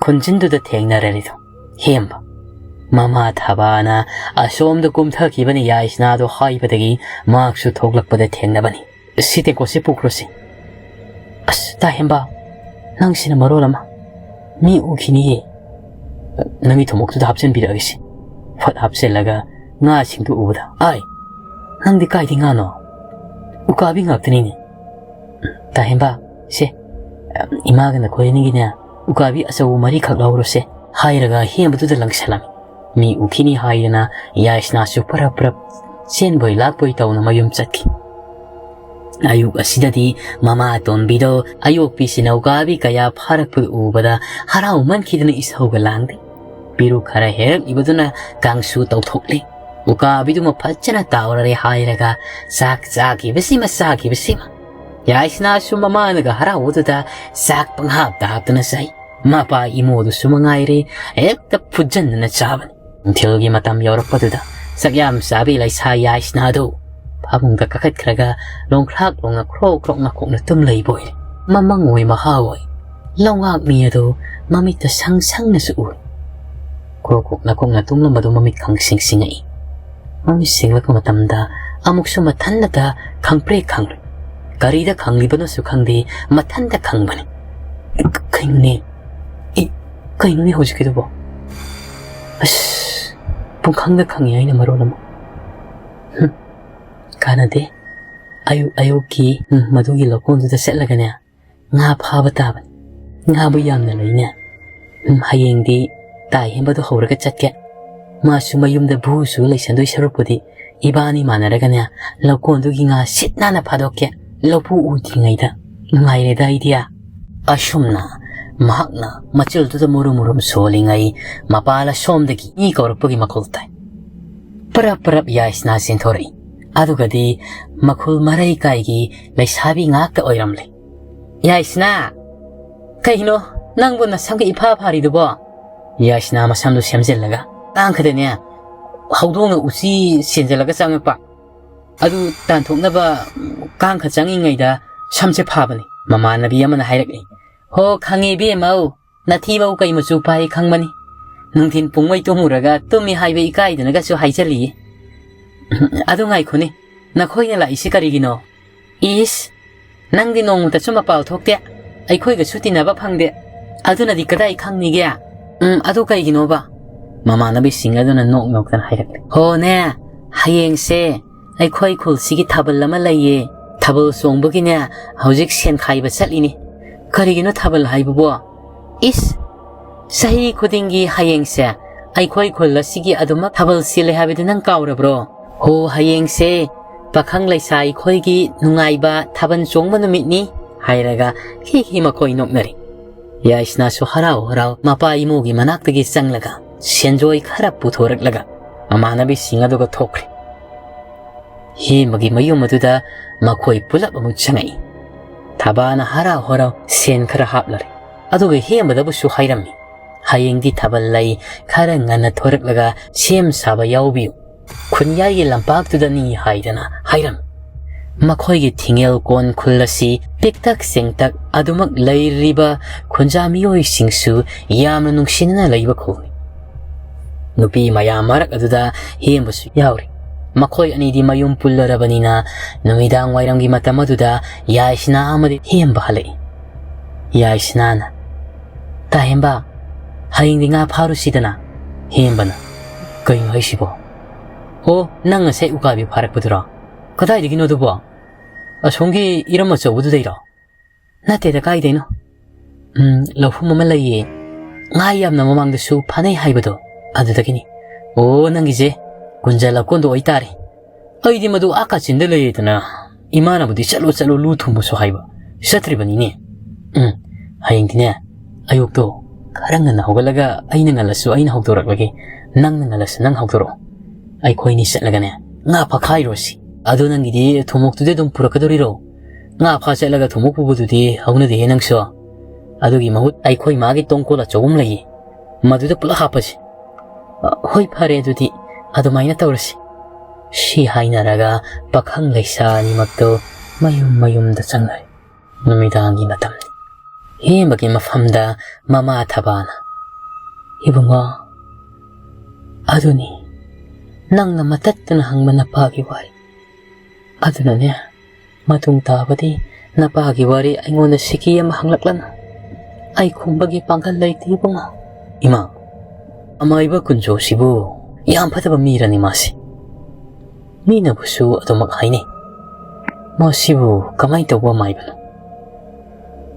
ꯈꯨꯟꯖꯤꯟꯗꯨꯗ ꯊꯦꯡꯅꯔꯔꯤꯗꯣ ꯍꯦꯝꯕ꯫ ꯃꯃꯥ ꯊꯕꯥꯅ ꯑꯁꯣꯝꯗ ꯀꯨꯝꯊꯈꯤꯕꯅꯤ ꯌꯥꯏꯁꯅꯥꯗꯣ ꯍꯥꯏꯕꯗꯒꯤ ꯃꯍꯥꯛꯁꯨ ꯊꯣꯛꯂꯛꯄꯗ ꯊꯦꯡꯅꯕꯅꯤ꯫ "ꯁꯤ ꯇꯦꯡꯀꯣꯠꯁꯦ ꯄꯨꯈ꯭ꯔꯣꯁꯦ꯫ ꯑꯁ, ꯇꯥ ꯍꯦꯝꯕ, ꯅꯪꯁꯤꯅ ꯃꯔꯣꯜ ꯑꯃ꯫ ꯃꯤ ꯎꯈꯤꯅꯤꯌꯦ꯫ ꯅꯪꯒꯤ ꯊꯨꯝꯃꯣꯛꯇꯨꯗ ꯍꯥꯞꯆꯤꯟꯕꯤꯔꯛꯑꯒꯦꯁꯦ꯫" ꯐꯠ ꯍꯥꯞꯆꯤꯜꯂꯒ ꯉꯥꯁꯤꯡꯗꯨ ꯎꯕꯗ, "ꯑꯥꯏ, ꯅꯪꯗꯤ ꯀꯥꯏꯗꯩ ꯉꯥꯅꯣ? ꯎꯀꯥꯕꯤ ꯉꯥꯛꯇꯅꯤꯅꯦ꯫ ꯇꯥ ꯍꯦꯝꯕ, ꯁꯦ, ꯏꯃꯥꯒ ꯅꯈꯣꯏ ꯑꯅꯤꯒꯤꯅꯦ, ꯎꯀꯥꯕꯤ ꯑꯆꯧꯕ ꯃꯔꯤꯈꯛ ꯂꯧꯔꯣꯁꯦ", ꯍꯥꯏꯔꯒ ꯍꯦꯝꯕꯗꯨꯗ ꯂꯪꯁꯜꯂꯝꯃꯤ꯫ ꯃꯤ ꯎꯈꯤꯅꯤ ꯍꯥꯏꯗꯅ ꯌꯥꯏꯁꯅꯥꯁꯨ ꯄꯔꯞ ꯄꯔꯞ ꯆꯦꯟꯕꯣꯏ ꯂꯥꯛꯄꯣꯏ ꯇꯧꯅ ꯃꯌꯨꯝ ꯆꯠꯈꯤ꯫ ꯑꯌꯨꯛ ꯑꯁꯤꯗꯗꯤ ꯃꯃꯥ ꯑꯇꯣꯝꯕꯤꯗꯣ ꯑꯌꯣꯛꯄꯤꯁꯤꯅ ꯎꯀꯥꯕꯤ ꯀꯌꯥ ꯐꯥꯔꯛꯄꯗꯨ ꯎꯕꯗ ꯍꯔꯥꯎꯃꯟꯈꯤꯗꯅ ꯏꯁꯧꯒ ꯂꯥꯡꯗꯦ꯫ ꯄꯦꯔꯨꯛ ꯈꯔ ꯍꯦꯛꯂꯤꯕꯗꯨꯅ ꯀꯥꯡꯁꯨ ꯇꯧꯊꯣꯛꯂꯦ꯫ ꯎꯀꯥꯕꯤꯗꯨꯃ ꯐꯖꯅ ꯇꯥꯎꯔꯔꯦ ꯍꯥꯏꯔꯒ ꯆꯥꯛ ꯆꯥꯈꯤꯕꯁꯤꯃ ꯆꯥꯈꯤꯕꯁꯤꯃ꯫ ꯌꯥꯏꯁꯅꯥꯁꯨ ꯃꯃꯥꯅꯒ ꯍꯔꯥꯎꯕꯗꯨꯗ ꯆꯥꯛ ꯄꯪꯍꯥꯞꯇ ꯍꯥꯞꯇꯅ ꯆꯥꯏ꯫ ꯃꯄꯥ ꯏꯃꯣꯗꯨꯁꯨ ꯃꯉꯥꯏꯔꯦ, ꯍꯦꯛꯇ ꯐꯨꯠꯖꯟꯗꯅ ꯆꯥꯕꯅꯤ꯫ ꯅꯨꯡꯊꯤꯜꯒꯤ ꯃꯇꯝ ꯌꯧꯔꯛꯄꯗꯨꯗ ꯆꯥꯛꯌꯥꯝ ꯆꯥꯕꯤ ꯂꯩꯁꯥ ꯌꯥꯏꯁꯅꯥꯗꯨ ꯐꯃꯨꯡꯗ ꯀꯥꯈꯠꯈ꯭ꯔꯒ ꯂꯣꯡꯈ꯭ꯔꯥꯛ ꯂꯣꯡꯅ ꯈ꯭ꯔꯣꯛ ꯈ꯭ꯔꯣꯛ ꯅꯥꯈꯣꯛꯅ ꯇꯨꯝ ꯂꯩꯕ ꯑꯣꯏꯔꯦ꯫ ꯃꯃꯪ ꯑꯣꯏ ꯃꯍꯥ ꯑꯣꯏ꯫ ꯂꯧꯉꯥꯛ ꯃꯤ ꯑꯗꯨ ꯃꯃꯤꯠꯇ ꯁꯪ ꯁꯪꯅꯁꯨ ꯎꯔꯦ꯫ ꯈ꯭ꯔꯣꯛ ꯈ꯭ꯔꯣꯛ ꯅꯥꯈꯣꯛꯅ ꯇꯨꯝꯂꯝꯕꯗꯨ ꯃꯃꯤꯠ ꯈꯪꯁꯤꯡ ꯁꯤꯡꯉꯛꯏ꯫ ꯃꯃꯤꯠ ꯁꯤꯡꯂꯛꯄ ꯃꯇꯝꯗ ꯑꯃꯨꯛꯁꯨ ꯃꯊꯟꯇ ꯈꯪꯄ꯭ꯔꯦꯛ ꯈꯪꯂꯦ꯫ ꯀꯔꯤꯗ ꯈꯪꯂꯤꯕꯅꯣꯁꯨ ꯈꯪꯗꯦ, ꯃꯊꯟꯇ ꯈꯪꯕꯅꯤ꯫ ꯀ-, ꯀꯩꯅꯣꯅꯦ? ꯑꯦ, ꯀꯩꯅꯣꯅꯦ ꯍꯧꯖꯤꯛꯀꯤꯗꯨꯕꯣ? ꯑꯁ, ꯄꯨꯡꯈꯪꯗ ꯈꯪꯉꯤ ꯑꯩꯅ ꯃꯔꯣꯜ ꯑꯃ꯫ ꯍꯨꯝ, ꯀꯥꯟꯅꯗꯦ꯫ ꯑꯌꯨꯛ ꯑꯌꯨꯛꯀꯤ, ꯎꯝ, ꯃꯗꯨꯒꯤ ꯂꯧꯀꯣꯟꯗꯨꯗ ꯆꯠꯂꯒꯅꯦ, ꯉꯥ ꯐꯥꯕ ꯇꯥꯕꯅꯤ꯫ ꯉꯥꯕꯨ ꯌꯥꯝꯅ ꯂꯩꯅꯦ꯫ ꯎꯝ, ꯍꯌꯦꯡꯗꯤ ꯇꯥꯏ ꯍꯦꯟꯕꯗꯨ ꯍꯧꯔꯒ ꯆꯠꯀꯦ꯫ ꯃꯥꯁꯨ ꯃꯌꯨꯝꯗ ꯚꯨ ꯆꯨ ꯂꯩꯁꯟꯗꯣꯏ ꯁꯔꯨꯛꯄꯨꯗꯤ ꯏꯕꯥꯅꯤ ꯃꯥꯟꯅꯔꯒꯅꯦ, ꯂꯧꯀꯣꯟꯗꯨꯒꯤ ꯉꯥ ꯁꯤꯠ ꯅꯥꯟꯅ ꯐꯥꯗꯣꯛꯀꯦ꯫ ꯂꯧꯕꯨ ꯎꯗ꯭ꯔꯤꯉꯩꯗ꯫ ꯅꯨꯡꯉꯥꯏꯔꯦꯗ ꯑꯩꯗꯤ꯫ ꯑꯁꯨꯝꯅ ꯃꯍꯥꯛꯅ ꯃꯆꯤꯜꯗꯨꯗ ꯃꯨꯔꯨꯝ ꯃꯨꯔꯨꯝ ꯁꯣꯜꯂꯤꯉꯩ, ꯃꯄꯥꯜ ꯑꯁꯣꯝꯗꯒꯤ ꯃꯤ ꯀꯧꯔꯛꯄꯒꯤ ꯃꯈꯣꯜ ꯇꯥꯏ꯫ ꯄꯔꯞ ꯄꯔꯞ ꯌꯥꯏꯁꯅꯥ ꯆꯦꯟꯊꯣꯔꯛꯏ꯫ ꯑꯗꯨꯒꯗꯤ ꯃꯈꯨꯜ ꯃꯔꯩ ꯀꯥꯏꯒꯤ ꯂꯩꯁꯥꯕꯤ ꯉꯥꯛꯇ ꯑꯣꯏꯔꯝꯂꯦ꯫ "ꯌꯥꯏꯁꯅꯥ, ꯀꯩꯅꯣ ꯅꯪꯕꯨ ꯅꯁꯝꯒ ꯏꯐꯥ ꯐꯥꯔꯤꯗꯨꯕꯣ?" ꯌꯥꯏꯁꯅꯥ ꯃꯁꯝꯗꯨ ꯁꯦꯝꯖꯤꯜꯂꯒ, "ꯇꯥꯡꯈꯗꯅꯦ ꯍꯧꯗꯣꯡꯅ ꯎꯆꯤ ꯆꯦꯟꯖꯜꯂꯒ ꯆꯪꯉꯛꯄ꯫ ꯑꯗꯨ ꯇꯥꯟꯊꯣꯛꯅꯕ ꯀꯥꯡꯈ ꯆꯪꯉꯤꯉꯩꯗ ꯁꯝꯁꯦ ꯐꯥꯕꯅꯤ꯫ ꯃꯃꯥꯟꯅꯕꯤ ꯑꯃꯅ ꯍꯥꯏꯔꯛꯏ, "ꯍꯣ, ꯈꯪꯉꯦ ꯏꯕꯦꯝꯃꯧ, ꯅꯊꯤꯕꯧ ꯀꯩ ꯃꯆꯨ ꯐꯥꯏ ꯈꯪꯕꯅꯤ꯫ ꯅꯨꯡꯊꯤꯟ ꯄꯨꯡꯃꯩ ꯇꯨꯝꯃꯨꯔꯒ ꯇꯨꯝꯃꯤ ꯍꯥꯏꯕ ꯏꯀꯥꯏꯗꯅꯒꯁꯨ ꯍꯥꯏꯖꯜꯂꯤꯌꯦ꯫ ꯑꯗꯨ ꯉꯥꯏꯈꯣꯅꯦ, ꯅꯈꯣꯏꯅ ꯂꯥꯛꯏꯁꯤ ꯀꯔꯤꯒꯤꯅꯣ? ꯏꯁ, ꯅꯪꯗꯤ ꯅꯣꯡꯃꯇꯁꯨ ꯃꯄꯥꯜ ꯊꯣꯛꯇꯦ, ꯑꯩꯈꯣꯏꯒꯁꯨ ꯇꯤꯟꯅꯕ ꯐꯪꯗꯦ, ꯑꯗꯨꯅꯗꯤ ꯀꯗꯥꯏ ꯈꯪꯅꯤꯒꯦ? ꯎꯝ, ꯑꯗꯨ ꯀꯩꯒꯤꯅꯣꯕ?" ꯃꯃꯥꯟꯅꯕꯤꯁꯤꯡ ꯑꯗꯨꯅ ꯅꯣꯛ ꯅꯣꯛꯇꯅ ꯍꯥꯏꯔꯛꯂꯦ, "ꯍꯣꯅꯦ, ꯍꯌꯦꯡꯁꯦ ꯑꯩꯈꯣꯏ ꯈꯨꯜꯁꯤꯒꯤ ꯊꯥꯕꯜ ꯑꯃ ꯂꯩꯌꯦ, ꯊꯥꯕꯜ ꯆꯣꯡꯕꯒꯤꯅꯦ ꯍꯧꯖꯤꯛ ꯁꯦꯟ ꯈꯥꯏꯕ ꯆꯠꯂꯤꯅꯤ꯫" "ꯀꯔꯤꯒꯤꯅꯣ ꯊꯥꯕꯜ ꯍꯥꯏꯕꯕꯣ?" "ꯏꯁ, ꯆꯍꯤ ꯈꯨꯗꯤꯡꯒꯤ ꯍꯌꯦꯡꯁꯦ ꯑꯩꯈꯣꯏ ꯈꯨꯜ ꯑꯁꯤꯒꯤ ꯑꯗꯨꯃꯛ ꯊꯥꯕꯜ ꯁꯤꯜꯂꯦ ꯍꯥꯏꯕꯗꯤ ꯅꯪ ꯀꯥꯎꯔꯕ꯭ꯔꯣ? ꯍꯣ, ꯍꯌꯦꯡꯁꯦ ꯄꯥꯈꯪ ꯂꯩꯁꯥ ꯑꯩꯈꯣꯏꯒꯤ ꯅꯨꯡꯉꯥꯏꯕ ꯊꯥꯕꯜ ꯆꯣꯡꯕ ꯅꯨꯃꯤꯠꯅꯤ," ꯍꯥꯏꯔꯒ ꯍꯤ ꯍꯤ ꯃꯈꯣꯏ ꯅꯣꯛꯅꯔꯤ꯫ ꯌꯥꯏꯁꯅꯥꯁꯨ ꯍꯔꯥꯎ ꯍꯔꯥꯎ ꯃꯄꯥ ꯏꯃꯣꯒꯤ ꯃꯅꯥꯛꯇꯒꯤ ꯆꯪꯂꯒ ꯁꯦꯟꯖꯣꯏ ꯈꯔ ꯄꯨꯊꯣꯔꯛꯂꯒ ꯃꯃꯥꯟꯅꯕꯤꯁꯤꯡ ꯑꯗꯨꯒ ꯊꯣꯛꯈ꯭ꯔꯦ꯫ ꯍꯦꯃꯒꯤ ꯃꯌꯨꯝ ꯑꯗꯨꯗ ꯃꯈꯣꯏ ꯄꯨꯂꯞ ꯑꯃꯨꯛ ꯆꯪꯉꯛꯏ꯫ ꯊꯕꯥꯅ ꯍꯔꯥꯎ ꯍꯔꯥꯎ ꯁꯦꯟ ꯈꯔ ꯍꯥꯞꯂꯔꯦ꯫ ꯑꯗꯨꯒ ꯍꯦꯃꯗꯕꯨꯁꯨ ꯍꯥꯏꯔꯝꯃꯤ, "ꯍꯌꯦꯡꯗꯤ ꯊꯥꯕꯜ ꯂꯩ, ꯈꯔ ꯉꯟꯅ ꯊꯣꯔꯛꯂꯒ ꯁꯦꯝ ꯁꯥꯕ ꯌꯥꯎꯕꯤꯌꯨ꯫ ꯈꯨꯟꯌꯥꯏꯒꯤ ꯂꯝꯄꯥꯛꯇꯨꯗꯅꯤ" ꯍꯥꯏꯗꯅ ꯍꯥꯏꯔꯝꯃꯤ꯫ ꯃꯈꯣꯏꯒꯤ ꯊꯤꯡꯉꯦꯜ ꯀꯣꯟ ꯈꯨꯜ ꯑꯁꯤ ꯄꯤꯛꯇꯛ ꯆꯦꯡꯇꯛ ꯑꯗꯨꯃꯛ ꯂꯩꯔꯤꯕ ꯈꯨꯟꯖꯥ ꯃꯤꯑꯣꯏꯁꯤꯡꯁꯨ ꯌꯥꯝꯅ ꯅꯨꯡꯁꯤꯅꯅ ꯂꯩꯕ ꯈꯨꯜꯅꯤ꯫ ꯅꯨꯄꯤ ꯃꯌꯥꯝ ꯃꯔꯛ ꯑꯗꯨꯗ ꯍꯦꯝꯕꯁꯨ ꯌꯥꯎꯔꯤ꯫ ꯃꯈꯣꯏ ꯑꯅꯤꯗꯤ ꯃꯌꯨꯝ ꯄꯨꯜꯂꯔꯕꯅꯤꯅ ꯅꯨꯃꯤꯗꯥꯡ ꯋꯥꯏꯔꯝꯒꯤ ꯃꯇꯝ ꯑꯗꯨꯗ ꯌꯥꯏꯁꯅꯥ ꯑꯃꯗꯤ ꯍꯦꯝꯕ ꯍꯜꯂꯛꯏ꯫ ꯌꯥꯏꯁꯅꯥꯅ, "ꯇꯥ ꯍꯦꯝꯕ, ꯍꯌꯦꯡꯗꯤ ꯉꯥ ꯐꯥꯔꯨꯁꯤꯗꯅ?" ꯍꯦꯝꯕꯅ, "ꯀꯩꯅꯣ ꯍꯥꯏꯁꯤꯕꯣ?" "ꯑꯣ, ꯅꯪ ꯉꯁꯥꯏ ꯎꯀꯥꯕꯤ ꯐꯥꯔꯛꯄꯗꯨꯔꯣ? ꯀꯗꯥꯏꯗꯒꯤꯅꯣ ꯑꯗꯨꯕꯣ? ꯑꯁꯣꯝꯒꯤ ꯏꯔꯝ ꯑꯆꯧꯕꯗꯨꯗꯩꯔꯣ?" "ꯅꯠꯇꯦꯗ, ꯀꯥꯏꯗꯩꯅꯣ? ꯎꯝ, ꯂꯧꯐꯝ ꯑꯃ ꯂꯩꯌꯦ, ꯉꯥ ꯌꯥꯝꯅ ꯃꯃꯥꯡꯗꯁꯨ ꯐꯥꯅꯩ ꯍꯥꯏꯕꯗꯣ, ꯑꯗꯨꯗꯒꯤꯅꯤ꯫" "ꯑꯣ, ꯅꯪꯒꯤꯁꯦ ꯒꯨꯟꯖꯥ ꯂꯧꯀꯣꯟꯗꯣ ꯑꯣꯏꯇꯥꯔꯦ꯫ ꯑꯩꯗꯤ ꯃꯗꯨ ꯑꯥ ꯀꯥꯆꯤꯟꯗ ꯂꯩꯌꯦꯗꯅ, ꯏꯃꯥꯅꯕꯨꯗꯤ ꯆꯠꯂꯣ ꯆꯠꯂꯣ ꯂꯨ ꯊꯨꯝꯃꯨꯁꯨ ꯍꯥꯏꯕ, ꯆꯠꯇ꯭ꯔꯤꯕꯅꯤꯅꯦ꯫ ꯎꯝ, ꯍꯌꯦꯡꯗꯤꯅꯦ, ꯑꯌꯨꯛꯇꯣ ꯈꯔ ꯉꯟꯅ ꯍꯧꯒꯠꯂꯒ ꯑꯩꯅ ꯉꯜꯂꯁꯨ ꯑꯩꯅ ꯍꯧꯗꯣꯔꯛꯂꯒꯦ, ꯅꯪꯅ ꯉꯜꯂꯁꯨ ꯅꯪ ꯍꯧꯗꯣꯔꯛꯑꯣ꯫ ꯑꯩꯈꯣꯏꯅꯤ ꯆꯠꯂꯒꯅꯦ, ꯉꯥ ꯐꯥꯈꯥꯏꯔꯨꯔꯁꯤ꯫ ꯑꯗꯣ ꯅꯪꯒꯤꯗꯤ ꯊꯨꯝꯃꯣꯛꯇꯨꯗꯤ ꯑꯗꯨꯝ ꯄꯨꯔꯛꯀꯗꯣꯔꯤꯔꯣ? ꯉꯥ ꯐꯥ ꯆꯠꯂꯒ ꯊꯨꯝꯃꯣꯛ ꯄꯨꯕꯗꯨꯗꯤ ꯍꯧꯅꯗꯦꯍꯦ ꯅꯪꯁꯨ꯫ ꯑꯗꯨꯒꯤ ꯃꯍꯨꯠ ꯑꯩꯈꯣꯏ ꯃꯥꯒꯤ ꯇꯣꯡꯀꯣꯜ ꯑꯆꯧꯕ ꯑꯃ ꯂꯩꯌꯦ, ꯃꯗꯨꯗ ꯄꯨꯂꯞ ꯍꯥꯞꯄꯁꯤ꯫" "ꯑ, ꯍꯣꯏ, ꯐꯔꯦ, ꯑꯗꯨꯗꯤ ꯑꯗꯨꯃꯥꯏꯅ ꯇꯧꯔꯁꯤ꯫" ꯁꯤ ꯍꯥꯏꯅꯔꯒ ꯄꯥꯈꯪ ꯂꯩꯁꯥ ꯑꯅꯤꯃꯛꯇꯨ ꯃꯌꯨꯝ ꯃꯌꯨꯝꯗ ꯆꯪꯅꯔꯦ꯫ ꯅꯨꯃꯤꯗꯥꯡꯒꯤ ꯃꯇꯝꯅꯤ꯫ ꯍꯦꯟꯕꯒꯤ ꯃꯐꯝꯗ ꯃꯃꯥ ꯊꯕꯥꯅ, "ꯏꯕꯨꯡꯉꯣ, ꯑꯗꯨꯅꯤ ꯅꯪꯅ ꯃꯇꯠꯇꯅ ꯍꯪꯕ ꯅꯄꯥꯒꯤ ꯋꯥꯔꯤ꯫ ꯑꯗꯨꯅꯅꯦ, ꯃꯇꯨꯡ ꯇꯥꯕꯗꯤ ꯅꯄꯥꯒꯤ ꯋꯥꯔꯤ ꯑꯩꯉꯣꯟꯗ ꯁꯤꯀꯤ ꯑꯃ ꯍꯪꯂꯛꯂꯅꯨ꯫ ꯑꯩ ꯈꯨꯝꯕꯒꯤ ꯄꯥꯡꯒꯜ ꯂꯩꯇꯦ, ꯏꯕꯨꯡꯉꯣ꯫" "ꯏꯃꯥ, ꯑꯃꯥꯏꯕ ꯀꯨꯟꯖꯣꯁꯤꯕꯨ ꯌꯥꯝ ꯐꯠꯇꯕ ꯃꯤꯔꯅꯤ ꯃꯥꯁꯤ꯫ ꯃꯤꯅꯕꯨꯁꯨ ꯑꯗꯨꯃꯛ ꯍꯥꯏꯅꯩ꯫ ꯃꯁꯤꯕꯨ ꯀꯃꯥꯏꯅ ꯇꯧꯕ ꯑꯃꯥꯏꯕꯅꯣ?"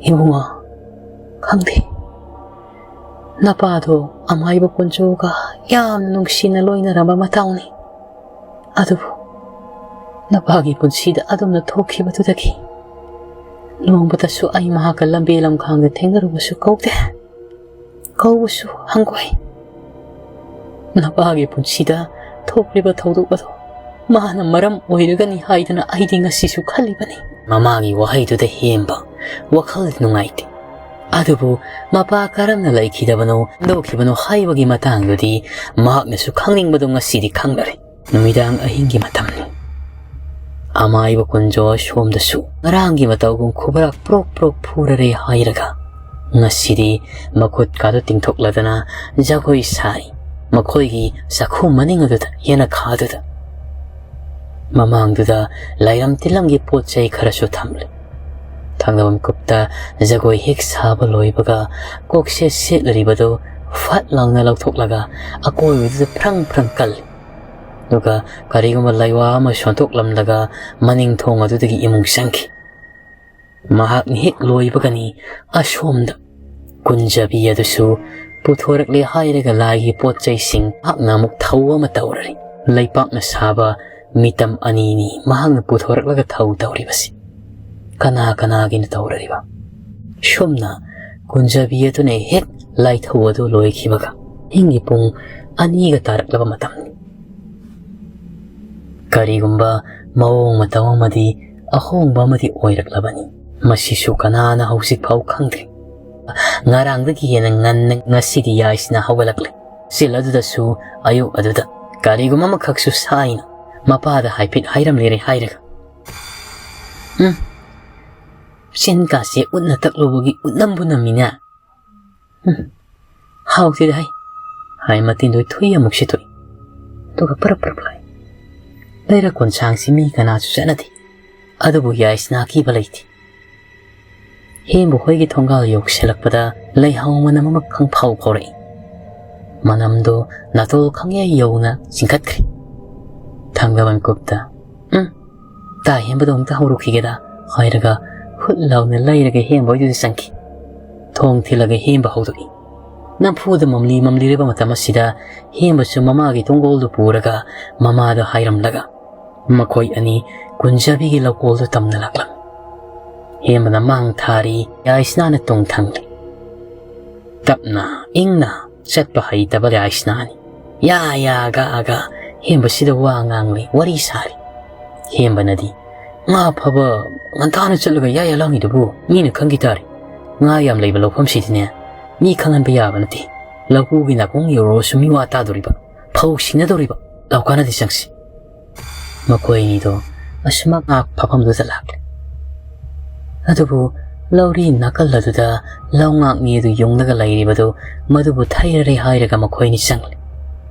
"ꯏꯕꯨꯡꯉꯣ, ꯈꯪꯗꯦ꯫ ꯅꯄꯥꯗꯣ ꯑꯃꯥꯏꯕ ꯀꯨꯟꯖꯣꯒ ꯌꯥꯝꯅ ꯅꯨꯡꯁꯤꯅ ꯂꯣꯏꯅꯔꯝꯕ ꯃꯇꯥꯎꯅꯤ꯫ ꯑꯗꯨꯕꯨ ꯅꯄꯥꯒꯤ ꯄꯨꯟꯁꯤꯗ ꯑꯗꯨꯝꯅ ꯊꯣꯛꯈꯤꯕꯗꯨꯗꯒꯤ ꯅꯣꯡꯃꯇꯁꯨ ꯑꯩ ꯃꯍꯥꯛꯀ ꯂꯝꯕꯤ ꯂꯝꯈꯥꯡꯗ ꯊꯦꯡꯅꯔꯨꯕꯁꯨ ꯀꯧꯗꯦ, ꯀꯧꯕꯁꯨ ꯍꯪꯒꯣꯏ꯫ ꯅꯄꯥꯒꯤ ꯄꯨꯟꯁꯤꯗ ꯊꯣꯛꯂꯤꯕ ꯊꯧꯗꯣꯛ ꯑꯗꯣ ꯃꯥꯅ ꯃꯔꯝ ꯑꯣꯏꯔꯒꯅꯤ ꯍꯥꯏꯗꯅ ꯑꯩꯗꯤ ꯉꯁꯤꯁꯨ ꯈꯜꯂꯤꯕꯅꯤ꯫" ꯃꯃꯥꯒꯤ ꯋꯥꯍꯩꯗꯨꯗ ꯍꯦꯟꯕ ꯋꯥꯈꯜ ꯅꯨꯡꯉꯥꯏꯇꯦ꯫ ꯑꯗꯨꯕꯨ ꯃꯄꯥ ꯀꯔꯝꯅ ꯂꯩꯈꯤꯗꯕꯅꯣ, ꯍꯟꯗꯣꯛꯈꯤꯕꯅꯣ ꯍꯥꯏꯕꯒꯤ ꯃꯇꯥꯡꯗꯨꯗꯤ ꯃꯍꯥꯛꯅꯁꯨ ꯈꯪꯅꯤꯡꯕꯗꯨ ꯉꯁꯤꯗꯤ ꯈꯪꯂꯔꯦ꯫ ꯅꯨꯃꯤꯗꯥꯡ ꯑꯍꯤꯡꯒꯤ ꯃꯇꯝꯅꯤ꯫ ꯑꯃꯥꯏꯕ ꯀꯨꯟꯖꯣ ꯁꯣꯝꯗꯁꯨ ꯉꯔꯥꯡꯒꯤ ꯃꯇꯧꯒꯨꯝ ꯈꯨꯕꯔꯥꯛ ꯄ꯭ꯔꯣꯛ ꯄ꯭ꯔꯣꯛ ꯐꯨꯔꯔꯦ ꯍꯥꯏꯔꯒ ꯉꯁꯤꯗꯤ ꯃꯈꯨꯠꯀꯥꯗꯨ ꯇꯤꯡꯊꯣꯛꯂꯗꯅ ꯖꯒꯣꯏ ꯁꯥꯔꯤ꯫ ꯃꯈꯣꯏꯒꯤ ꯆꯥꯛꯈꯨꯝ ꯃꯅꯤꯡ ꯑꯗꯨꯗ, ꯌꯦꯅꯈꯥꯗꯨꯗ꯫ ꯃꯃꯥꯡꯗꯨꯗ ꯂꯥꯏꯔꯝ ꯇꯤꯜꯂꯝꯒꯤ ꯄꯣꯠ ꯆꯩ ꯈꯔꯁꯨ ꯊꯝꯂꯤ꯫ ꯊꯪꯅꯕ ꯃꯤꯀꯨꯞꯇ ꯖꯒꯣꯏ ꯍꯦꯛ ꯁꯥꯕ ꯂꯣꯏꯕꯒ ꯀꯣꯛꯁꯦ ꯁꯦꯠꯂꯔꯤꯕꯗꯨ ꯐꯠ ꯂꯥꯎꯅ ꯂꯧꯊꯣꯛꯂꯒ ꯑꯀꯣꯏꯕꯗꯨꯗ ꯐ꯭ꯔꯪ ꯐ꯭ꯔꯪ ꯀꯜꯂꯤ꯫ ꯑꯗꯨꯒ ꯀꯔꯤꯒꯨꯝꯕ ꯂꯩꯋꯥ ꯑꯃ ꯁꯣꯟꯊꯣꯛꯂꯝꯂꯒ ꯃꯅꯤꯡ ꯊꯣꯡ ꯑꯗꯨꯗꯒꯤ ꯏꯃꯨꯡ ꯆꯪꯈꯤ꯫ ꯃꯍꯥꯛꯅ ꯍꯦꯛ ꯂꯣꯏꯕꯒꯅꯤ ꯑꯁꯣꯝꯗ ꯀꯨꯟꯖꯕꯤ ꯑꯗꯨꯁꯨ ꯄꯨꯊꯣꯔꯛꯂꯦ ꯍꯥꯏꯔꯒ ꯂꯥꯏꯒꯤ ꯄꯣꯠ ꯆꯩꯁꯤꯡ ꯃꯍꯥꯛꯅ ꯑꯃꯨꯛ ꯊꯧ ꯑꯃ ꯇꯧꯔꯔꯤ꯫ ꯂꯩꯄꯥꯛꯅ ꯁꯥꯕ ꯃꯤꯇꯝ ꯑꯅꯤꯅꯤ ꯃꯍꯥꯛꯅ ꯄꯨꯊꯣꯔꯛꯂꯒ ꯊꯧ ꯇꯧꯔꯤꯕꯁꯤ꯫ ꯀꯅꯥ ꯀꯅꯥꯒꯤꯅ ꯇꯧꯔꯔꯤꯕ? ꯁꯨꯝꯅ ꯀꯨꯟꯖꯕꯤ ꯑꯗꯨꯅ ꯍꯦꯛ ꯂꯥꯏꯊꯧ ꯑꯗꯨ ꯂꯣꯏꯈꯤꯕꯒ ꯑꯍꯤꯡꯒꯤ ꯄꯨꯡ ꯑꯅꯤꯒ ꯇꯥꯔꯛꯂꯕ ꯃꯇꯝꯅꯤ꯫ ꯀꯔꯤꯒꯨꯝꯕ ꯃꯑꯣꯡ ꯃꯇꯧ ꯑꯃꯗꯤ ꯑꯍꯣꯡꯕ ꯑꯃꯗꯤ ꯑꯣꯏꯔꯛꯂꯕꯅꯤ꯫ ꯃꯁꯤꯁꯨ ꯀꯅꯥꯅ ꯍꯧꯖꯤꯛ ꯐꯥꯎ ꯈꯪꯗ꯭ꯔꯤ꯫ ꯉꯔꯥꯡꯗꯒꯤ ꯍꯦꯟꯅ ꯉꯟꯅ ꯉꯁꯤꯗꯤ ꯌꯥꯏꯁꯅꯥ ꯍꯧꯒꯠꯂꯛꯂꯦ꯫ ꯆꯤꯜ ꯑꯗꯨꯗꯁꯨ ꯑꯌꯨꯛ ꯑꯗꯨꯗ ꯀꯔꯤꯒꯨꯝꯕ ꯑꯃꯈꯛꯁꯨ ꯁꯥꯏꯅ ꯃꯄꯥꯗ ꯍꯥꯏꯐꯦꯠ ꯍꯥꯏꯔꯝꯂꯦꯔꯦ ꯍꯥꯏꯔꯒ, ꯎꯝ, ꯆꯤꯟ ꯀꯥꯁꯦ ꯎꯠꯅ ꯇꯛꯂꯨꯕꯒꯤ ꯎꯠꯅꯝꯕꯨ ꯅꯝꯃꯤꯅꯦ꯫ "ꯎꯝ, ꯍꯥꯎꯇꯦꯗ ꯍꯩ," ꯍꯥꯏ ꯃꯇꯤꯟꯗꯣ ꯊꯨꯏ ꯑꯃꯨꯛ ꯁꯤꯠꯇꯣꯛꯏ꯫ ꯑꯗꯨꯒ ꯄꯔꯞ ꯄꯔꯞ ꯂꯥꯏ꯫ ꯂꯩꯔꯛ ꯀꯣꯟꯁꯥꯡꯁꯤ ꯃꯤ ꯀꯅꯥꯁꯨ ꯆꯠꯅꯗꯦ꯫ ꯑꯗꯨꯕꯨ ꯌꯥꯏꯁꯅꯥ ꯀꯤꯕ ꯂꯩꯇꯦ꯫ ꯍꯦꯝꯕ ꯍꯣꯏꯒꯤ ꯊꯣꯡꯒꯥꯜ ꯌꯧꯁꯤꯜꯂꯛꯄꯗ ꯂꯩꯍꯥꯎ ꯃꯅꯝ ꯑꯃ ꯈꯪꯐꯥꯎ ꯐꯥꯎꯔꯛꯏ꯫ ꯃꯅꯝꯗꯣ ꯅꯥꯇꯣꯜ ꯈꯪꯌꯩ ꯌꯧꯅ ꯆꯤꯡꯈꯠꯈ꯭ꯔꯦ꯫ ꯊꯥꯡꯗꯕꯟ ꯀꯨꯞꯇ, "ꯎꯝ, ꯇꯥ ꯍꯦꯝꯕꯗꯣ ꯑꯝꯇ ꯍꯧꯔꯨꯈꯤꯒꯦꯗ," ꯍꯥꯏꯔꯒ ꯍꯨꯠ ꯂꯥꯎꯅ ꯂꯩꯔꯒ ꯍꯦꯝꯕ ꯍꯣꯏꯗꯨꯗ ꯆꯪꯈꯤ꯫ ꯊꯣꯡ ꯊꯤꯜꯂꯒ ꯍꯦꯝꯕ ꯍꯧꯗꯣꯛꯏ꯫ ꯅꯝꯐꯨꯗ ꯃꯝꯂꯤ ꯃꯝꯂꯤꯔꯕ ꯃꯇꯝ ꯑꯁꯤꯗ ꯍꯦꯝꯕꯁꯨ ꯃꯃꯥꯒꯤ ꯇꯣꯡꯒꯣꯜꯗꯨ ꯄꯨꯔꯒ ꯃꯃꯥꯗ ꯍꯥꯏꯔꯝꯂꯒ ꯃꯈꯣꯏ ꯑꯅꯤ ꯀꯨꯟꯖꯕꯤꯒꯤ ꯂꯧꯀꯣꯜꯗꯨ ꯇꯝꯅ ꯂꯥꯛꯂꯝꯃꯤ꯫ ꯍꯦꯝꯕꯅ ꯃꯥꯡ ꯊꯥꯔꯤ, ꯌꯥꯏꯁꯅꯥꯅ ꯇꯨꯡ ꯊꯪꯂꯤ꯫ ꯇꯞꯅ ꯏꯪꯅ ꯆꯠꯄ ꯍꯩꯇꯕ ꯌꯥꯏꯁꯅꯥꯅꯤ꯫ ꯌꯥ ꯌꯥ ꯒꯥ ꯒꯥ ꯍꯦꯝꯕꯁꯤꯗ ꯋꯥ ꯉꯥꯡꯂꯤ, ꯋꯥꯔꯤ ꯁꯥꯔꯤ꯫ ꯍꯦꯝꯕꯅꯗꯤ, "ꯉꯥ ꯐꯕ ꯉꯟꯇꯥꯅ ꯆꯠꯂꯒ ꯌꯥ ꯌꯥ ꯂꯥꯡꯉꯤꯗꯨꯕꯨ ꯃꯤꯅ ꯈꯪꯈꯤ ꯇꯥꯔꯦ꯫ ꯉꯥ ꯌꯥꯝ ꯂꯩꯕ ꯂꯧꯐꯝꯁꯤꯗꯤꯅꯦ ꯃꯤ ꯈꯪꯍꯟꯕ ꯌꯥꯕ ꯅꯠꯇꯦ꯫ ꯂꯧꯕꯨꯒꯤ ꯅꯥꯀꯣꯡ ꯌꯧꯔꯛꯑꯁꯨ ꯃꯤꯋꯥ ꯇꯥꯗꯣꯔꯤꯕ, ꯐꯧ ꯁꯤꯡꯅꯗꯣꯔꯤꯕ꯫ ꯂꯥꯎ ꯀꯥꯟꯅꯗꯦ, ꯆꯪꯁꯤ꯫" ꯃꯈꯣꯏ ꯑꯅꯤꯗꯣ ꯑꯁꯨꯃꯛ ꯉꯥ ꯐꯥꯐꯝꯗꯨꯗ ꯂꯥꯛꯂꯦ꯫ ꯑꯗꯨꯕꯨ ꯂꯧꯔꯤ ꯅꯥꯀꯜ ꯑꯗꯨꯗ ꯂꯧꯉꯥꯛꯅꯤ ꯑꯗꯨ ꯌꯨꯡꯂꯒ ꯂꯩꯔꯤꯕꯗꯨ ꯃꯗꯨꯕꯨ ꯊꯩꯔꯔꯦ ꯍꯥꯏꯔꯒ ꯃꯈꯣꯏꯅꯤ ꯆꯪꯂꯦ꯫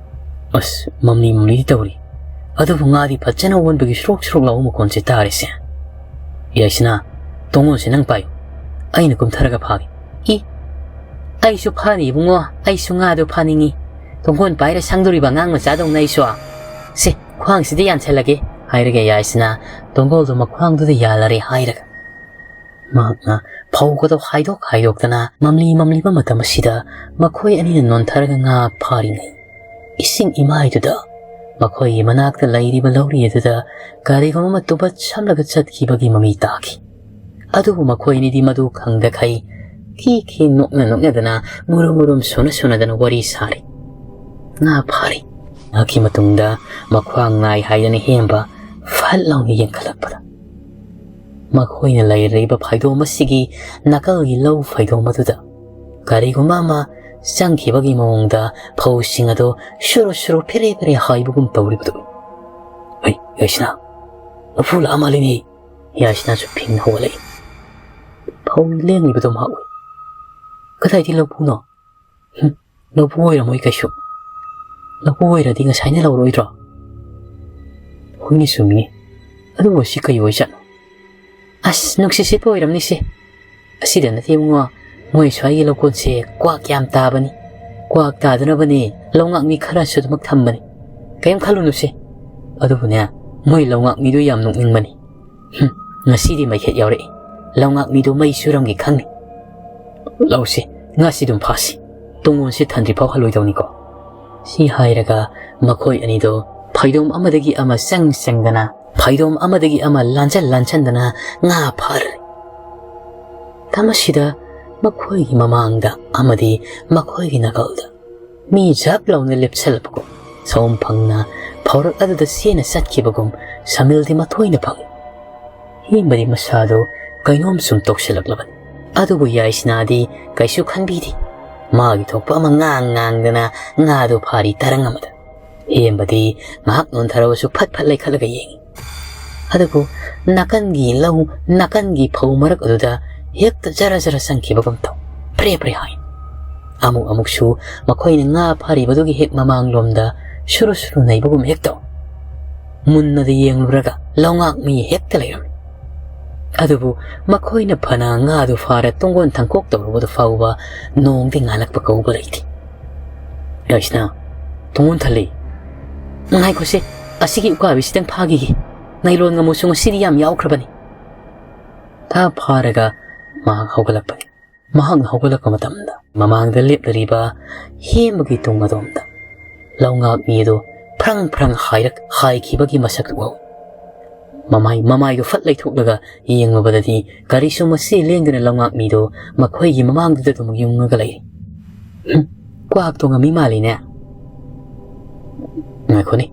ꯑꯁ, ꯃꯝꯂꯤ ꯃꯝꯂꯤꯗꯤ ꯇꯧꯔꯤ, ꯑꯗꯨꯕꯨ ꯉꯥꯗꯤ ꯐꯖꯅ ꯑꯣꯟꯕꯒꯤ ꯁ꯭ꯔꯣꯛ ꯁ꯭ꯔꯣꯛ ꯂꯥꯎꯕ ꯃꯈꯣꯟꯁꯦ ꯇꯥꯔꯤꯁꯦ꯫ ꯌꯥꯏꯁꯅꯥ, ꯇꯣꯡꯒꯣꯜꯁꯦ ꯅꯪ ꯄꯥꯏꯌꯨ, ꯑꯩꯅ ꯀꯨꯝꯊꯔꯒ ꯐꯥꯒꯦ꯫ ꯏ, ꯑꯩꯁꯨ ꯐꯥꯅꯤ ꯏꯕꯨꯡꯉꯣ, ꯑꯩꯁꯨ ꯉꯥꯗꯣ ꯐꯥꯅꯤꯡꯉꯤ꯫ ꯇꯣꯡꯒꯣꯜ ꯄꯥꯏꯔ ꯁꯪꯗꯣꯔꯤꯕ ꯑꯉꯥꯡ ꯃꯆꯥꯗꯧꯅ ꯑꯩꯁꯨ꯫ ꯁꯦ, ꯈ꯭ꯋꯥꯡꯁꯤꯗ ꯌꯥꯟꯁꯜꯂꯒꯦ, ꯍꯥꯏꯔꯒ ꯌꯥꯏꯁꯅꯥ ꯇꯣꯡꯒꯣꯜꯗꯣ ꯃꯈ꯭ꯋꯥꯡꯗꯨꯗ ꯌꯥꯜꯂꯔꯦ ꯍꯥꯏꯔꯒ ꯃꯍꯥꯛꯅ ꯐꯧꯒꯗꯣ ꯍꯥꯏꯗꯣꯛ ꯍꯥꯏꯗꯣꯛꯇꯅ ꯃꯝꯂꯤ ꯃꯝꯂꯤꯕ ꯃꯇꯝ ꯑꯁꯤꯗ ꯃꯈꯣꯏ ꯑꯅꯤꯅ ꯅꯣꯟꯊꯔꯒ ꯉꯥ ꯐꯥꯔꯤꯉꯩ, ꯏꯁꯤꯡ ꯏꯃꯥꯏꯗꯨꯗ ꯃꯈꯣꯏꯒꯤ ꯃꯅꯥꯛꯇ ꯂꯩꯔꯤꯕ ꯂꯧꯔꯤ ꯑꯗꯨꯗ ꯀꯔꯤꯒꯨꯝꯕ ꯑꯃ ꯇꯨꯕꯠ ꯁꯝꯂꯒ ꯆꯠꯈꯤꯕꯒꯤ ꯃꯃꯤ ꯇꯥꯈꯤ꯫ ꯑꯗꯨꯕꯨ ꯃꯈꯣꯏ ꯑꯅꯤꯗꯤ ꯃꯗꯨ ꯈꯪꯗꯈꯩ ꯈꯤ ꯈꯤ ꯅꯣꯛꯅ ꯅꯣꯛꯅꯗꯅ ꯃꯨꯔꯨꯝ ꯃꯨꯔꯨꯝ ꯁꯣꯟꯅ ꯁꯣꯟꯅꯗꯅ ꯋꯥꯔꯤ ꯁꯥꯔꯤ꯫ ꯉꯥ ꯐꯥꯔꯤ꯫ ꯉꯥꯏꯍꯥꯛꯀꯤ ꯃꯇꯨꯡꯗ ꯃꯈ꯭ꯋꯥꯡ ꯅꯥꯏ ꯍꯥꯏꯗꯅ ꯍꯦꯝꯕ ꯐꯠ ꯂꯥꯎꯅ ꯌꯦꯡꯈꯠꯂꯛꯄꯗ ꯃꯈꯣꯏꯅ ꯂꯩꯔꯤꯕ ꯐꯩꯗꯣꯝ ꯑꯁꯤꯒꯤ ꯅꯥꯀꯜꯒꯤ ꯂꯧ ꯐꯩꯗꯣꯝ ꯑꯗꯨꯗ ꯀꯔꯤꯒꯨꯝꯕ ꯑꯃ ꯆꯪꯈꯤꯕꯒꯤ ꯃꯑꯣꯡꯗ ꯐꯧꯁꯤꯡ ꯑꯗꯨ ꯁꯨꯔꯨ ꯁꯨꯔꯨ ꯐꯦꯔꯦ ꯐꯦꯔꯦ ꯍꯥꯏꯕꯒꯨꯝ ꯇꯧꯔꯤꯕꯗꯨ꯫ "ꯍꯩ, ꯌꯥꯏꯁꯅꯥ, ꯂꯐꯨ ꯂꯥꯛꯑ ꯃꯥꯜꯂꯤꯅꯦ!" ꯌꯥꯏꯁꯅꯥꯁꯨ ꯐꯤꯡꯅ ꯍꯧꯒꯠꯂꯛꯏ꯫ ꯐꯧ ꯂꯦꯡꯂꯤꯕꯗꯨ ꯃꯍꯥꯛ ꯎꯏ꯫ "ꯀꯗꯥꯏꯗꯤ ꯂꯧꯄꯨꯅꯣ?" "ꯍꯨꯝ, ꯂꯧꯄꯨ ꯑꯣꯏꯔꯝꯃꯣꯏ ꯀꯩꯁꯨ꯫ ꯂꯧꯄꯨ ꯑꯣꯏꯔꯗꯤ ꯉꯁꯥꯏꯅ ꯂꯧꯔꯣꯏꯗ꯭ꯔꯣ?" "ꯍꯣꯏꯅꯦ, ꯆꯨꯝꯃꯤꯅꯦ꯫ ꯑꯗꯨꯕꯨ ꯁꯤ ꯀꯩ ꯑꯣꯏꯖꯥꯠꯅꯣ? ꯑꯁ, ꯅꯨꯡꯁꯤꯠ ꯁꯤꯠꯄ ꯑꯣꯏꯔꯝꯅꯤꯁꯦ꯫ ꯑꯁꯤꯗ ꯅꯠꯇꯦ ꯏꯕꯨꯡꯉꯣ, ꯃꯣꯏ ꯁ꯭ꯋꯥꯏꯒꯤ ꯂꯧꯀꯣꯟꯁꯦ ꯀ꯭ꯋꯥꯛ ꯌꯥꯝ ꯇꯥꯕꯅꯤ꯫ ꯀ꯭ꯋꯥꯛ ꯇꯥꯗꯅꯕꯅꯦ ꯂꯧꯉꯥꯛ ꯃꯤ ꯈꯔꯁꯨ ꯑꯗꯨꯃꯛ ꯊꯝꯕꯅꯤ꯫ ꯀꯔꯤꯝ ꯈꯜꯂꯨꯅꯨꯁꯦ꯫ ꯑꯗꯨꯕꯨꯅꯦ, ꯃꯣꯏ ꯂꯧꯉꯥꯛ ꯃꯤꯗꯨ ꯌꯥꯝ ꯅꯣꯛꯅꯤꯡꯕꯅꯤ꯫ ꯍꯨꯝ, ꯉꯁꯤꯗꯤ ꯃꯩꯈꯦꯠ ꯌꯥꯎꯔꯛꯏ꯫ ꯂꯧꯉꯥꯛ ꯃꯤꯗꯨ ꯃꯩ ꯁꯨꯔꯝꯒꯦ ꯈꯪꯅꯤ꯫ ꯂꯧꯁꯤ, ꯉꯥꯁꯤ ꯑꯗꯨꯝ ꯐꯥꯁꯤ꯫ ꯇꯨꯡꯒꯣꯟꯁꯤ ꯊꯟꯗ꯭ꯔꯤꯐꯥꯎ ꯍꯜꯂꯣꯏꯗꯧꯅꯤꯀꯣ꯫" ꯁꯤ ꯍꯥꯏꯔꯒ ꯃꯈꯣꯏ ꯑꯅꯤꯗꯣ ꯐꯩꯗꯣꯝ ꯑꯃꯗꯒꯤ ꯑꯃ ꯆꯪ ꯆꯪꯗꯅ, ꯐꯩꯗꯣꯝ ꯑꯃꯗꯒꯤ ꯑꯃ ꯂꯥꯟꯖꯟ ꯂꯥꯟꯖꯟꯗꯅ ꯉꯥ ꯐꯥꯔꯦ꯫ ꯃꯇꯝ ꯑꯁꯤꯗ ꯃꯈꯣꯏꯒꯤ ꯃꯃꯥꯡꯗ ꯑꯃꯗꯤ ꯃꯈꯣꯏꯒꯤ ꯅꯥꯀꯜꯗ ꯃꯤ ꯖꯛ ꯂꯥꯎꯅ ꯂꯦꯞꯁꯤꯜꯂꯛꯄꯒꯨꯝ, ꯁꯑꯣꯝ ꯐꯪꯅ ꯐꯧꯔꯛ ꯑꯗꯨꯗ ꯆꯦꯟꯅ ꯆꯠꯈꯤꯕꯒꯨꯝ ꯁꯃꯤꯜꯗꯤ ꯃꯊꯣꯏꯅ ꯐꯪꯏ꯫ ꯍꯦꯝꯕꯗꯤ ꯃꯁꯥꯗꯨ ꯀꯩꯅꯣꯝ ꯁꯨꯝ ꯇꯧꯁꯤꯜꯂꯛꯂꯕꯅꯤ꯫ ꯑꯗꯨꯕꯨ ꯌꯥꯏꯁꯅꯥꯗꯤ ꯀꯩꯁꯨ ꯈꯟꯕꯤꯗꯦ꯫ ꯃꯥꯒꯤ ꯊꯣꯛꯄ ꯑꯃ ꯉꯥꯡ ꯉꯥꯡꯗꯅ ꯉꯥꯗꯨ ꯐꯥꯔꯤ ꯇꯔꯪ ꯑꯃꯗ꯫ ꯍꯦꯝꯕꯗꯤ ꯉꯥꯏꯍꯥꯛ ꯅꯣꯟꯊꯔꯕꯁꯨ ꯐꯠ ꯐꯠ ꯂꯩꯈꯠꯂꯒ ꯌꯦꯡꯏ꯫ ꯑꯗꯨꯕꯨ ꯅꯥꯀꯟꯒꯤ ꯂꯧ, ꯅꯥꯀꯟꯒꯤ ꯐꯧ ꯃꯔꯛ ꯑꯗꯨꯗ ꯍꯦꯛꯇ ꯖꯔ ꯖꯔ ꯆꯪꯈꯤꯕꯒꯨꯝ ꯇꯧ꯫ ꯐ꯭ꯔꯦ ꯐ꯭ꯔꯦ ꯍꯥꯏ꯫ ꯑꯃꯨꯛ ꯑꯃꯨꯛꯁꯨ ꯃꯈꯣꯏꯅ ꯉꯥ ꯐꯥꯔꯤꯕꯗꯨꯒꯤ ꯍꯦꯛ ꯃꯃꯥꯡꯂꯣꯝꯗ ꯁꯨꯔꯨ ꯁꯨꯔꯨ ꯅꯩꯕꯒꯨꯝ ꯍꯦꯛ ꯇꯧ꯫ ꯃꯨꯟꯅꯗ ꯌꯦꯡꯂꯨꯔꯒ ꯂꯧꯉꯥꯛ ꯃꯤ ꯍꯦꯛꯇ ꯂꯩꯔꯝꯃꯤ꯫ ꯑꯗꯨꯕꯨ ꯃꯈꯣꯏꯅ ꯐꯅ ꯉꯥꯗꯨ ꯐꯥꯔ ꯇꯨꯡꯒꯣꯟ ꯊꯥꯡꯀꯣꯛ ꯇꯧꯔꯨꯕꯗꯨ ꯐꯥꯎꯕ ꯅꯣꯡꯗꯤ ꯉꯥꯜꯂꯛꯄ ꯀꯧꯕ ꯂꯩꯇꯦ꯫ "ꯌꯥꯏꯁꯅꯥ, ꯇꯨꯡꯒꯣꯟ ꯊꯜꯂꯤ꯫ ꯉꯥꯏꯈꯣꯁꯦ, ꯑꯁꯤꯒꯤ ꯎꯀꯥꯕꯤꯁꯤꯗꯪ ꯐꯥꯈꯤꯒꯦ꯫ ꯅꯥꯏꯂꯣꯟ ꯉꯥꯃꯨꯁꯨ ꯉꯁꯤꯗꯤ ꯌꯥꯝ ꯌꯥꯎꯈ꯭ꯔꯕꯅꯤ꯫" ꯊꯥ ꯐꯥꯔꯒ ꯃꯍꯥꯛ ꯍꯧꯒꯠꯂꯛꯄꯅꯤ꯫ ꯃꯍꯥꯛꯅ ꯍꯧꯒꯠꯂꯛꯄ ꯃꯇꯝꯗ ꯃꯃꯥꯡꯗ ꯂꯦꯞꯂꯤꯕ ꯍꯦꯝꯕꯒꯤ ꯇꯨꯡ ꯑꯗꯣꯝꯗ ꯂꯧꯉꯥꯛ ꯃꯤ ꯑꯗꯨ ꯐ꯭ꯔꯪ ꯐ꯭ꯔꯪ ꯍꯥꯏꯔꯛ-, ꯍꯥꯏꯈꯤꯕꯒꯤ ꯃꯁꯛ ꯎꯍꯧꯏ꯫ ꯃꯃꯥꯏ, ꯃꯃꯥꯏꯗꯨ ꯐꯠ ꯂꯩꯊꯣꯛꯂꯒ ꯌꯦꯡꯂꯨꯕꯗꯗꯤ ꯀꯔꯤꯁꯨ ꯃꯆꯤ ꯂꯦꯡꯗꯅ ꯂꯧꯉꯥꯛ ꯃꯤꯗꯨ ꯃꯈꯣꯏꯒꯤ ꯃꯃꯥꯡꯗꯨꯗ ꯑꯗꯨꯝ ꯌꯨꯡꯉꯒ ꯂꯩꯔꯤ꯫ "ꯍꯨꯝ, ꯀ꯭ꯋꯥꯛ ꯇꯣꯡꯉꯝꯃꯤ ꯃꯥꯜꯂꯤꯅꯦ꯫ ꯉꯥꯏꯈꯣꯅꯦ,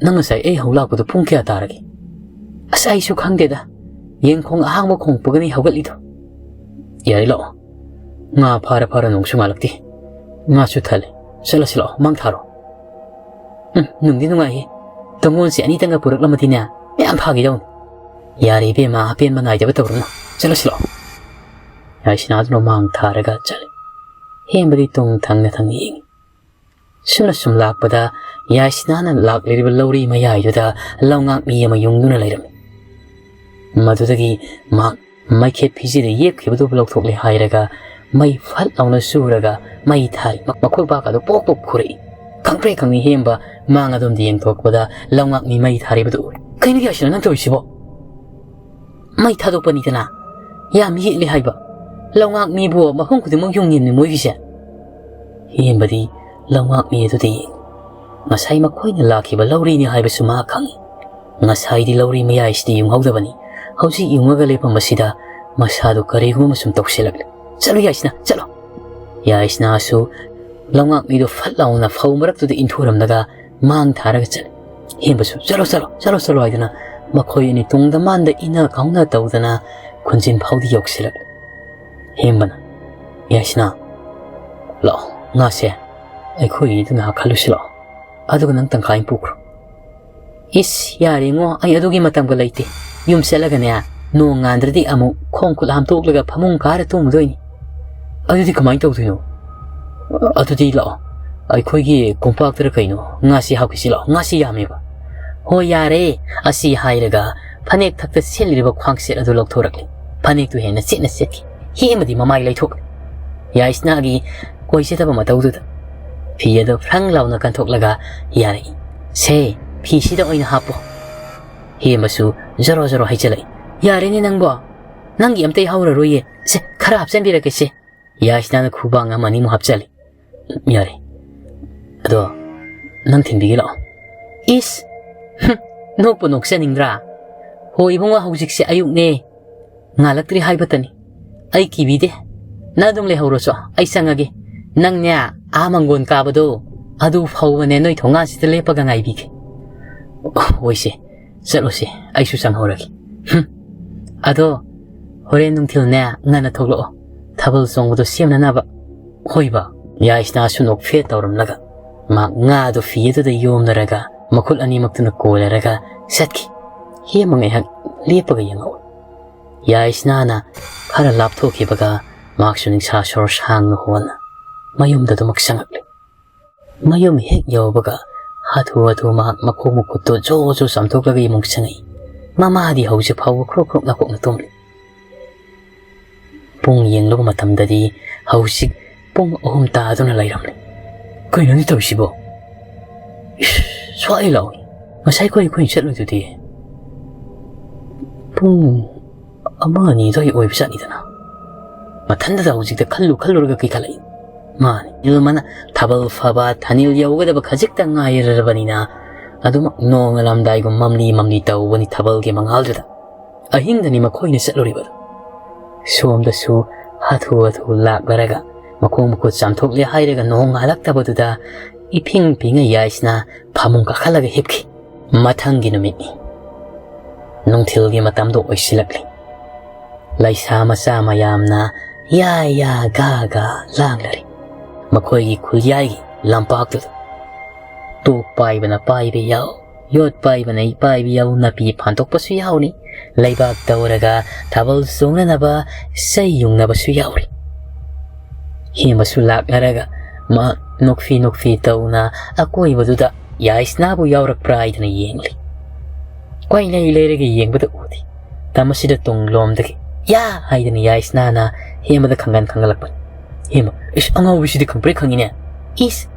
ꯅꯪ ꯉꯁꯥꯏ ꯑꯩ ꯍꯧ ꯂꯥꯛꯄꯗꯨ ꯄꯨꯡ ꯀꯌꯥ ꯇꯥꯔꯒꯦ?" "ꯑꯁ, ꯑꯩꯁꯨ ꯈꯪꯗꯦꯗ꯫ ꯌꯦꯟꯈꯣꯡ ꯑꯍꯥꯡꯕ ꯈꯣꯡꯉꯛꯄꯒꯅꯤ ꯍꯧꯒꯠꯂꯤꯗꯣ꯫" "ꯌꯥꯔꯦ, ꯂꯥꯛꯑꯣ꯫ ꯉꯥ ꯐꯥꯔ ꯐꯥꯔ ꯅꯣꯡꯁꯨ ꯉꯥꯜꯂꯛꯇꯦ꯫ ꯉꯥꯁꯨ ꯊꯜꯂꯦ꯫ ꯆꯠꯂꯁꯤ ꯂꯥꯛꯑꯣ, ꯃꯥꯡ ꯊꯥꯔꯣ꯫" "ꯎꯝ, ꯅꯨꯡꯗꯤ ꯅꯨꯡꯉꯥꯏꯍꯦ꯫ ꯇꯨꯡꯒꯣꯟꯁꯦ ꯑꯅꯤꯇꯪꯒ ꯄꯨꯔꯛꯂꯝꯃꯗꯤꯅꯦ, ꯃꯌꯥꯝ ꯐꯥꯈꯤꯗꯧꯅꯤ꯫" "ꯌꯥꯔꯦ ꯏꯕꯦꯝꯃ, ꯑꯄꯦꯟꯕ ꯅꯥꯏꯗꯕ ꯇꯧꯔꯨꯅꯨ꯫ ꯆꯠꯂꯁꯤ ꯂꯥꯛꯑꯣ꯫" ꯌꯥꯏꯁꯅꯥꯗꯨꯅ ꯃꯥꯡ ꯊꯥꯔꯒ ꯆꯠꯂꯤ꯫ ꯍꯦꯝꯕꯗꯤ ꯇꯨꯡ ꯊꯪꯅ ꯊꯪꯅ ꯌꯦꯡꯉꯤ꯫ ꯁꯨꯝꯅ ꯁꯨꯝ ꯂꯥꯛꯄꯗ ꯌꯥꯏꯁꯅꯥꯅ ꯂꯥꯛꯂꯤꯕ ꯂꯧꯔꯤ ꯃꯌꯥꯏꯗꯨꯗ ꯂꯧꯉꯥꯛ ꯃꯤ ꯑꯃ ꯌꯨꯡꯗꯨꯅ ꯂꯩꯔꯝꯃꯤ꯫ ꯃꯗꯨꯗꯒꯤ ꯃꯍꯥꯛ ꯃꯩꯈꯦꯠ ꯐꯤꯖꯤꯗ ꯌꯦꯞꯈꯤꯕꯗꯨꯕꯨ ꯂꯧꯊꯣꯛꯂꯦ ꯍꯥꯏꯔꯒ ꯃꯩ ꯐꯠ ꯂꯥꯎꯅ ꯆꯨꯔꯒ ꯃꯩ ꯊꯥꯔꯤ꯫ ꯃ-, ꯃꯈꯣꯏ ꯄꯥꯛ ꯑꯗꯨ ꯄꯣꯛ ꯄꯣꯛ ꯈꯨꯔꯛꯏ꯫ ꯈꯪꯄ꯭ꯔꯦꯛ ꯈꯪꯉꯤ ꯍꯦꯝꯕ ꯃꯥꯡ ꯑꯗꯣꯝꯗ ꯌꯦꯡꯊꯣꯛꯄꯗ ꯂꯧꯉꯥꯛ ꯃꯤ ꯃꯩ ꯊꯥꯔꯤꯕꯗꯨ ꯎꯔꯦ꯫ "ꯀꯩꯅꯣ ꯌꯥꯏꯁꯅꯥ ꯅꯪ ꯇꯧꯔꯤꯁꯤꯕꯣ? ꯃꯩ ꯊꯥꯗꯣꯛꯄꯅꯤꯗꯅ꯫ ꯌꯥꯝ ꯌꯦꯠꯂꯦ ꯍꯥꯏꯕ꯫ ꯂꯧꯉꯥꯛ ꯃꯤꯕꯨ ꯃꯐꯝ ꯈꯨꯗꯤꯡꯃꯛ ꯌꯨꯡꯉꯤꯕꯅꯤ ꯃꯣꯏꯒꯤꯁꯦ꯫" ꯍꯦꯝꯕꯗꯤ ꯂꯧꯉꯥꯛ ꯃꯤ ꯑꯗꯨꯗ ꯌꯦꯡꯉꯤ꯫ ꯉꯁꯥꯏ ꯃꯈꯣꯏꯅ ꯂꯥꯛꯈꯤꯕ ꯂꯧꯔꯤꯅꯤ ꯍꯥꯏꯕꯁꯨ ꯃꯍꯥꯛ ꯈꯪꯉꯤ꯫ ꯉꯁꯥꯏꯗꯤ ꯂꯧꯔꯤ ꯃꯌꯥꯏꯁꯤꯗ ꯌꯨꯡꯍꯧꯗꯕꯅꯤ꯫ ꯍꯧꯖꯤꯛ ꯌꯨꯡꯉꯒ ꯂꯦꯞꯄꯝꯕꯁꯤꯗ ꯃꯁꯥꯗꯨ ꯀꯔꯤꯒꯨꯝꯕ ꯁꯨꯝ ꯇꯧꯁꯤꯜꯂꯛꯂꯦ꯫ "ꯆꯠꯂꯨ ꯌꯥꯏꯁꯅꯥ, ꯆꯠꯂꯣ!" ꯌꯥꯏꯁꯅꯥꯁꯨ ꯂꯧꯉꯥꯛ ꯃꯤꯗꯨ ꯐꯠ ꯂꯥꯎꯅ ꯐꯧ ꯃꯔꯛꯇꯨꯗ ꯏꯟꯊꯨꯔꯝꯂꯒ ꯃꯥꯡ ꯊꯥꯔꯒ ꯆꯠꯂꯤ꯫ ꯍꯦꯝꯕꯁꯨ "ꯆꯠꯂꯣ, ꯆꯠꯂꯣ, ꯆꯠꯂꯣ, ꯆꯠꯂꯣ" ꯍꯥꯏꯗꯨꯅ ꯃꯈꯣꯏ ꯑꯅꯤ ꯇꯨꯡꯗ ꯃꯥꯡꯗ ꯏꯟꯅ ꯀꯥꯎꯅ ꯇꯧꯗꯅ ꯈꯨꯟꯖꯤꯟ ꯐꯥꯎꯗꯤ ꯌꯧꯁꯤꯜꯂꯛꯂꯦ꯫ ꯍꯦꯝꯕꯅ, "ꯌꯥꯏꯁꯅꯥ, ꯂꯥꯛꯑꯣ, ꯉꯥꯁꯦ ꯑꯩꯈꯣꯏꯒꯤꯗ ꯉꯥꯏꯍꯥꯛ ꯈꯜꯂꯨꯁꯤ ꯂꯥꯛꯑꯣ, ꯑꯗꯨꯒ ꯅꯪ ꯇꯪꯈꯥꯏ ꯑꯃ ꯄꯨꯈ꯭ꯔꯣ꯫" "ꯏꯁ, ꯌꯥꯔꯦꯉꯣ, ꯑꯩ ꯑꯗꯨꯒꯤ ꯃꯇꯝꯒ ꯂꯩꯇꯦ꯫ ꯌꯨꯝ ꯆꯠꯂꯒꯅꯦ, ꯅꯣꯡ ꯉꯥꯟꯗ꯭ꯔꯗꯤ ꯑꯃꯨꯛ ꯈꯣꯡ ꯈꯨꯠ ꯍꯥꯝꯇꯣꯛꯂꯒ ꯐꯃꯨꯡ ꯀꯥꯔ ꯇꯨꯝꯃꯨꯗꯣꯏꯅꯤ꯫" "ꯑꯗꯨꯗꯤ ꯀꯃꯥꯏꯅ ꯇꯧꯗꯣꯏꯅꯣ?" "ꯑꯗꯨꯗꯤ ꯂꯥꯛꯑꯣ, ꯑꯩꯈꯣꯏꯒꯤ ꯀꯣꯝꯄꯥꯛꯇꯔ ꯀꯩꯅꯣ ꯉꯥꯁꯤ ꯍꯥꯞꯈꯤꯁꯤ ꯂꯥꯛꯑꯣ, ꯉꯥꯁꯤ ꯌꯥꯝꯃꯦꯕ꯫" "ꯍꯣꯏ, ꯌꯥꯔꯦ꯫" ꯑꯁꯤ ꯍꯥꯏꯔꯒ ꯐꯅꯦꯛ ꯊꯛꯇ ꯁꯦꯠꯂꯤꯕ ꯈ꯭ꯋꯥꯡꯁꯦꯠ ꯑꯗꯨ ꯂꯧꯊꯣꯔꯛꯂꯦ꯫ ꯐꯅꯦꯛꯇꯨ ꯍꯦꯟꯅ ꯆꯦꯠꯅ ꯁꯦꯠꯈꯤ꯫ ꯍꯦꯝꯕꯗꯤ ꯃꯃꯥꯏ ꯂꯩꯊꯣꯛꯂꯦ꯫ ꯌꯥꯏꯁꯅꯥꯒꯤ ꯀꯣꯏꯖꯗꯕ ꯃꯇꯧꯗꯨꯗ ꯐꯤ ꯑꯗꯨ ꯐ꯭ꯔꯪ ꯂꯥꯎꯅ ꯀꯟꯊꯣꯛꯂꯒ ꯌꯥꯔꯛꯏ꯫ "ꯁꯦ, ꯐꯤꯁꯤꯗ ꯑꯣꯏꯅ ꯍꯥꯞꯄꯣ꯫" ꯍꯦꯝꯕꯁꯨ ꯖꯔꯣ ꯖꯔꯣ ꯍꯩꯖꯤꯜꯂꯛꯏ꯫ "ꯌꯥꯔꯦꯅꯦ ꯅꯪꯕꯣ, ꯅꯪꯒꯤ ꯑꯝꯇ ꯌꯥꯍꯧꯔꯔꯣꯏꯌꯦ꯫ ꯁꯦ, ꯈꯔ ꯍꯥꯞꯆꯤꯟꯕꯤꯔꯛꯀꯦꯁꯦ꯫" ꯌꯥꯏꯁꯅꯥꯅ ꯈꯨꯕꯥꯡ ꯑꯃ ꯑꯅꯤꯃꯨꯛ ꯍꯥꯞꯆꯜꯂꯤ꯫ "ꯌꯥꯔꯦ꯫ ꯑꯗꯣ ꯅꯪ ꯊꯤꯟꯕꯤꯒꯦ ꯂꯥꯛꯑꯣ꯫" "ꯏꯁ! ꯍꯨꯝ, ꯅꯣꯛꯄꯨ ꯅꯣꯛꯆꯅꯤꯡꯗ꯭ꯔꯥ? ꯍꯣ ꯏꯕꯨꯡꯉꯣ, ꯍꯧꯖꯤꯛꯁꯦ ꯑꯌꯨꯛꯅꯦ꯫ ꯉꯥꯜꯂꯛꯇ꯭ꯔꯤ ꯍꯥꯏꯕꯇꯅꯤ꯫ ꯑꯩ ꯀꯤꯕꯤꯗꯦ꯫ ꯅꯪ ꯑꯗꯨꯝ ꯂꯩꯍꯧꯔꯣꯆꯣ, ꯑꯩ ꯆꯪꯉꯒꯦ꯫ ꯅꯪꯅꯦ, ꯑꯥ ꯃꯪꯒꯣꯟ ꯀꯥꯕꯗꯣ, ꯑꯗꯨ ꯐꯥꯎꯕꯅꯦ ꯅꯣꯏ ꯊꯣꯡꯒꯥꯟꯁꯤꯗ ꯂꯦꯞꯄꯒ ꯉꯥꯏꯕꯤꯒꯦ꯫" "ꯍꯣꯏꯁꯦ, ꯆꯠꯂꯨꯁꯦ, ꯑꯩꯁꯨ ꯆꯪꯍꯧꯔꯒꯦ꯫" "ꯍꯨꯝ꯫ ꯑꯗꯣ ꯍꯣꯔꯦꯟ ꯅꯨꯡꯊꯤꯜꯅꯦ ꯉꯟꯅ ꯊꯣꯛꯂꯛꯑꯣ, ꯊꯥꯕꯜ ꯆꯣꯡꯕꯗꯣ ꯁꯦꯝꯅꯅꯕ꯫" "ꯍꯣꯏꯕ꯫" ꯌꯥꯏꯁꯅꯥꯁꯨ ꯅꯣꯛꯐꯦꯠ ꯇꯧꯔꯝꯂꯒ ꯃꯍꯥꯛ ꯉꯥꯗꯨ ꯐꯤ ꯑꯗꯨꯗ ꯌꯣꯝꯅꯔꯒ ꯃꯈꯨꯠ ꯑꯅꯤꯃꯛꯇꯨꯅ ꯀꯣꯜꯂꯔꯒ ꯆꯠꯈꯤ꯫ ꯍꯦꯝꯕ ꯉꯥꯏꯍꯥꯛ ꯂꯦꯞꯄꯒ ꯌꯦꯡꯍꯧꯏ꯫ ꯌꯥꯏꯁꯅꯥꯅ ꯈꯔ ꯂꯥꯞꯊꯣꯛꯈꯤꯕꯒ ꯃꯍꯥꯛꯁꯨ ꯅꯤꯡꯁꯥ ꯁꯣꯔ ꯁꯥꯡꯅ ꯍꯣꯟꯅ ꯃꯌꯨꯝꯗ ꯑꯗꯨꯃꯛ ꯆꯪꯉꯛꯂꯦ꯫ ꯃꯌꯨꯝ ꯍꯦꯛ ꯌꯧꯕꯒ ꯍꯥꯊꯨ ꯍꯥꯊꯨ ꯃꯍꯥꯛ ꯃꯈꯣꯡ ꯃꯈꯨꯠꯇꯨ ꯖꯣ ꯖꯣ ꯆꯥꯝꯊꯣꯛꯂꯒ ꯏꯃꯨꯡ ꯆꯪꯉꯛꯏ꯫ ꯃꯃꯥꯗꯤ ꯍꯧꯖꯤꯛ ꯐꯥꯎꯕ ꯈ꯭ꯔꯣꯛ ꯈ꯭ꯔꯣꯛ ꯅꯥꯀꯣꯛꯅ ꯇꯨꯝꯂꯤ꯫ ꯄꯨꯡ ꯌꯦꯡꯂꯨꯕ ꯃꯇꯝꯗꯗꯤ ꯍꯧꯖꯤꯛ ꯄꯨꯡ ꯑꯍꯨꯝ ꯇꯥꯗꯨꯅ ꯂꯩꯔꯝꯂꯦ꯫ "ꯀꯩꯅꯣꯅꯦ ꯇꯧꯔꯤꯁꯤꯕꯣ? ꯏꯁ, ꯁ꯭ꯋꯥꯏ ꯂꯥꯎꯏ꯫ ꯉꯁꯥꯏ ꯑꯩꯈꯣꯏ, ꯑꯩꯈꯣꯏꯅ ꯆꯠꯂꯨꯏꯗꯨꯗꯤ?" ꯄꯨꯡ ꯑꯃ ꯑꯅꯤ ꯑꯗꯨꯋꯥꯏ ꯑꯣꯏꯕ ꯆꯠꯅꯤꯗꯅ꯫ ꯃꯊꯟꯇꯗ ꯍꯧꯖꯤꯛꯇ ꯈꯜꯂꯨ ꯈꯜꯂꯨꯔꯒ ꯀꯤꯈꯠꯂꯛꯏ꯫ ꯃꯥꯅꯤ, ꯅꯤꯜꯃꯅ ꯊꯥꯕꯜ ꯐꯕ ꯊꯥꯅꯤꯜ ꯌꯧꯒꯗꯕ ꯈꯖꯤꯛꯇ ꯉꯥꯏꯔꯕꯅꯤꯅ ꯑꯗꯨꯃꯛ ꯅꯣꯡꯉꯥꯜꯂꯝꯗꯥꯏꯒꯨꯝ ꯃꯝꯂꯤ ꯃꯝꯂꯤ ꯇꯧꯕꯅꯤ ꯊꯥꯕꯜꯒꯤ ꯃꯉꯥꯜꯗꯨꯗ꯫ ꯑꯍꯤꯡꯗꯅꯤ ꯃꯈꯣꯏꯅ ꯆꯠꯂꯨꯔꯤꯕꯗꯨ꯫ ꯁꯣꯝꯗꯁꯨ ꯍꯥꯊꯨ ꯍꯥꯊꯨ ꯂꯥꯛꯂꯔꯒ ꯃꯈꯣꯡ ꯃꯈꯨꯠ ꯆꯥꯝꯊꯣꯛꯂꯦ ꯍꯥꯏꯔꯒ ꯅꯣꯡ ꯉꯥꯜꯂꯛꯇꯕꯗꯨꯗ ꯏꯐꯤꯡ ꯐꯤꯡꯉ ꯌꯥꯏꯁꯅꯥ ꯐꯃꯨꯡ ꯀꯥꯈꯠꯂꯒ ꯍꯤꯞꯈꯤ꯫ ꯃꯊꯪꯒꯤ ꯅꯨꯃꯤꯠꯅꯤ꯫ ꯅꯨꯡꯊꯤꯜꯒꯤ ꯃꯇꯝꯗꯣ ꯑꯣꯏꯁꯤꯜꯂꯛꯂꯤ꯫ ꯂꯩꯁꯥ ꯃꯆꯥ ꯃꯌꯥꯝꯅ ꯌꯥ ꯌꯥ ꯒꯥ ꯒꯥ ꯂꯥꯡꯂꯔꯤ꯫ ꯃꯈꯣꯏꯒꯤ ꯈꯨꯜꯌꯥꯏꯒꯤ ꯂꯝꯄꯥꯛꯇꯨꯗ ꯇꯣꯛ ꯄꯥꯏꯕꯅ ꯄꯥꯏꯕ ꯌꯥꯎ, ꯌꯣꯠ ꯄꯥꯏꯕꯅ ꯄꯥꯏꯕ ꯌꯥꯎ, ꯅꯥꯄꯤ ꯐꯥꯟꯗꯣꯛꯄꯁꯨ ꯌꯥꯎꯔꯤ, ꯂꯩꯕꯥꯛ ꯇꯧꯔꯒ ꯊꯥꯕꯜ ꯆꯣꯡꯅꯅꯕ ꯆꯩ ꯌꯨꯡꯅꯕꯁꯨ ꯌꯥꯎꯔꯤ꯫ ꯍꯦꯃꯁꯨ ꯂꯥꯛꯅꯔꯒ ꯃꯍꯥꯛ ꯅꯣꯛꯐꯤ ꯅꯣꯛꯐꯤ ꯇꯧꯅ ꯑꯀꯣꯏꯕꯗꯨꯗ ꯌꯥꯏꯁꯅꯥꯕꯨ ꯌꯥꯎꯔꯛꯄ꯭ꯔꯥ ꯍꯥꯏꯗꯅ ꯌꯦꯡꯂꯤ꯫ ꯀꯣꯏꯂꯩ ꯂꯩꯔꯒ ꯌꯦꯡꯕꯗ ꯎꯗꯦ꯫ ꯇꯃꯁꯤꯗ ꯇꯨꯡꯂꯣꯝꯗꯒꯤ "ꯌꯥ!" ꯍꯥꯏꯗꯅ ꯌꯥꯏꯁꯅꯥꯅ ꯍꯦꯃꯗ ꯈꯪꯒꯟ ꯈꯪꯒꯠꯂꯛꯄꯅꯤ꯫ ꯍꯦꯃ, "ꯏꯁ, ꯑꯉꯥꯎꯕꯤꯁꯤꯗꯤ ꯈꯪꯄ꯭ꯔꯦꯛ ꯈꯪꯉꯤꯅꯦ꯫ ꯏꯁ,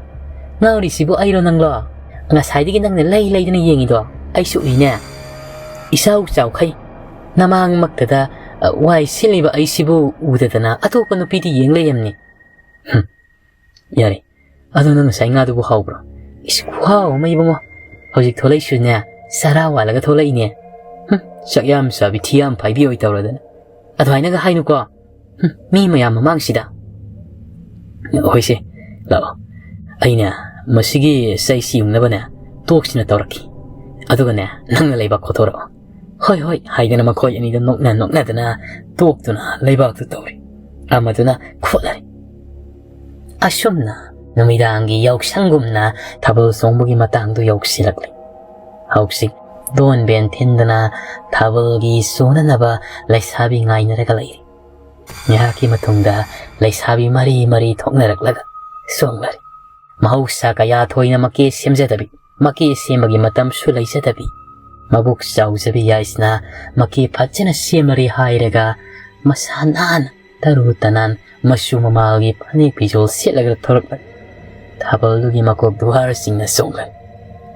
ꯉꯥꯎꯔꯤꯁꯤꯕꯨ ꯑꯩꯔꯣ ꯅꯪꯂꯣ? ꯉꯁꯥꯏꯗꯒꯤ ꯅꯪꯅ ꯂꯩ ꯂꯩꯗꯅ ꯌꯦꯡꯉꯤꯗꯣ ꯑꯩꯁꯨ ꯎꯏꯅꯦ꯫ ꯏꯆꯥꯎ ꯆꯥꯎꯈꯩ ꯅꯃꯥꯡꯃꯛꯇꯗ, ꯑ, ꯋꯥꯏ ꯁꯤꯠꯂꯤꯕ ꯑꯩꯁꯤꯕꯨ ꯎꯗꯗꯅ ꯑꯇꯣꯞꯄ ꯅꯨꯄꯤꯗ ꯌꯦꯡ ꯂꯩꯔꯝꯅꯤ꯫" "ꯍꯨꯝ, ꯌꯥꯔꯦ꯫ ꯑꯗꯣ ꯅꯪ ꯉꯁꯥꯏ ꯉꯥꯗꯨꯕꯨ ꯍꯥꯎꯕ꯭ꯔꯣ?" "ꯏꯁ, ꯈꯨꯍꯥꯎ ꯑꯃ ꯏꯕꯨꯡꯉꯣ꯫ ꯍꯧꯖꯤꯛ ꯊꯣꯛꯂꯛꯏꯁꯨꯅꯦ, ꯆꯔꯥ ꯋꯥꯜꯂꯒ ꯊꯣꯛꯂꯛꯏꯅꯦ꯫ ꯍꯨꯝ, ꯆꯥꯛ ꯌꯥꯝ ꯆꯥꯕꯤ, ꯊꯤ ꯌꯥꯝ ꯐꯥꯏꯕꯤ ꯑꯣꯏ ꯇꯧꯔꯗꯅ꯫ ꯑꯗꯨꯃꯥꯏꯅꯒ ꯍꯥꯏꯅꯨꯀꯣ꯫ ꯍꯨꯝ, ꯃꯤ ꯃꯌꯥꯝ ꯃꯃꯥꯡꯁꯤꯗ꯫" "ꯍꯣꯏꯁꯦ, ꯂꯥꯛꯑꯣ꯫ ꯑꯩꯅꯦ, ꯃꯁꯤꯒꯤ ꯆꯩꯁꯤ ꯌꯨꯡꯅꯕꯅꯦ, ꯇꯣꯛꯁꯤꯅ ꯇꯧꯔꯛꯈꯤ꯫ ꯑꯗꯨꯒꯅꯦ, ꯅꯪꯅ ꯂꯩꯕꯥꯛ ꯈꯣꯊꯣꯔꯛꯑꯣ꯫" "ꯍꯣꯏ, ꯍꯣꯏ," ꯍꯥꯏꯗꯅ ꯃꯈꯣꯏ ꯑꯅꯤꯗꯣ ꯅꯣꯛꯅ ꯅꯣꯛꯅꯗꯅ ꯇꯣꯛꯇꯨꯅ ꯂꯩꯕꯥꯛꯇꯨ ꯇꯧꯔꯤ꯫ ꯑꯃꯗꯨꯅ ꯈꯣꯠꯂꯔꯤ꯫ ꯑꯁꯨꯝꯅ ꯅꯨꯃꯤꯗꯥꯡꯒꯤ ꯌꯥꯎꯁꯪꯒꯨꯝꯅ ꯊꯥꯕꯜ ꯆꯣꯡꯕꯒꯤ ꯃꯇꯥꯡꯗꯨ ꯌꯧꯁꯤꯜꯂꯛꯂꯤ꯫ ꯍꯧꯖꯤꯛ ꯗꯣꯟ ꯕꯦꯟ ꯊꯤꯟꯗꯅ ꯊꯥꯕꯜꯒꯤ ꯆꯣꯡꯅꯅꯕ ꯂꯩꯁꯥꯕꯤ ꯉꯥꯏꯅꯔꯒ ꯂꯩꯔꯤ꯫ ꯉꯥꯏꯍꯥꯛꯀꯤ ꯃꯇꯨꯡꯗ ꯂꯩꯁꯥꯕꯤ ꯃꯔꯤ ꯃꯔꯤ ꯊꯣꯛꯅꯔꯛꯂꯒ ꯆꯣꯡꯂꯔꯤ꯫ ꯃꯍꯧꯁꯥ ꯀꯌꯥ ꯊꯣꯏꯅ ꯃꯀꯦ ꯁꯦꯝꯖꯗꯕꯤ, ꯃꯀꯦ ꯁꯦꯝꯕꯒꯤ ꯃꯇꯝꯁꯨ ꯂꯩꯖꯗꯕꯤ, ꯃꯕꯨꯛ ꯆꯥꯎꯖꯕꯤ ꯌꯥꯏꯁꯅꯥ ꯃꯀꯦ ꯐꯖꯅ ꯁꯦꯝꯂꯔꯦ ꯍꯥꯏꯔꯒ ꯃꯁꯥ ꯅꯥꯟꯅ ꯇꯔꯨ ꯇꯅꯥꯟ ꯃꯆꯨ ꯃꯃꯥꯜꯒꯤ ꯐꯅꯦꯛ ꯐꯤꯖꯣꯜ ꯁꯦꯠꯂꯒ ꯊꯣꯔꯛꯂꯦ꯫ ꯊꯥꯕꯜꯗꯨꯒꯤ ꯃꯀꯣꯛ ꯗꯨꯋꯥꯔꯁꯤꯡꯅ ꯆꯣꯡꯂꯦ꯫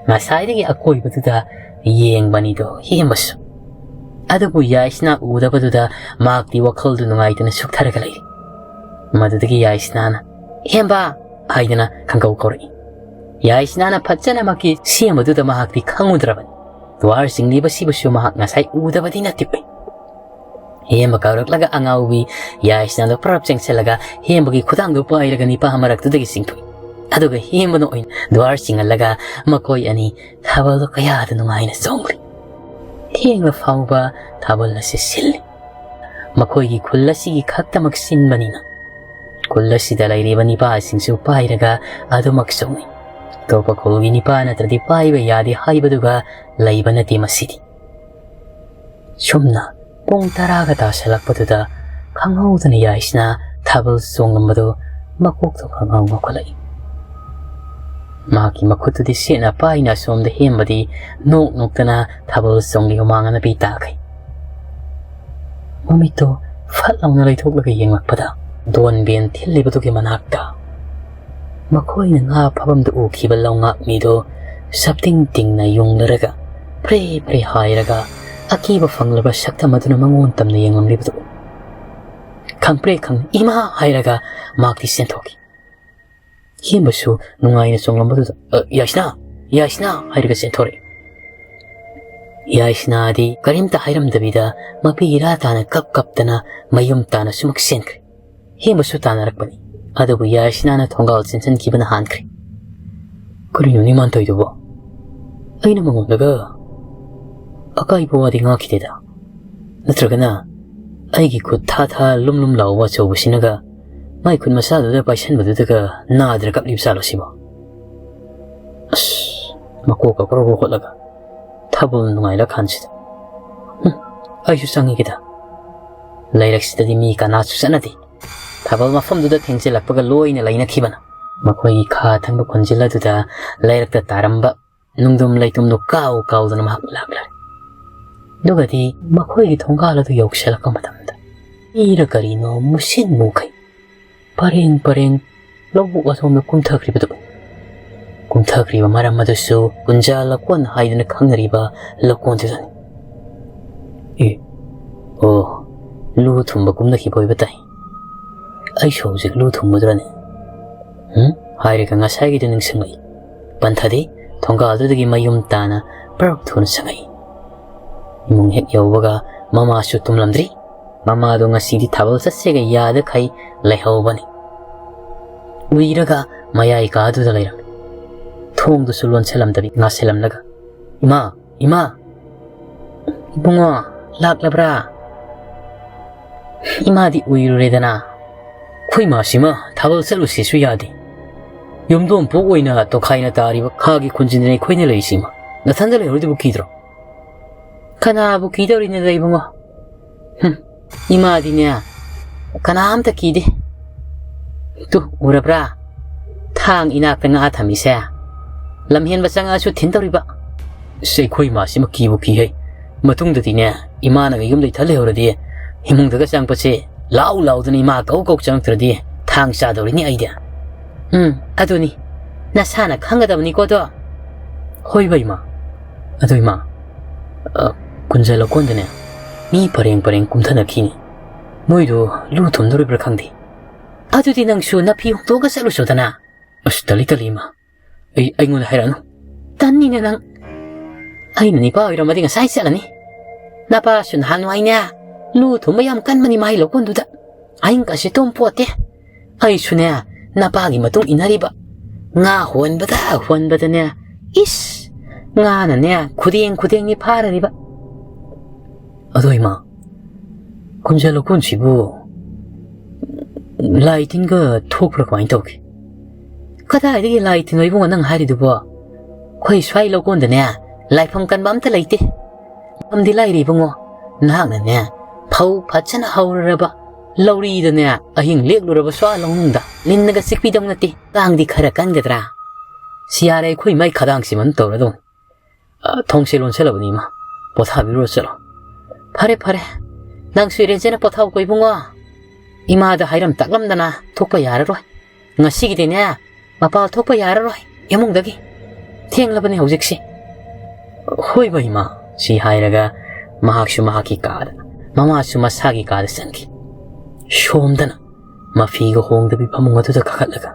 ꯉꯁꯥꯏꯗꯒꯤ ꯑꯀꯣꯏꯕꯗꯨꯗ ꯌꯦꯡꯕꯅꯤꯗꯣ ꯍꯦꯝꯕꯁꯨ꯫ ꯑꯗꯨꯕꯨ ꯌꯥꯏꯁꯅꯥ ꯎꯗꯕꯗꯨꯗ ꯃꯍꯥꯛꯇꯤ ꯋꯥꯈꯜꯗꯨ ꯅꯨꯡꯉꯥꯏꯇꯅ ꯁꯨꯛꯊꯔꯒ ꯂꯩꯔꯤ꯫ ꯃꯗꯨꯗꯒꯤ ꯌꯥꯏꯁꯅꯥꯅ "ꯍꯦꯝꯕ" ꯍꯥꯏꯗꯅ ꯈꯪꯀꯧ ꯀꯧꯔꯛꯏ꯫ ꯌꯥꯏꯁꯅꯥꯅ ꯐꯖꯅꯃꯛꯀꯤ ꯁꯦꯝꯕꯗꯨꯗ ꯃꯍꯥꯛꯇꯤ ꯈꯪꯉꯨꯗ꯭ꯔꯕꯅꯤ꯫ ꯗꯨꯋꯥꯔ ꯆꯤꯡꯂꯤꯕꯁꯤꯕꯨꯁꯨ ꯃꯍꯥꯛ ꯉꯁꯥꯏ ꯎꯗꯕꯗꯤ ꯅꯠꯇꯦ꯫ ꯍꯦꯝꯕ ꯀꯧꯔꯛꯂꯒ ꯑꯉꯥꯎꯕꯤ ꯌꯥꯏꯁꯅꯥꯗꯣ ꯄ꯭ꯔꯞ ꯆꯦꯡꯁꯤꯜꯂꯒ ꯍꯦꯝꯕꯒꯤ ꯈꯨꯗꯥꯡꯗꯨ ꯄꯥꯏꯔꯒ ꯅꯤꯄꯥ ꯃꯔꯛꯇꯨꯗꯒꯤ ꯆꯤꯡꯊꯣꯛꯏ꯫ ꯑꯗꯨꯒ ꯍꯦꯝꯕꯅ ꯑꯣꯏꯅ ꯗꯨꯋꯥꯔ ꯆꯤꯡꯍꯜꯂꯒ ꯃꯈꯣꯏ ꯑꯅꯤ ꯊꯥꯕꯜꯗꯣ ꯀꯌꯥꯗ ꯅꯨꯡꯉꯥꯏꯅ ꯆꯣꯡꯂꯤ꯫ ꯊꯦꯡꯂ ꯐꯥꯎꯕ ꯊꯥꯕꯜ ꯑꯁꯤ ꯁꯤꯜꯂꯤ꯫ ꯃꯈꯣꯏꯒꯤ ꯈꯨꯜ ꯑꯁꯤꯒꯤ ꯈꯛꯇꯃꯛ ꯁꯤꯟꯕꯅꯤꯅ ꯈꯨꯜ ꯑꯁꯤꯗ ꯂꯩꯔꯤꯕ ꯅꯤꯄꯥꯁꯤꯡꯁꯨ ꯄꯥꯏꯔꯒ ꯑꯗꯨꯃꯛ ꯆꯣꯡꯏ꯫ ꯑꯇꯣꯞꯄ ꯈꯨꯜꯒꯤ ꯅꯤꯄꯥ ꯅꯠꯇ꯭ꯔꯗꯤ ꯄꯥꯏꯕ ꯌꯥꯗꯦ ꯍꯥꯏꯕꯗꯨꯒ ꯂꯩꯕ ꯅꯠꯇꯦ ꯃꯁꯤꯗꯤ꯫ ꯁꯨꯝꯅ ꯄꯨꯡ ꯇꯔꯥꯒ ꯇꯥꯁꯜꯂꯛꯄꯗꯨꯗ ꯈꯪꯍꯧꯗꯅ ꯌꯥꯏꯁꯅꯥ ꯊꯥꯕꯜ ꯆꯣꯡꯂꯝꯕꯗꯨ ꯃꯀꯣꯛꯇ ꯈꯪꯍꯧ ꯉꯧꯈꯠꯂꯛꯏ꯫ ꯃꯍꯥꯛꯀꯤ ꯃꯈꯨꯠꯇꯨꯗꯤ ꯁꯦꯠꯅ ꯄꯥꯏꯅ ꯑꯁꯣꯝꯗ ꯍꯦꯝꯕꯗꯤ ꯅꯣꯛ ꯅꯣꯛꯇꯅ ꯊꯥꯕꯜ ꯆꯣꯡꯂꯤ ꯍꯨꯃꯥꯡ ꯑꯅꯞꯄꯤ ꯇꯥꯈꯩ꯫ ꯃꯃꯤꯠꯇꯨ ꯐꯠ ꯂꯥꯎꯅ ꯂꯩꯊꯣꯛꯂꯒ ꯌꯦꯡꯂꯛꯄꯗ ꯗꯣꯟ ꯕꯦꯟ ꯊꯤꯜꯂꯤꯕꯗꯨꯒꯤ ꯃꯅꯥꯛꯇ ꯃꯈꯣꯏꯅ ꯉꯥ ꯐꯥꯐꯝꯗ ꯎꯈꯤꯕ ꯂꯧꯉꯥꯛ ꯃꯤꯗꯨ ꯁꯞꯇꯤꯡ ꯇꯤꯡꯅ ꯌꯨꯡꯂꯔꯒ ꯐ꯭ꯔꯦ ꯐ꯭ꯔꯦ ꯍꯥꯏꯔꯒ ꯑꯀꯤꯕ ꯐꯪꯂꯕ ꯁꯛꯇꯝ ꯑꯗꯨꯅ ꯃꯉꯣꯟ ꯇꯝꯅ ꯌꯦꯡꯂꯝꯂꯤꯕꯗꯨ ꯎꯏ꯫ ꯈꯪꯄ꯭ꯔꯦꯛ ꯈꯪ "ꯏꯃꯥ!" ꯍꯥꯏꯔꯒ ꯃꯍꯥꯛꯇꯤ ꯆꯦꯟꯊꯣꯛꯈꯤ꯫ ꯍꯦꯝꯕꯁꯨ ꯅꯨꯡꯉꯥꯏꯅ ꯆꯣꯡꯂꯝꯕꯗꯨꯗ "ꯑ, ꯌꯥꯏꯁꯅꯥ! ꯌꯥꯏꯁꯅꯥ!" ꯍꯥꯏꯔꯒ ꯆꯦꯟꯊꯣꯔꯛꯏ꯫ ꯌꯥꯏꯁꯅꯥꯗꯤ ꯀꯔꯤꯝꯇ ꯍꯥꯏꯔꯝꯗꯕꯤꯗ ꯃꯄꯤ ꯏꯔꯥ ꯇꯥꯅ ꯀꯞ ꯀꯞꯇꯅ ꯃꯌꯨꯝ ꯇꯥꯅ ꯁꯨꯃꯛ ꯆꯦꯟꯈ꯭ꯔꯦ꯫ ꯍꯦꯝꯕꯁꯨ ꯇꯥꯟꯅꯔꯛꯄꯅꯤ, ꯑꯗꯨꯕꯨ ꯌꯥꯏꯁꯅꯥꯅ ꯊꯣꯡꯒꯥꯜ ꯆꯦꯟꯁꯤꯟꯈꯤꯕꯅ ꯍꯥꯟꯈ꯭ꯔꯦ꯫ "ꯀꯔꯤꯅꯣꯅꯦ ꯃꯥꯅ ꯇꯧꯔꯤꯗꯨꯕꯣ? ꯑꯩꯅ ꯃꯉꯣꯟꯗꯒ ꯑꯀꯥꯏꯕ ꯋꯥꯗꯤ ꯉꯥꯡꯈꯤꯗꯦꯗ꯫ ꯅꯠꯇ꯭ꯔꯒꯅ ꯑꯩꯒꯤ ꯈꯨꯠ ꯊꯥ ꯊꯥ ꯂꯨꯝ ꯂꯨꯝ ꯂꯥꯎꯕ ꯑꯆꯧꯕꯁꯤꯅꯒ ꯃꯥꯏ ꯈꯨꯠ ꯃꯆꯥꯗꯨꯗ ꯄꯥꯏꯁꯟꯕꯗꯨꯗꯒ ꯅꯥꯗ꯭ꯔ ꯀꯞꯂꯤꯕ ꯖꯥꯠꯂꯣ ꯁꯤꯕꯣ? ꯑꯁ, ꯃꯀꯣꯛꯀ ꯀ꯭ꯔꯣꯛ ꯀ꯭ꯔꯣꯛ ꯍꯣꯠꯂꯒ ꯊꯥꯕꯜ ꯅꯨꯡꯉꯥꯏꯔꯀꯥꯟꯁꯤꯗ꯫ ꯍꯨꯝ, ꯑꯩꯁꯨ ꯆꯪꯉꯒꯦꯗ꯫ ꯂꯩꯔꯛꯁꯤꯗꯗꯤ ꯃꯤ ꯀꯅꯥꯁꯨ ꯆꯠꯅꯗꯦ꯫ ꯊꯥꯕꯜ ꯃꯐꯝꯗꯨꯗ ꯊꯦꯡꯖꯤꯜꯂꯛꯄꯒ ꯂꯣꯏꯅ ꯂꯩꯅꯈꯤꯕꯅ꯫ ꯃꯈꯣꯏꯒꯤ ꯈꯥ ꯊꯪꯕ ꯈꯨꯟꯖꯤꯜ ꯑꯗꯨꯗ ꯂꯩꯔꯛꯇ ꯇꯥꯔꯝꯕ ꯅꯨꯡꯗꯨꯝ ꯂꯩꯇꯨꯝꯗꯨ ꯀꯥꯎ ꯀꯥꯎꯗꯨꯅ ꯃꯍꯥꯛ ꯂꯥꯛꯂꯔꯦ꯫ ꯑꯗꯨꯒꯗꯤ ꯃꯈꯣꯏꯒꯤ ꯊꯣꯡꯒꯥꯜ ꯑꯗꯨ ꯌꯧꯁꯤꯜꯂꯛꯄ ꯃꯇꯝꯗ ꯃꯤꯔ ꯀꯔꯤꯅꯣ ꯃꯨꯁꯤꯟ ꯃꯨꯈꯩ ꯄꯔꯦꯡ ꯄꯔꯦꯡ ꯂꯧꯕꯨꯛ ꯑꯁꯣꯝꯗ ꯀꯨꯝꯊꯈ꯭ꯔꯤꯕꯗꯨ꯫ ꯀꯨꯝꯊꯈ꯭ꯔꯤꯕ ꯃꯔꯝ ꯑꯗꯨꯁꯨ ꯀꯨꯟꯖꯥ ꯂꯀꯣꯟ ꯍꯥꯏꯗꯨꯅ ꯈꯪꯅꯔꯤꯕ ꯂꯀꯣꯟꯗꯨꯗꯅꯤ꯫ "ꯑꯦ, ꯑꯣ, ꯂꯨ ꯊꯨꯝꯕ ꯀꯨꯝꯅꯈꯤꯕ ꯑꯣꯏꯕ ꯇꯥꯏ꯫ ꯑꯩꯁꯨ ꯍꯧꯖꯤꯛ ꯂꯨ ꯊꯨꯝꯕꯗꯨꯔꯅꯤ?" ꯎꯝ? ꯍꯥꯏꯔꯒ ꯉꯁꯥꯏꯒꯤꯗꯨ ꯅꯤꯡꯁꯤꯡꯂꯛꯏ꯫ ꯄꯟꯊꯗꯤ ꯊꯣꯡꯒꯥꯜꯗꯨꯗꯒꯤ ꯃꯌꯨꯝ ꯇꯥꯅ ꯄꯔꯛ ꯊꯨꯅ ꯆꯪꯉꯛꯏ꯫ ꯏꯃꯨꯡ ꯍꯦꯛ ꯌꯧꯕꯒ ꯃꯃꯥꯁꯨ ꯇꯨꯝꯂꯝꯗ꯭ꯔꯤ꯫ ꯃꯃꯥꯗꯣ ꯉꯁꯤꯗꯤ ꯊꯥꯕꯜ ꯆꯠꯁꯦꯒ ꯌꯥꯗꯈꯩ ꯂꯩꯍꯧꯕꯅꯤ꯫ ꯎꯏꯔꯒ ꯃꯌꯥꯏ ꯀꯥꯗꯨꯗ ꯂꯩꯔꯝꯃꯤ꯫ ꯊꯣꯡꯗꯨꯁꯨ ꯂꯣꯟꯁꯤꯜꯂꯝꯗꯕꯤ ꯉꯥꯁꯤꯜꯂꯝꯂꯒ, "ꯏꯃꯥ, ꯏꯃꯥ!" "ꯏꯕꯨꯡꯉꯣ, ꯂꯥꯛꯂꯕ꯭ꯔꯥ?" ꯏꯃꯥꯗꯤ ꯎꯏꯔꯨꯔꯦꯗꯅ꯫ "ꯑꯩꯈꯣꯏ ꯃꯥꯁꯤꯃ ꯊꯥꯕꯜ ꯆꯠꯂꯨꯁꯦꯁꯨ ꯌꯥꯗꯦ꯫ ꯌꯨꯝꯗꯣꯡ ꯄꯣꯛ ꯑꯣꯏꯅ ꯇꯣꯈꯥꯏꯅ ꯇꯥꯔꯤꯕ ꯈꯥꯒꯤ ꯈꯨꯟꯁꯤꯗꯅꯦ ꯑꯩꯈꯣꯏꯅ ꯂꯩꯔꯤꯁꯤꯃ꯫ ꯅꯊꯟꯗ ꯂꯩꯍꯧꯔꯤꯗꯨꯕꯨ ꯀꯤꯗ꯭ꯔꯣ?" "ꯀꯅꯥꯕꯨ ꯀꯤꯗꯧꯔꯤꯅꯣꯗ ꯏꯕꯨꯡꯉꯣ? ꯍꯨꯝ, ꯏꯃꯥꯗꯤꯅꯦ ꯀꯅꯥꯝꯇ ꯀꯤꯗꯦ꯫ ꯇꯨ, ꯎꯔꯕ꯭ꯔꯥ? ꯊꯥꯡ ꯏꯅꯥꯛꯇ ꯉꯥ ꯊꯝꯃꯤꯁꯦ꯫ ꯂꯝꯍꯦꯟꯕ ꯆꯪꯉꯛꯑꯁꯨ ꯊꯤꯟ ꯇꯧꯔꯤꯕ꯫" "ꯑꯁ, ꯑꯩꯈꯣꯏ ꯏꯃꯥꯁꯤꯃ ꯀꯤꯕꯨ ꯀꯤꯍꯩ꯫ ꯃꯇꯨꯡꯗꯗꯤꯅꯦ, ꯏꯃꯥꯅꯒ ꯌꯨꯝꯗ ꯏꯊꯟ ꯂꯩꯍꯧꯔꯗꯤ ꯏꯃꯨꯡꯗꯒ ꯆꯪꯉꯛꯄꯁꯦ ꯂꯥꯎ ꯂꯥꯎꯗꯅ ꯏꯃꯥ ꯀꯧ ꯀꯧ ꯆꯪꯉꯛꯇ꯭ꯔꯗꯤ ꯊꯥꯡ ꯆꯥꯗꯧꯔꯤꯅꯤ ꯑꯩꯗꯤ꯫" "ꯎꯝ, ꯑꯗꯨꯅꯤ꯫ ꯅꯁꯥꯅ ꯈꯪꯒꯗꯕꯅꯤꯀꯣ ꯑꯗꯣ꯫" "ꯍꯣꯏꯕ ꯏꯃꯥ꯫ ꯑꯗꯣ ꯏꯃꯥ, ꯑ, ꯀꯨꯟꯖ ꯂꯧꯀꯣꯟꯗꯅꯦ ꯃꯤ ꯄꯔꯦꯡ ꯄꯔꯦꯡ ꯀꯨꯝꯊꯅꯈꯤꯅꯤ꯫ ꯃꯣꯏꯗꯣ ꯂꯨ ꯊꯨꯝꯗꯧꯔꯤꯕ꯭ꯔꯥ ꯈꯪꯗꯦ꯫ ꯑꯗꯨꯗꯤ ꯅꯪꯁꯨ ꯅꯐꯤ ꯍꯣꯡꯗꯣꯛꯑꯒ ꯆꯠꯂꯨꯆꯣꯗꯅ꯫" "ꯑꯁ, ꯇꯜꯂꯤ, ꯇꯜꯂꯤ ꯏꯃꯥ꯫ ꯑꯩ, ꯑꯩꯉꯣꯟꯗ ꯍꯥꯏꯔꯛꯑꯅꯨ꯫" "ꯇꯟꯅꯤꯅꯦ ꯅꯪ꯫ ꯑꯩꯅ ꯅꯤꯄꯥ ꯑꯣꯏꯔꯝꯃꯗꯤ ꯉꯁꯥꯏ ꯆꯠꯂꯅꯤ꯫ ꯅꯄꯥꯁꯨ ꯅꯍꯥꯟꯋꯥꯏꯅꯦ ꯂꯨ ꯊꯨꯝꯕ ꯌꯥꯝ ꯀꯟꯕꯅꯤ ꯃꯥꯏ ꯂꯧꯀꯣꯟꯗꯨꯗ꯫ ꯑꯍꯤꯡ ꯀꯥꯁꯦ ꯇꯨꯝ ꯄꯣꯠꯇꯦ꯫ ꯑꯩꯁꯨꯅꯦ ꯅꯄꯥꯒꯤ ꯃꯇꯨꯡ ꯏꯟꯅꯔꯤꯕ꯫ ꯉꯥ ꯍꯣꯟꯕꯗ ꯍꯣꯟꯕꯗꯅꯦ, ꯏꯁ, ꯉꯥꯅꯅꯦ ꯈꯨꯗꯦꯡ ꯈꯨꯗꯦꯡꯅꯤ ꯐꯥꯔꯔꯤꯕ꯫" "ꯑꯗꯣ ꯏꯃꯥ, ꯀꯨꯟꯖ ꯂꯧꯀꯣꯟꯁꯤꯕꯨ ꯂꯥꯏ ꯇꯤꯟꯒ ꯊꯣꯛꯄ꯭ꯔꯥ ꯀꯃꯥꯏꯅ ꯇꯧꯒꯦ?" "ꯀꯗꯥꯏꯗꯒꯤ ꯂꯥꯏ ꯇꯤꯟꯅꯣ ꯏꯕꯨꯡꯉꯣ ꯅꯪ ꯍꯥꯏꯔꯤꯗꯨꯕꯣ? ꯑꯩꯈꯣꯏ ꯁ꯭ꯋꯥꯏ ꯂꯧꯀꯣꯟꯗꯅꯦ ꯂꯥꯏꯐꯝ ꯀꯟꯕ ꯑꯝꯇ ꯂꯩꯇꯦ꯫ ꯃꯐꯝꯗꯤ ꯂꯥꯏꯔꯤ ꯏꯕꯨꯡꯉꯣ, ꯅꯍꯥꯛꯅꯅꯦ ꯐꯧ ꯐꯖꯅ ꯍꯧꯔꯔꯕ ꯂꯧꯔꯤꯗꯅꯦ ꯑꯍꯤꯡ ꯂꯦꯛꯂꯨꯔꯕ ꯁ꯭ꯋꯥ ꯂꯧꯅꯨꯡꯗ ꯂꯤꯟꯅꯒ ꯆꯤꯛꯄꯤꯗꯧ ꯅꯠꯇꯦ꯫ ꯀꯥꯡꯗꯤ ꯈꯔ ꯀꯟꯒꯗ꯭ꯔꯥ? ꯁꯤ ꯌꯥꯔꯦ, ꯑꯩꯈꯣꯏ ꯃꯥꯏ ꯈꯗꯥꯡꯁꯤꯃ ꯇꯧꯔꯗꯧꯅꯤ꯫ ꯑ, ꯊꯣꯡꯁꯦ ꯂꯣꯟꯁꯤꯜꯂꯕꯅꯤ ꯏꯃꯥ, ꯄꯣꯊꯥꯕꯤꯔꯨꯔꯣ ꯆꯠꯂꯣ꯫ ꯐꯔꯦ ꯐꯔꯦ, ꯅꯪꯁꯨ ꯏꯔꯦꯟꯖꯅ ꯄꯣꯊꯥꯎꯀꯣ ꯏꯕꯨꯡꯉꯣ꯫ ꯏꯃꯥꯗ ꯍꯥꯏꯔꯝ ꯇꯥꯛꯂꯝꯗꯅ ꯊꯣꯛꯄ ꯌꯥꯔꯔꯣꯏ꯫ ꯉꯁꯤꯒꯤꯗꯤꯅꯦ ꯃꯄꯥꯜ ꯊꯣꯛꯄ ꯌꯥꯔꯔꯣꯏ ꯏꯃꯨꯡꯗꯒꯤ꯫ ꯊꯦꯡꯂꯕꯅꯤ ꯍꯧꯖꯤꯛꯁꯦ꯫ ꯍꯣꯏꯕ ꯏꯃꯥ, ꯁꯤ ꯍꯥꯏꯔꯒ ꯃꯍꯥꯛꯁꯨ ꯃꯍꯥꯛꯀꯤ ꯀꯥꯗ, ꯃꯃꯥꯁꯨ ꯃꯁꯥꯒꯤ ꯀꯥꯗ ꯆꯪꯈꯤ꯫ ꯁꯣꯝꯗꯅ ꯃꯐꯤꯒ ꯍꯣꯡꯗꯕꯤ ꯐꯃꯨꯡ ꯑꯗꯨꯗ ꯀꯥꯈꯠꯂꯒ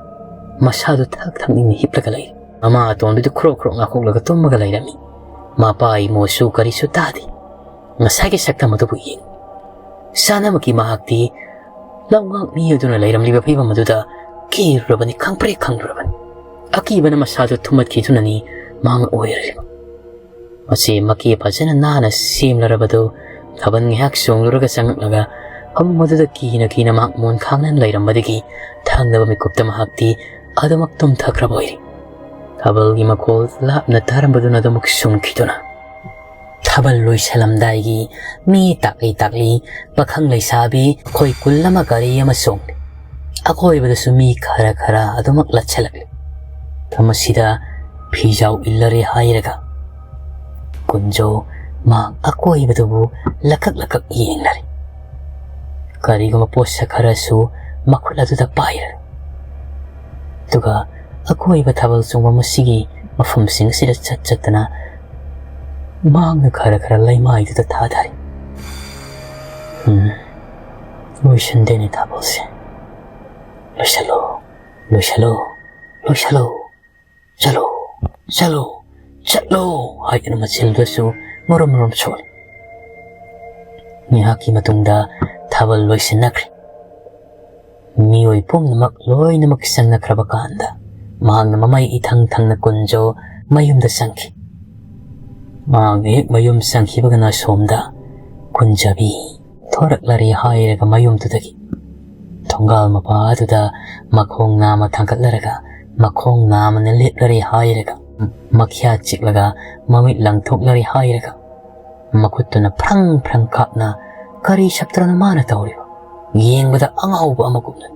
ꯃꯁꯥꯗꯨ ꯊꯛ ꯊꯛ ꯅꯤꯡꯅ ꯍꯤꯞꯂꯒ ꯂꯩꯔꯦ꯫ ꯃꯃꯥ ꯑꯇꯣꯝꯕꯤꯗꯨ ꯈ꯭ꯔꯣꯛ ꯈ꯭ꯔꯣꯛ ꯉꯥꯈꯣꯛꯂꯒ ꯇꯨꯝꯃꯒ ꯂꯩꯔꯝꯃꯤ꯫ ꯃꯄꯥ ꯏꯃꯣꯁꯨ ꯀꯔꯤꯁꯨ ꯇꯥꯗꯦ꯫ ꯉꯁꯥꯏꯒꯤ ꯁꯛꯇꯝ ꯑꯗꯨꯕꯨ ꯌꯦꯡ ꯆꯥꯅꯕꯒꯤ ꯃꯍꯥꯛꯇꯤ ꯂꯧꯉꯥꯛ ꯃꯤ ꯑꯗꯨꯅ ꯂꯩꯔꯝꯂꯤꯕ ꯐꯤꯕꯝ ꯑꯗꯨꯗ ꯀꯤꯔꯨꯔꯕꯅꯤ, ꯈꯪꯄ꯭ꯔꯦꯛ ꯈꯪꯂꯨꯔꯕꯅꯤ꯫ ꯑꯀꯤꯕꯅ ꯃꯁꯥꯗꯨ ꯊꯨꯝꯃꯠꯈꯤꯗꯨꯅꯅꯤ ꯃꯥꯡ ꯑꯣꯏꯔꯤꯕ꯫ ꯃꯆꯦ ꯃꯀꯦ ꯐꯖꯅ ꯅꯥꯟꯅ ꯁꯦꯝꯂꯔꯕꯗꯨ ꯊꯥꯕꯜ ꯉꯥꯏꯍꯥꯛ ꯆꯣꯡꯂꯨꯔꯒ ꯆꯪꯂꯛꯂꯒ ꯐꯃꯨꯡ ꯑꯗꯨꯗ ꯀꯤꯅ ꯀꯤꯅ ꯃꯍꯥꯛ ꯃꯣꯟ ꯈꯥꯡꯅꯅ ꯂꯩꯔꯝꯕꯗꯒꯤ ꯊꯪꯅꯕ ꯃꯤꯀꯨꯞꯇ ꯃꯍꯥꯛꯇꯤ ꯑꯗꯨꯃꯛ ꯇꯨꯝꯊꯈ꯭ꯔꯕ ꯑꯣꯏꯔꯤ꯫ ꯊꯥꯕꯜꯒꯤ ꯃꯈꯣꯜ ꯂꯥꯞꯅ ꯇꯥꯔꯝꯕꯗꯨꯅ ꯑꯗꯨꯃꯛ ꯁꯨꯝꯈꯤꯗꯨꯅ ꯊꯥꯕꯜ ꯂꯣꯏꯁꯜꯂꯝꯗꯥꯏꯒꯤ ꯃꯤ ꯇꯥꯛꯂꯤ ꯇꯥꯛꯂꯤ ꯄꯥꯈꯪ ꯂꯩꯁꯥꯕꯤ ꯑꯩꯈꯣꯏ ꯀꯨꯜ ꯑꯃ ꯒꯥꯔꯤ ꯑꯃ ꯆꯣꯡꯂꯤ꯫ ꯑꯀꯣꯏꯕꯗꯁꯨ ꯃꯤ ꯈꯔ ꯈꯔ ꯑꯗꯨꯃꯛ ꯂꯠꯁꯜꯂꯛꯂꯤ꯫ ꯃꯁꯤꯗ ꯐꯤꯖꯥꯎ ꯏꯜꯂꯔꯦ ꯍꯥꯏꯔꯒ ꯀꯨꯟꯖꯣ ꯃꯍꯥꯛ ꯑꯀꯣꯏꯕꯗꯨꯕꯨ ꯂꯀꯛ ꯂꯀꯛ ꯌꯦꯡꯂꯔꯦ꯫ ꯀꯔꯤꯒꯨꯝꯕ ꯄꯣꯠꯁꯛ ꯈꯔꯁꯨ ꯃꯈꯨꯠ ꯑꯗꯨꯗ ꯄꯥꯏꯔꯦ꯫ ꯑꯗꯨꯒ ꯑꯀꯣꯏꯕ ꯊꯥꯕꯜ ꯆꯣꯡꯕ ꯃꯁꯤꯒꯤ ꯃꯐꯝꯁꯤꯡ ꯑꯁꯤꯗ ꯆꯠ ꯆꯠꯇꯅ ꯃꯍꯥꯛꯅ ꯈꯔ ꯈꯔ ꯂꯩꯃꯥꯏꯗꯨꯗ ꯊꯥꯗꯔꯤ꯫ ꯎꯝ, ꯂꯣꯏꯁꯤꯟꯗꯦꯅꯦ ꯊꯥꯕꯜꯁꯦ꯫ "ꯂꯣꯏꯁꯤꯜꯂꯣ, ꯂꯣꯏꯁꯤꯜꯂꯣ, ꯂꯣꯏꯁꯤꯜꯂꯣ, ꯆꯠꯂꯣ, ꯆꯠꯂꯣ, ꯆꯠꯂꯣ" ꯍꯥꯏꯗꯨꯅ ꯃꯆꯤꯜꯗꯁꯨ ꯃꯔꯨꯝ ꯃꯔꯨꯝ ꯁꯣꯜꯂꯤ꯫ ꯉꯥꯏꯍꯥꯛꯀꯤ ꯃꯇꯨꯡꯗ ꯊꯥꯕꯜ ꯂꯣꯏꯁꯤꯟꯅꯈ꯭ꯔꯦ꯫ ꯃꯤꯑꯣꯏ ꯄꯨꯝꯅꯃꯛ ꯂꯣꯏꯅꯃꯛ ꯆꯪꯅꯈ꯭ꯔꯕ ꯀꯥꯟꯗ ꯃꯍꯥꯛꯅ ꯃꯃꯩ ꯏꯊꯪ ꯊꯪꯅ ꯀꯨꯟꯖꯣ ꯃꯌꯨꯝꯗ ꯆꯪꯈꯤ꯫ ꯃꯍꯥꯛꯅ ꯍꯦꯛ ꯃꯌꯨꯝ ꯆꯪꯈꯤꯕꯒꯅ ꯑꯁꯣꯝꯗ ꯀꯨꯟꯖꯕꯤ ꯊꯣꯔꯛꯂꯔꯦ ꯍꯥꯏꯔꯒ ꯃꯌꯨꯝꯗꯨꯗꯒꯤ ꯊꯣꯡꯒꯥꯜ ꯃꯄꯥ ꯑꯗꯨꯗ ꯃꯈꯣꯡ ꯅꯥꯝꯃ ꯊꯥꯡꯒꯠꯂꯔꯒ ꯃꯈꯣꯡ ꯅꯥꯝꯃꯅ ꯂꯦꯞꯂꯔꯦ ꯍꯥꯏꯔꯒ ꯃꯈ꯭ꯌꯥ ꯆꯤꯛꯂꯒ ꯃꯃꯤꯠ ꯂꯪꯊꯣꯛꯂꯔꯦ ꯍꯥꯏꯔꯒ ꯃꯈꯨꯠꯇꯨꯅ ꯐ꯭ꯔꯪ ꯐ꯭ꯔꯪ ꯈꯥꯛꯅ ꯀꯔꯤ ꯁꯞꯇ꯭ꯔꯅꯣ ꯃꯥꯅ ꯇꯧꯔꯤꯕ? ꯌꯦꯡꯕꯗ ꯑꯉꯥꯎꯕ ꯑꯃꯒꯨꯝꯅ꯫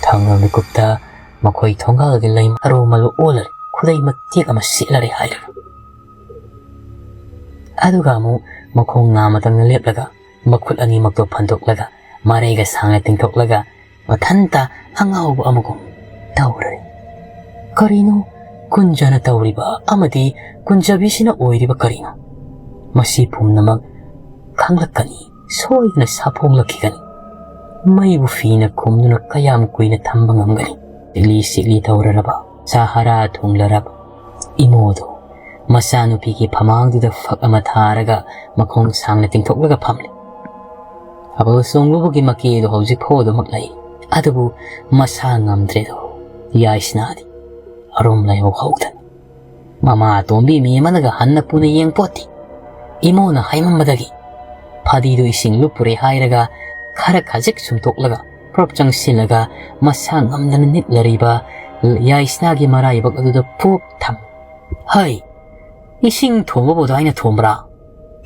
ꯊꯪꯅ ꯃꯤꯀꯨꯞꯇ ꯃꯈꯣꯏ ꯊꯣꯡꯒꯥꯜꯒꯤ ꯂꯩ ꯃꯔꯨ ꯃꯔꯨ ꯑꯣꯜꯂꯔꯦ, ꯈꯨꯗꯩ ꯃꯇꯦꯛ ꯑꯃ ꯁꯦꯠꯂꯔꯦ ꯍꯥꯏꯔꯒ꯫ ꯑꯗꯨꯒ ꯑꯃꯨꯛ ꯃꯈꯣꯡ ꯅꯥꯃꯇꯪꯅ ꯂꯦꯞꯂꯒ ꯃꯈꯨꯠ ꯑꯅꯤꯃꯛꯇꯣ ꯐꯟꯗꯣꯛꯂꯒ ꯃꯔꯩꯒ ꯁꯥꯡꯅ ꯇꯤꯡꯊꯣꯛꯂꯒ ꯃꯊꯟꯇ ꯑꯉꯥꯎꯕ ꯑꯃꯒꯨꯝ ꯇꯧꯔꯦ꯫ ꯀꯔꯤꯅꯣ ꯀꯨꯟꯖꯅ ꯇꯧꯔꯤꯕ ꯑꯃꯗꯤ ꯀꯨꯟꯖꯕꯤꯁꯤꯅ ꯑꯣꯏꯔꯤꯕ ꯀꯔꯤꯅꯣ? ꯃꯁꯤ ꯄꯨꯝꯅꯃꯛ ꯈꯪꯂꯛꯀꯅꯤ, ꯁꯣꯏꯗꯅ ꯁꯥꯐꯣꯡꯂꯛꯈꯤꯒꯅꯤ꯫ ꯃꯩꯕꯨ ꯐꯤꯅ ꯈꯨꯝꯗꯨꯅ ꯀꯌꯥꯝ ꯀꯨꯏꯅ ꯊꯝꯕ ꯉꯝꯒꯅꯤ? ꯁꯤꯛꯂꯤ ꯁꯤꯛꯂꯤ ꯇꯧꯔꯔꯕ, ꯁꯍꯥꯔꯥ ꯊꯨꯡꯂꯔꯕ ꯏꯃꯣꯗꯣ ꯃꯆꯥꯅꯨꯄꯤꯒꯤ ꯐꯃꯥꯡꯗꯨꯗ ꯐꯛ ꯑꯃ ꯊꯥꯔꯒ ꯃꯈꯣꯡ ꯁꯥꯡꯅ ꯇꯤꯡꯊꯣꯛꯂꯒ ꯐꯝꯂꯤ꯫ ꯊꯥꯕꯜ ꯆꯣꯡꯂꯨꯕꯒꯤ ꯃꯀꯦꯗꯣ ꯍꯧꯖꯤꯛ ꯐꯥꯎ ꯑꯗꯨꯃꯛ ꯂꯩ꯫ ꯑꯗꯨꯕꯨ ꯃꯁꯥ ꯉꯝꯗ꯭ꯔꯦꯗꯣ ꯌꯥꯏꯁꯅꯥꯗꯤ꯫ ꯑꯔꯨꯝ ꯂꯩꯍꯧ ꯍꯧꯗꯅ ꯃꯃꯥ ꯑꯇꯣꯝꯕꯤ ꯃꯤ ꯑꯃꯅꯒ ꯍꯟꯅ ꯄꯨꯅ ꯌꯦꯡ ꯄꯣꯠꯇꯦ꯫ ꯏꯃꯣꯅ ꯍꯥꯏꯃꯝꯕꯗꯒꯤ ꯐꯗꯤꯗꯨ ꯏꯁꯤꯡ ꯂꯨꯞꯄꯨꯔꯦ ꯍꯥꯏꯔꯒ ꯈꯔ ꯈꯖꯤꯛ ꯁꯨꯝꯊꯣꯛꯂꯒ ꯄ꯭ꯔꯞ ꯆꯪꯁꯤꯜꯂꯒ ꯃꯁꯥ ꯉꯝꯗꯅ ꯅꯤꯠꯂꯔꯤꯕ ꯌꯥꯏꯁꯅꯥꯒꯤ ꯃꯔꯥꯏꯕꯛ ꯑꯗꯨꯗ ꯄꯨꯛ ꯊꯝ꯫ "ꯍꯩ, ꯏꯁꯤꯡ ꯊꯣꯡꯕꯕꯨ ꯑꯗꯨꯃꯥꯏꯅ ꯊꯣꯡꯕ꯭ꯔꯥ?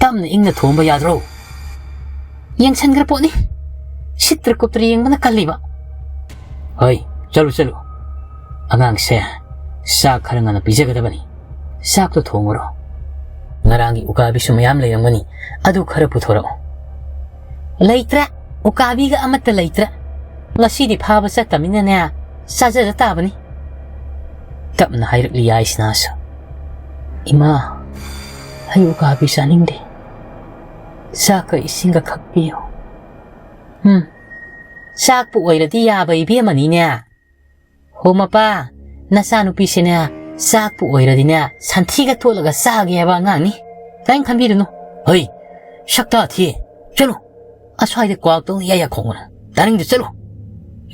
ꯇꯞꯅ ꯏꯪꯅ ꯊꯣꯡꯕ ꯌꯥꯗ꯭ꯔꯣ? ꯌꯦꯡꯁꯟꯈ꯭ꯔ ꯄꯣꯠꯅꯤ꯫ ꯁꯤꯠꯇ꯭ꯔ ꯀꯨꯞꯇ꯭ꯔ ꯌꯦꯡꯕꯅ ꯀꯜꯂꯤꯕ꯫ ꯍꯣꯏ, ꯆꯠꯂꯨ, ꯆꯠꯂꯨ꯫ ꯑꯉꯥꯡꯁꯦ ꯆꯥꯛ ꯈꯔ ꯉꯟꯅ ꯄꯤꯖꯒꯗꯕꯅꯤ꯫ ꯆꯥꯛꯇꯣ ꯊꯣꯡꯉꯨꯔꯣ꯫ ꯉꯔꯥꯡꯒꯤ ꯎꯀꯥꯕꯤꯁꯨ ꯃꯌꯥꯝ ꯂꯩꯔꯝꯒꯅꯤ, ꯑꯗꯨ ꯈꯔ ꯄꯨꯊꯣꯔꯛꯑꯣ꯫" "ꯂꯩꯇ꯭ꯔꯦ, ꯎꯀꯥꯕꯤꯒ ꯑꯃꯠꯇ ꯂꯩꯇ꯭ꯔꯦ꯫ ꯉꯁꯤꯗꯤ ꯐꯥꯕ ꯆꯠꯇꯃꯤꯅꯅꯦ, ꯆꯥꯖꯗ ꯇꯥꯕꯅꯤ꯫" ꯇꯞꯅ ꯍꯥꯏꯔꯛꯂꯤ ꯌꯥꯏꯁꯅꯥꯁꯨ꯫ "ꯏꯃꯥ, ꯑꯩ ꯎꯀꯥꯕꯤ ꯆꯥꯅꯤꯡꯗꯦ꯫ ꯆꯥꯛꯀ ꯏꯁꯤꯡꯒ ꯈꯛ ꯄꯤꯌꯨ꯫" "ꯎꯝ, ꯆꯥꯛꯄꯨ ꯑꯣꯏꯔꯗꯤ ꯌꯥꯕ ꯏꯕꯦꯝꯃꯅꯤꯅꯦ꯫ ꯍꯣ ꯃꯄꯥ, ꯅꯆꯥꯅꯨꯄꯤꯁꯤꯅꯦ ꯆꯥꯛꯄꯨ ꯑꯣꯏꯔꯗꯤꯅꯦ ꯁꯟꯊꯤꯒ ꯇꯣꯠꯂꯒ ꯆꯥꯒꯦ ꯍꯥꯏꯕ ꯑꯉꯥꯡꯅꯤ꯫ ꯀꯔꯤꯝ ꯈꯟꯕꯤꯔꯨꯅꯨ꯫" "ꯍꯩ, ꯁꯛꯇꯥ ꯊꯤ꯫ ꯆꯠꯂꯨ꯫ ꯑꯁ꯭ꯋꯥꯏꯗ ꯀ꯭ꯋꯥꯛꯇꯧꯅ ꯏꯌꯥ ꯌꯥꯈꯣꯡꯒꯅꯨ꯫ ꯇꯥꯅꯤꯡꯗꯦ, ꯆꯠꯂꯨ꯫"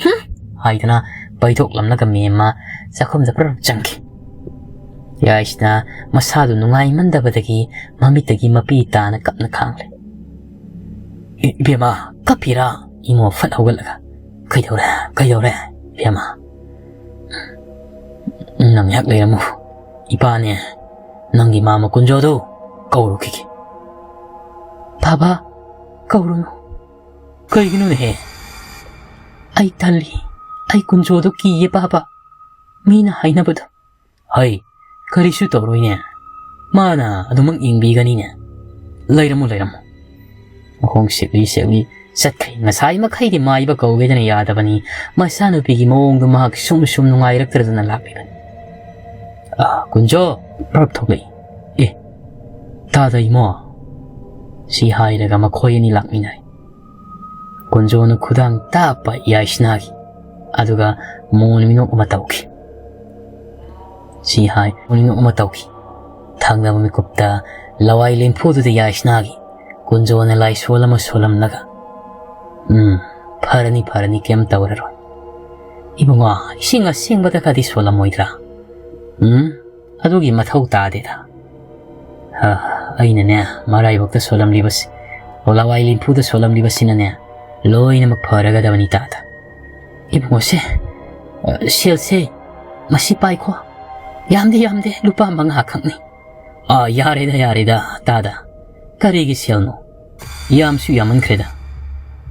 "ꯍꯨꯝ!" ꯍꯥꯏꯗꯨꯅ ꯄꯩꯊꯣꯛꯂꯝꯂꯒ ꯃꯦꯝꯃ ꯆꯥꯛꯈꯨꯝꯗ ꯄ꯭ꯔꯞ ꯆꯪꯈꯤ꯫ ꯌꯥꯏꯁꯅꯥ ꯃꯁꯥꯗꯨ ꯅꯨꯡꯉꯥꯏꯃꯟꯗꯕꯗꯒꯤ ꯃꯃꯤꯠꯇꯒꯤ ꯃꯄꯤ ꯇꯥꯅ ꯀꯞꯅ ꯈꯥꯡꯂꯦ꯫ "ꯏ-, ꯏꯕꯦꯝꯃ, ꯀꯞꯄꯤꯔꯥ?" ꯏꯃꯣ ꯐꯠ ꯍꯧꯒꯠꯂꯒ, "ꯀꯩꯗꯧꯔꯦ? ꯀꯩꯗꯧꯔꯦ, ꯏꯕꯦꯝꯃ?" "ꯎꯝ, ꯅꯪ ꯉꯥꯏꯍꯥꯛ ꯂꯩꯔꯝꯃꯨ꯫ ꯏꯄꯥꯅꯦ, ꯅꯪꯒꯤ ꯃꯥꯝꯃ ꯀꯨꯟꯖꯣꯗꯣ ꯀꯧꯔꯨꯈꯤꯒꯦ꯫ ꯕꯥꯕꯥ, ꯀꯧꯔꯨꯅꯨ꯫ ꯀꯩꯒꯤꯅꯣꯅꯦꯍꯦ? ꯑꯩ ꯇꯜꯂꯤ꯫ ꯑꯩ ꯀꯨꯟꯖꯣꯗꯣ ꯀꯤꯌꯦ, ꯕꯥꯕꯥ꯫ ꯃꯤꯅ ꯍꯥꯏꯅꯕꯗꯣ꯫ ꯍꯩ, ꯀꯔꯤꯁꯨ ꯇꯧꯔꯣꯏꯅꯦ꯫ ꯃꯥꯅ ꯑꯗꯨꯃꯛ ꯌꯦꯡꯕꯤꯒꯅꯤꯅꯦ꯫ ꯂꯩꯔꯝꯃꯨ, ꯂꯩꯔꯝꯃꯨ꯫ ꯃꯈꯣꯡ ꯁꯦꯛꯂꯤ ꯁꯦꯛꯂꯤ ꯆꯠꯈ꯭ꯔꯦ꯫ ꯉꯁꯥꯏ ꯃꯈꯩꯗꯤ ꯃꯥꯏꯕ ꯀꯧꯒꯦꯗꯅ ꯌꯥꯗꯕꯅꯤ꯫ ꯃꯆꯥꯅꯨꯄꯤꯒꯤ ꯃꯑꯣꯡꯗꯨ ꯃꯍꯥꯛ ꯁꯨꯝ ꯁꯨꯝ ꯅꯨꯡꯉꯥꯏꯔꯛꯇ꯭ꯔꯗꯅ ꯂꯥꯛꯂꯤꯕꯅꯤ꯫ "ꯑꯥ, ꯀꯨꯟꯖꯣ!" ꯄ꯭ꯔꯞ ꯊꯣꯛꯂꯛꯏ꯫ "ꯑꯦ, ꯇꯥꯗ ꯏꯃꯣ!" ꯁꯤ ꯍꯥꯏꯔꯒ ꯃꯈꯣꯏ ꯑꯅꯤ ꯂꯥꯛꯃꯤꯟꯅꯔꯦ꯫ ꯀꯨꯟꯖꯣꯅ ꯈꯨꯗꯥꯡ ꯇꯥꯞꯄ ꯌꯥꯏꯁꯅꯥꯒꯤ, ꯑꯗꯨꯒ ꯃꯣꯟ ꯃꯤꯅꯣꯛ ꯑꯃ ꯇꯧꯈꯤ꯫ ꯁꯤ ꯍꯥꯏ ꯃꯣꯟ ꯃꯤꯅꯣꯛ ꯑꯃ ꯇꯧꯈꯤ꯫ ꯊꯪꯅꯕ ꯃꯤꯀꯨꯞꯇ ꯂꯋꯥꯏ ꯂꯦꯝꯐꯨꯗꯨꯗ ꯌꯥꯏꯁꯅꯥꯒꯤ꯫ ꯀꯨꯟꯖꯣꯅ ꯂꯥꯏꯁꯣꯜ ꯑꯃ ꯁꯣꯜꯂꯝꯂꯒ, "ꯎꯝ, ꯐꯔꯅꯤ, ꯐꯔꯅꯤ, ꯀꯩꯝ ꯇꯧꯔꯔꯣꯏ꯫ ꯏꯕꯨꯡꯉꯣ, ꯏꯁꯤꯡ ꯑꯁꯦꯡꯕꯗ ꯈꯔꯗꯤ ꯁꯣꯜꯂꯝꯃꯣꯏꯗ꯭ꯔꯥ?" "ꯎꯝ, ꯑꯗꯨꯒꯤ ꯃꯊꯧ ꯇꯥꯗꯦꯗ꯫ ꯑ, ꯑꯩꯅꯅꯦ, ꯃꯔꯥꯏꯕꯛꯇ ꯁꯣꯜꯂꯝꯂꯤꯕꯁꯤ, ꯂꯋꯥꯏ ꯂꯦꯝꯐꯨꯗ ꯁꯣꯜꯂꯝꯂꯤꯕꯁꯤꯅꯅꯦ, ꯂꯣꯏꯅꯃꯛ ꯐꯔꯒꯗꯕꯅꯤ ꯇꯥꯗ꯫ ꯏꯕꯨꯡꯉꯣꯁꯦ, ꯑ, ꯁꯦꯜꯁꯦ ꯃꯁꯤ ꯄꯥꯏꯈꯣ꯫ ꯌꯥꯝꯗꯦ, ꯌꯥꯝꯗꯦ, ꯂꯨꯄꯥ ꯃꯉꯥ ꯈꯛꯅꯤ꯫" "ꯑꯥ, ꯌꯥꯔꯦꯗ, ꯌꯥꯔꯦꯗ, ꯇꯥꯗ꯫ ꯀꯔꯤꯒꯤ ꯁꯦꯜꯅꯣ? ꯌꯥꯝꯁꯨ ꯌꯥꯝꯃꯟꯈ꯭ꯔꯦꯗ꯫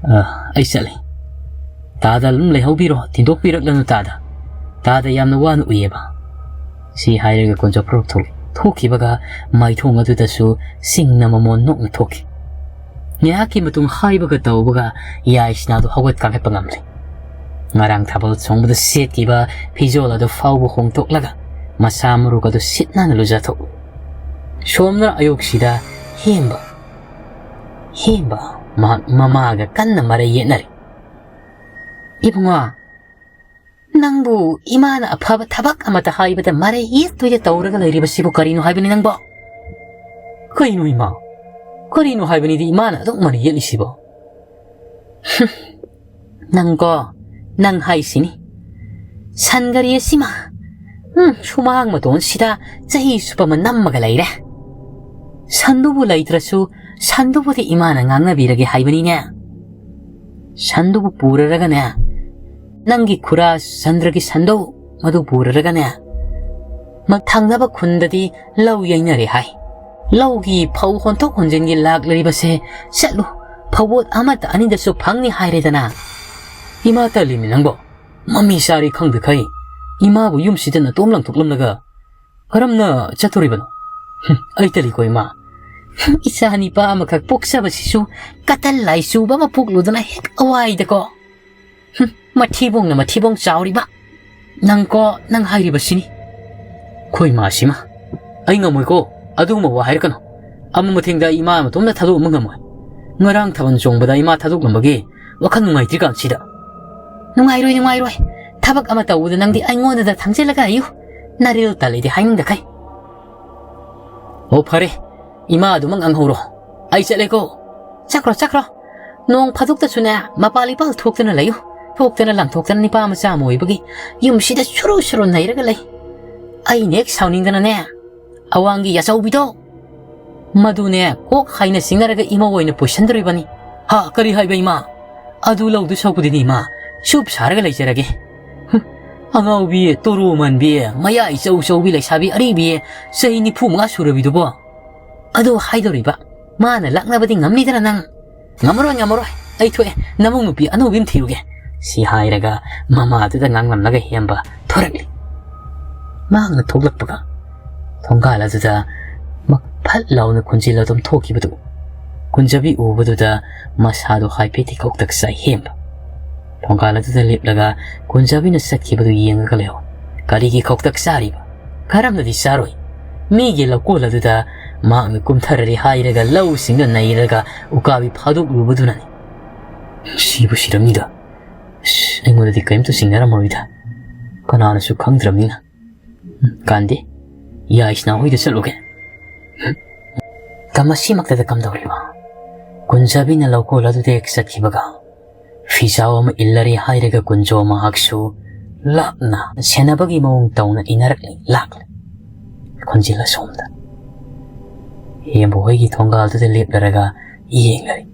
ꯑꯥ, ꯑꯩ ꯆꯠꯂꯤ꯫ ꯇꯥꯗ ꯑꯗꯨꯝ ꯂꯩꯍꯧꯕꯤꯔꯣ, ꯊꯤꯟꯗꯣꯛꯄꯤꯔꯛꯂꯅꯨ ꯇꯥꯗ꯫ ꯇꯥꯗ ꯌꯥꯝꯅ ꯋꯥꯅ ꯎꯏꯌꯦꯕ꯫" ꯁꯤ ꯍꯥꯏꯔꯒ ꯀꯣꯟꯖꯣ ꯄ꯭ꯔꯣꯞ ꯊꯣꯛꯂꯛꯏ꯫ ꯊꯣꯛꯈꯤꯕꯒ ꯃꯥꯏꯊꯣꯡ ꯑꯗꯨꯗꯁꯨ ꯆꯤꯡꯅ ꯃꯃꯣꯟ ꯅꯣꯛꯅ ꯊꯣꯛꯈꯤ꯫ ꯉꯥꯏꯍꯥꯛꯀꯤ ꯃꯇꯨꯡ ꯍꯥꯏꯕꯒ ꯇꯧꯕꯒ ꯌꯥꯏꯁꯅꯥꯗꯨ ꯍꯧꯒꯠ ꯀꯥꯡꯈꯠꯄ ꯉꯝꯂꯦ꯫ ꯉꯔꯥꯡ ꯊꯥꯕꯜ ꯆꯣꯡꯕꯗ ꯁꯦꯠꯈꯤꯕ ꯐꯤꯖꯣꯜ ꯑꯗꯨ ꯐꯥꯎꯕ ꯍꯣꯡꯗꯣꯛꯂꯒ ꯃꯁꯥ ꯃꯔꯨ ꯑꯗꯨ ꯁꯤꯠ ꯅꯥꯟꯅ ꯂꯨꯖꯊꯣꯛꯎ꯫ ꯁꯣꯝꯅ ꯑꯌꯨꯛꯁꯤꯗ ꯍꯦꯝꯕ, ꯍꯦꯝꯕ ꯃꯍꯥꯛ ꯃꯃꯥꯒ ꯀꯟꯅ ꯃꯔꯩ ꯌꯦꯠꯅꯔꯤ꯫ "ꯏꯕꯨꯡꯉꯣ, ꯅꯪꯕꯨ ꯏꯃꯥꯅ ꯑꯐꯕ ꯊꯕꯛ ꯑꯃꯇ ꯍꯥꯏꯕꯗ ꯃꯔꯩ ꯌꯦꯠꯇꯣꯏꯗ ꯇꯧꯔꯒ ꯂꯩꯔꯤꯕꯁꯤꯕꯨ ꯀꯔꯤꯅꯣ ꯍꯥꯏꯕꯅꯤ ꯅꯪꯕꯣ?" "ꯀꯩꯅꯣ ꯏꯃꯥ? ꯀꯔꯤꯅꯣ ꯍꯥꯏꯕꯅꯤꯗꯤ ꯏꯃꯥꯅ ꯑꯗꯨꯛ ꯃꯔꯩ ꯌꯦꯠꯂꯤꯁꯤꯕꯣ?" "ꯍꯨꯝ, ꯅꯪꯀꯣ, ꯅꯪ ꯍꯥꯏꯁꯤꯅꯤ꯫ ꯁꯟ ꯒꯥꯔꯤ ꯑꯁꯤꯃ, ꯎꯝ, ꯁꯨꯃꯥꯡ ꯃꯇꯣꯟꯁꯤꯗ ꯆꯍꯤ ꯆꯨꯞꯄ ꯑꯃ ꯅꯝꯃꯒ ꯂꯩꯔꯦ꯫ ꯁꯟꯗꯨꯕꯨ ꯂꯩꯇ꯭ꯔꯁꯨ, ꯁꯟꯗꯨꯕꯨꯗꯤ ꯏꯃꯥꯅ ꯉꯥꯡꯅꯕꯤꯔꯒꯦ ꯍꯥꯏꯕꯅꯤꯅꯦ꯫ ꯁꯟꯗꯨꯕꯨ ꯄꯨꯔꯔꯒꯅꯦ, ꯅꯪꯒꯤ ꯈꯨꯔꯥ ꯆꯟꯗ꯭ꯔꯒꯤ ꯁꯟꯗꯣ, ꯃꯗꯨ ꯄꯨꯔꯔꯒꯅꯦ, ꯃ-, ꯊꯪꯅꯕ ꯈꯨꯟꯗꯗꯤ ꯂꯧ ꯌꯩꯅꯔꯦ ꯍꯥꯏ꯫ ꯂꯧꯒꯤ ꯐꯧ ꯍꯣꯟꯊꯣꯛ ꯍꯣꯟꯖꯤꯟꯒꯤ ꯂꯥꯛꯂꯤꯕꯁꯦ, ꯆꯠꯂꯨ, ꯐꯧꯕꯣꯠ ꯑꯃꯠꯇ ꯑꯅꯤꯗꯁꯨ ꯐꯪꯅꯤ ꯍꯥꯏꯔꯦꯗꯅ꯫ ꯏꯃꯥ ꯇꯜꯂꯤꯃꯤ ꯅꯪꯕꯣ꯫ ꯃꯃꯤ ꯆꯥꯔꯤ ꯈꯪꯗꯈꯩ ꯏꯃꯥꯕꯨ ꯌꯨꯝꯁꯤꯗ ꯅꯇꯣꯝ ꯂꯪꯊꯣꯛꯂꯝꯂꯒ ꯀꯔꯝꯅ ꯆꯠꯇꯣꯔꯤꯕꯅꯣ? ꯍꯨꯝ, ꯑꯩ ꯇꯜꯂꯤꯀꯣ ꯏꯃꯥ꯫ ꯍꯨꯝ, ꯏꯆꯥ ꯅꯤꯄꯥ ꯑꯃꯈꯛ ꯄꯣꯛꯆꯕꯁꯤꯁꯨ ꯀꯇꯟ ꯂꯥꯏ ꯆꯨꯕ ꯑꯃ ꯄꯣꯛꯂꯨꯗꯅ ꯍꯦꯛ ꯑꯋꯥꯏꯗꯀꯣ꯫ ꯍꯨꯝ, ꯃꯊꯤꯕꯣꯡꯅ ꯃꯊꯤꯕꯣꯡ ꯆꯥꯎꯔꯤꯕ꯫ ꯅꯪꯀꯣ, ꯅꯪ ꯍꯥꯏꯔꯤꯕꯁꯤꯅꯤ꯫ ꯈꯣꯏ ꯃꯥꯁꯤꯃ꯫ ꯑꯩ ꯉꯝꯃꯣꯏꯀꯣ, ꯑꯗꯨꯒꯨꯝꯕ ꯋꯥ ꯍꯥꯏꯔꯛꯀꯅꯨ꯫ ꯑꯃ ꯃꯊꯦꯡꯗ ꯑꯩ ꯏꯃꯥ ꯃꯇꯣꯝꯇ ꯊꯥꯗꯣꯛꯑꯝꯕ ꯉꯝꯃꯣꯏ꯫ ꯉꯔꯥꯡ ꯊꯥꯕꯜ ꯆꯣꯡꯕꯗ ꯏꯃꯥ ꯊꯥꯗꯣꯛꯂꯝꯕꯒꯤ ꯋꯥꯈꯜ ꯅꯨꯡꯉꯥꯏꯇ꯭ꯔꯤꯀꯥꯟꯁꯤꯗ꯫ ꯅꯨꯡꯉꯥꯏꯔꯣꯏ, ꯅꯨꯡꯉꯥꯏꯔꯣꯏ꯫ ꯊꯕꯛ ꯑꯃ ꯇꯧꯕꯗ ꯅꯪꯗꯤ ꯑꯩꯉꯣꯟꯗꯗ ꯊꯪꯖꯤꯜꯂꯒ ꯍꯥꯏꯌꯨ꯫ ꯅꯔꯤꯜ ꯇꯜꯂꯤꯗꯤ ꯍꯥꯏꯅꯤꯡꯗꯈꯩ꯫ ꯑꯣ, ꯐꯔꯦ꯫ ꯏꯃꯥ ꯑꯗꯨꯃꯛ ꯉꯥꯡꯍꯧꯔꯣ꯫ ꯑꯩ ꯆꯠꯂꯦꯀꯣ꯫ ꯆꯠꯈ꯭ꯔꯣ, ꯆꯠꯈ꯭ꯔꯣ꯫ ꯅꯣꯡ ꯐꯥꯗꯣꯛꯇꯁꯨꯅꯦ, ꯃꯄꯥꯜ ꯏꯄꯥꯜ ꯊꯣꯛꯇꯅ ꯂꯩꯌꯨ꯫ ꯊꯣꯛꯇꯅ ꯂꯥꯡꯊꯣꯛꯇꯅ ꯅꯤꯄꯥ ꯃꯆꯥ ꯑꯃ ꯑꯣꯏꯕꯒꯤ ꯌꯨꯝꯁꯤꯗ ꯁꯨꯔꯨ ꯁꯨꯔꯨ ꯅꯩꯔꯒ ꯂꯩ꯫ ꯑꯩꯅ ꯍꯦꯛ ꯁꯥꯎꯅꯤꯡꯗꯅꯅꯦ, ꯑꯋꯥꯡꯒꯤ ꯌꯥꯆꯧꯕꯤꯗꯣ, ꯃꯗꯨꯅꯦ ꯀꯣꯛ ꯍꯥꯏꯅ ꯆꯤꯡꯅꯔꯒ ꯏꯃꯧ ꯑꯣꯏꯅ ꯄꯨꯁꯟꯗꯣꯔꯤꯕꯅꯤ꯫ ꯍꯥ, ꯀꯔꯤ ꯍꯥꯏꯕ ꯏꯃꯥ? ꯑꯗꯨ ꯂꯧꯗꯨ ꯁꯧꯕꯗꯤꯅꯤ ꯏꯃꯥ, ꯁꯨꯞ ꯁꯥꯔꯒ ꯂꯩꯖꯔꯒꯦ꯫ ꯍꯨꯝ, ꯑꯉꯥꯎꯕꯤ, ꯇꯣꯔꯣ ꯃꯥꯟꯕꯤ, ꯃꯌꯥ ꯏꯆꯧ ꯆꯧꯕꯤ ꯂꯩꯁꯥꯕꯤ ꯑꯔꯤꯕꯤ, ꯆꯍꯤ ꯅꯤꯐꯨ ꯃꯉꯥ ꯁꯨꯔꯕꯤꯗꯨꯕꯣ? ꯑꯗꯨ ꯍꯥꯏꯗꯧꯔꯤꯕ꯫ ꯃꯥꯅ ꯂꯥꯛꯅꯕꯗꯤ ꯉꯝꯅꯤꯗꯅ ꯅꯪ? ꯉꯝꯃꯔꯣꯏ, ꯉꯝꯃꯔꯣꯏ꯫ ꯑꯩ ꯊꯣꯛꯑꯦ꯫ ꯅꯃꯧ ꯅꯨꯄꯤ ꯑꯅꯧꯕꯤ ꯑꯃ ꯊꯤꯔꯨꯒꯦ꯫ ꯁꯤ ꯍꯥꯏꯔꯒ ꯃꯃꯥꯗꯨꯗ ꯉꯥꯡꯂꯝꯂꯒ ꯍꯦꯝꯕ ꯊꯣꯔꯛꯂꯤ꯫ ꯃꯍꯥꯛꯅ ꯊꯣꯛꯂꯛꯄꯒ ꯊꯣꯡꯒꯥꯜ ꯑꯗꯨꯗ ꯃ-, ꯐꯠ ꯂꯥꯎꯅ ꯈꯨꯟꯖꯤꯜ ꯑꯗꯨꯝ ꯊꯣꯛꯈꯤꯕꯗꯨ ꯀꯨꯟꯖꯕꯤ ꯎꯕꯗꯨꯗ ꯃꯁꯥꯗꯣ ꯍꯥꯏꯐꯦꯠꯇꯤ ꯀꯧꯇꯛ ꯆꯥꯏ ꯍꯦꯝꯕ꯫ ꯊꯣꯡꯒꯥꯜ ꯑꯗꯨꯗ ꯂꯦꯞꯂꯒ ꯀꯨꯟꯖꯕꯤꯅ ꯆꯠꯈꯤꯕꯗꯨ ꯌꯦꯡꯉꯒ ꯂꯩꯍꯧ꯫ ꯀꯔꯤꯒꯤ ꯀꯧꯇꯛ ꯆꯥꯔꯤꯕ? ꯀꯔꯝꯅꯗꯤ ꯆꯥꯔꯣꯏ? ꯃꯤꯒꯤ ꯂꯧꯀꯣꯜ ꯑꯗꯨꯗ ꯃꯍꯥꯛꯅ ꯀꯨꯝꯊꯔꯔꯤ ꯍꯥꯏꯔꯒ ꯂꯧꯁꯤꯡꯗ ꯅꯩꯔꯒ ꯎꯀꯥꯕꯤ ꯐꯥꯗꯣꯛꯂꯨꯕꯗꯨꯅꯅꯤ꯫ ꯁꯤꯕꯨ ꯁꯤꯔꯝꯅꯤꯗ꯫ ꯑꯁ, ꯑꯩꯉꯣꯟꯗꯗꯤ ꯀꯔꯤꯝꯇ ꯆꯤꯡꯅꯔꯝꯃꯔꯣꯏꯗ꯫ ꯀꯅꯥꯅꯁꯨ ꯈꯪꯗ꯭ꯔꯕꯅꯤꯅ꯫ ꯎꯝ, ꯀꯥꯟꯗꯦ꯫ ꯌꯥꯏꯁꯅꯥ ꯍꯣꯏꯗ ꯆꯠꯂꯨꯒꯦ꯫ ꯎꯝ꯫ ꯇ ꯃꯁꯤꯃꯛꯇꯗ ꯀꯝꯗꯧꯔꯤꯕ? ꯀꯨꯟꯖꯕꯤꯅ ꯂꯧꯀꯣꯜ ꯑꯗꯨꯗ ꯍꯦꯛ ꯆꯠꯈꯤꯕꯒ ꯐꯤꯖꯥꯎ ꯑꯃ ꯏꯜꯂꯔꯦ ꯍꯥꯏꯔꯒ ꯀꯨꯟꯖꯣ ꯃꯍꯥꯛꯁꯨ ꯂꯥꯞꯅ ꯁꯦꯟꯅꯕꯒꯤ ꯃꯑꯣꯡ ꯇꯧꯅ ꯏꯟꯅꯔꯛꯂꯦ, ꯂꯥꯛꯂꯦ꯫ ꯈꯣꯟꯖꯦꯜ ꯑꯁꯣꯝꯗ꯫ ꯍꯦꯝꯕ ꯍꯣꯏꯒꯤ ꯊꯣꯡꯒꯥꯜꯗꯨꯗ ꯂꯦꯞꯂꯔꯒ ꯌꯦꯡꯂꯔꯦ꯫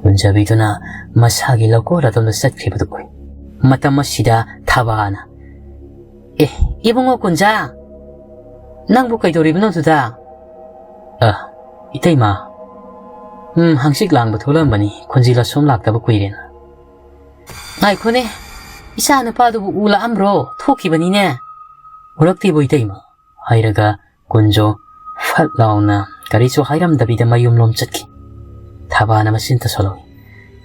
ꯀꯨꯟꯖꯕꯤꯗꯨꯅ ꯃꯁꯥꯒꯤ ꯂꯧꯀꯣꯜ ꯑꯗꯣꯝꯗ ꯆꯠꯈꯤꯕꯗꯨ ꯎꯏ꯫ ꯃꯇꯝ ꯑꯁꯤꯗ ꯊꯕꯥꯅ, "ꯑꯦ, ꯏꯕꯨꯡꯉꯣ ꯀꯨꯟꯖꯥ, "ꯅꯪꯕꯨ ꯀꯩꯗꯧꯔꯤꯕꯅꯣ ꯑꯗꯨꯗ?" "ꯑ, ꯏꯇꯩꯃ, ꯎꯝ, ꯍꯪꯆꯤꯠ ꯂꯥꯡꯕ ꯊꯣꯛꯂꯛꯑꯝꯕꯅꯤ, ꯈꯨꯟꯖꯤꯜ ꯑꯁꯣꯝ ꯂꯥꯛꯇꯕ ꯀꯨꯏꯔꯦꯅ꯫" "ꯉꯥꯏꯈꯣꯅꯦ, ꯏꯆꯥ ꯅꯨꯄꯥꯗꯨꯕꯨ ꯎ ꯂꯥꯛꯑꯝꯕ꯭ꯔꯣ? ꯊꯣꯛꯈꯤꯕꯅꯤꯅꯦ꯫" "ꯎꯔꯛꯇꯦꯕꯨ ꯏꯇꯩꯃ," ꯍꯥꯏꯔꯒ ꯀꯨꯟꯖꯣ ꯐꯠ ꯂꯥꯎꯅ ꯀꯔꯤꯁꯨ ꯍꯥꯏꯔꯝꯗꯕꯤꯗ ꯃꯌꯨꯝꯂꯣꯝ ꯆꯠꯈꯤ꯫ ꯊꯕꯥꯅ ꯃꯆꯤꯟ ꯇꯨꯁꯜꯂꯝꯃꯤ꯫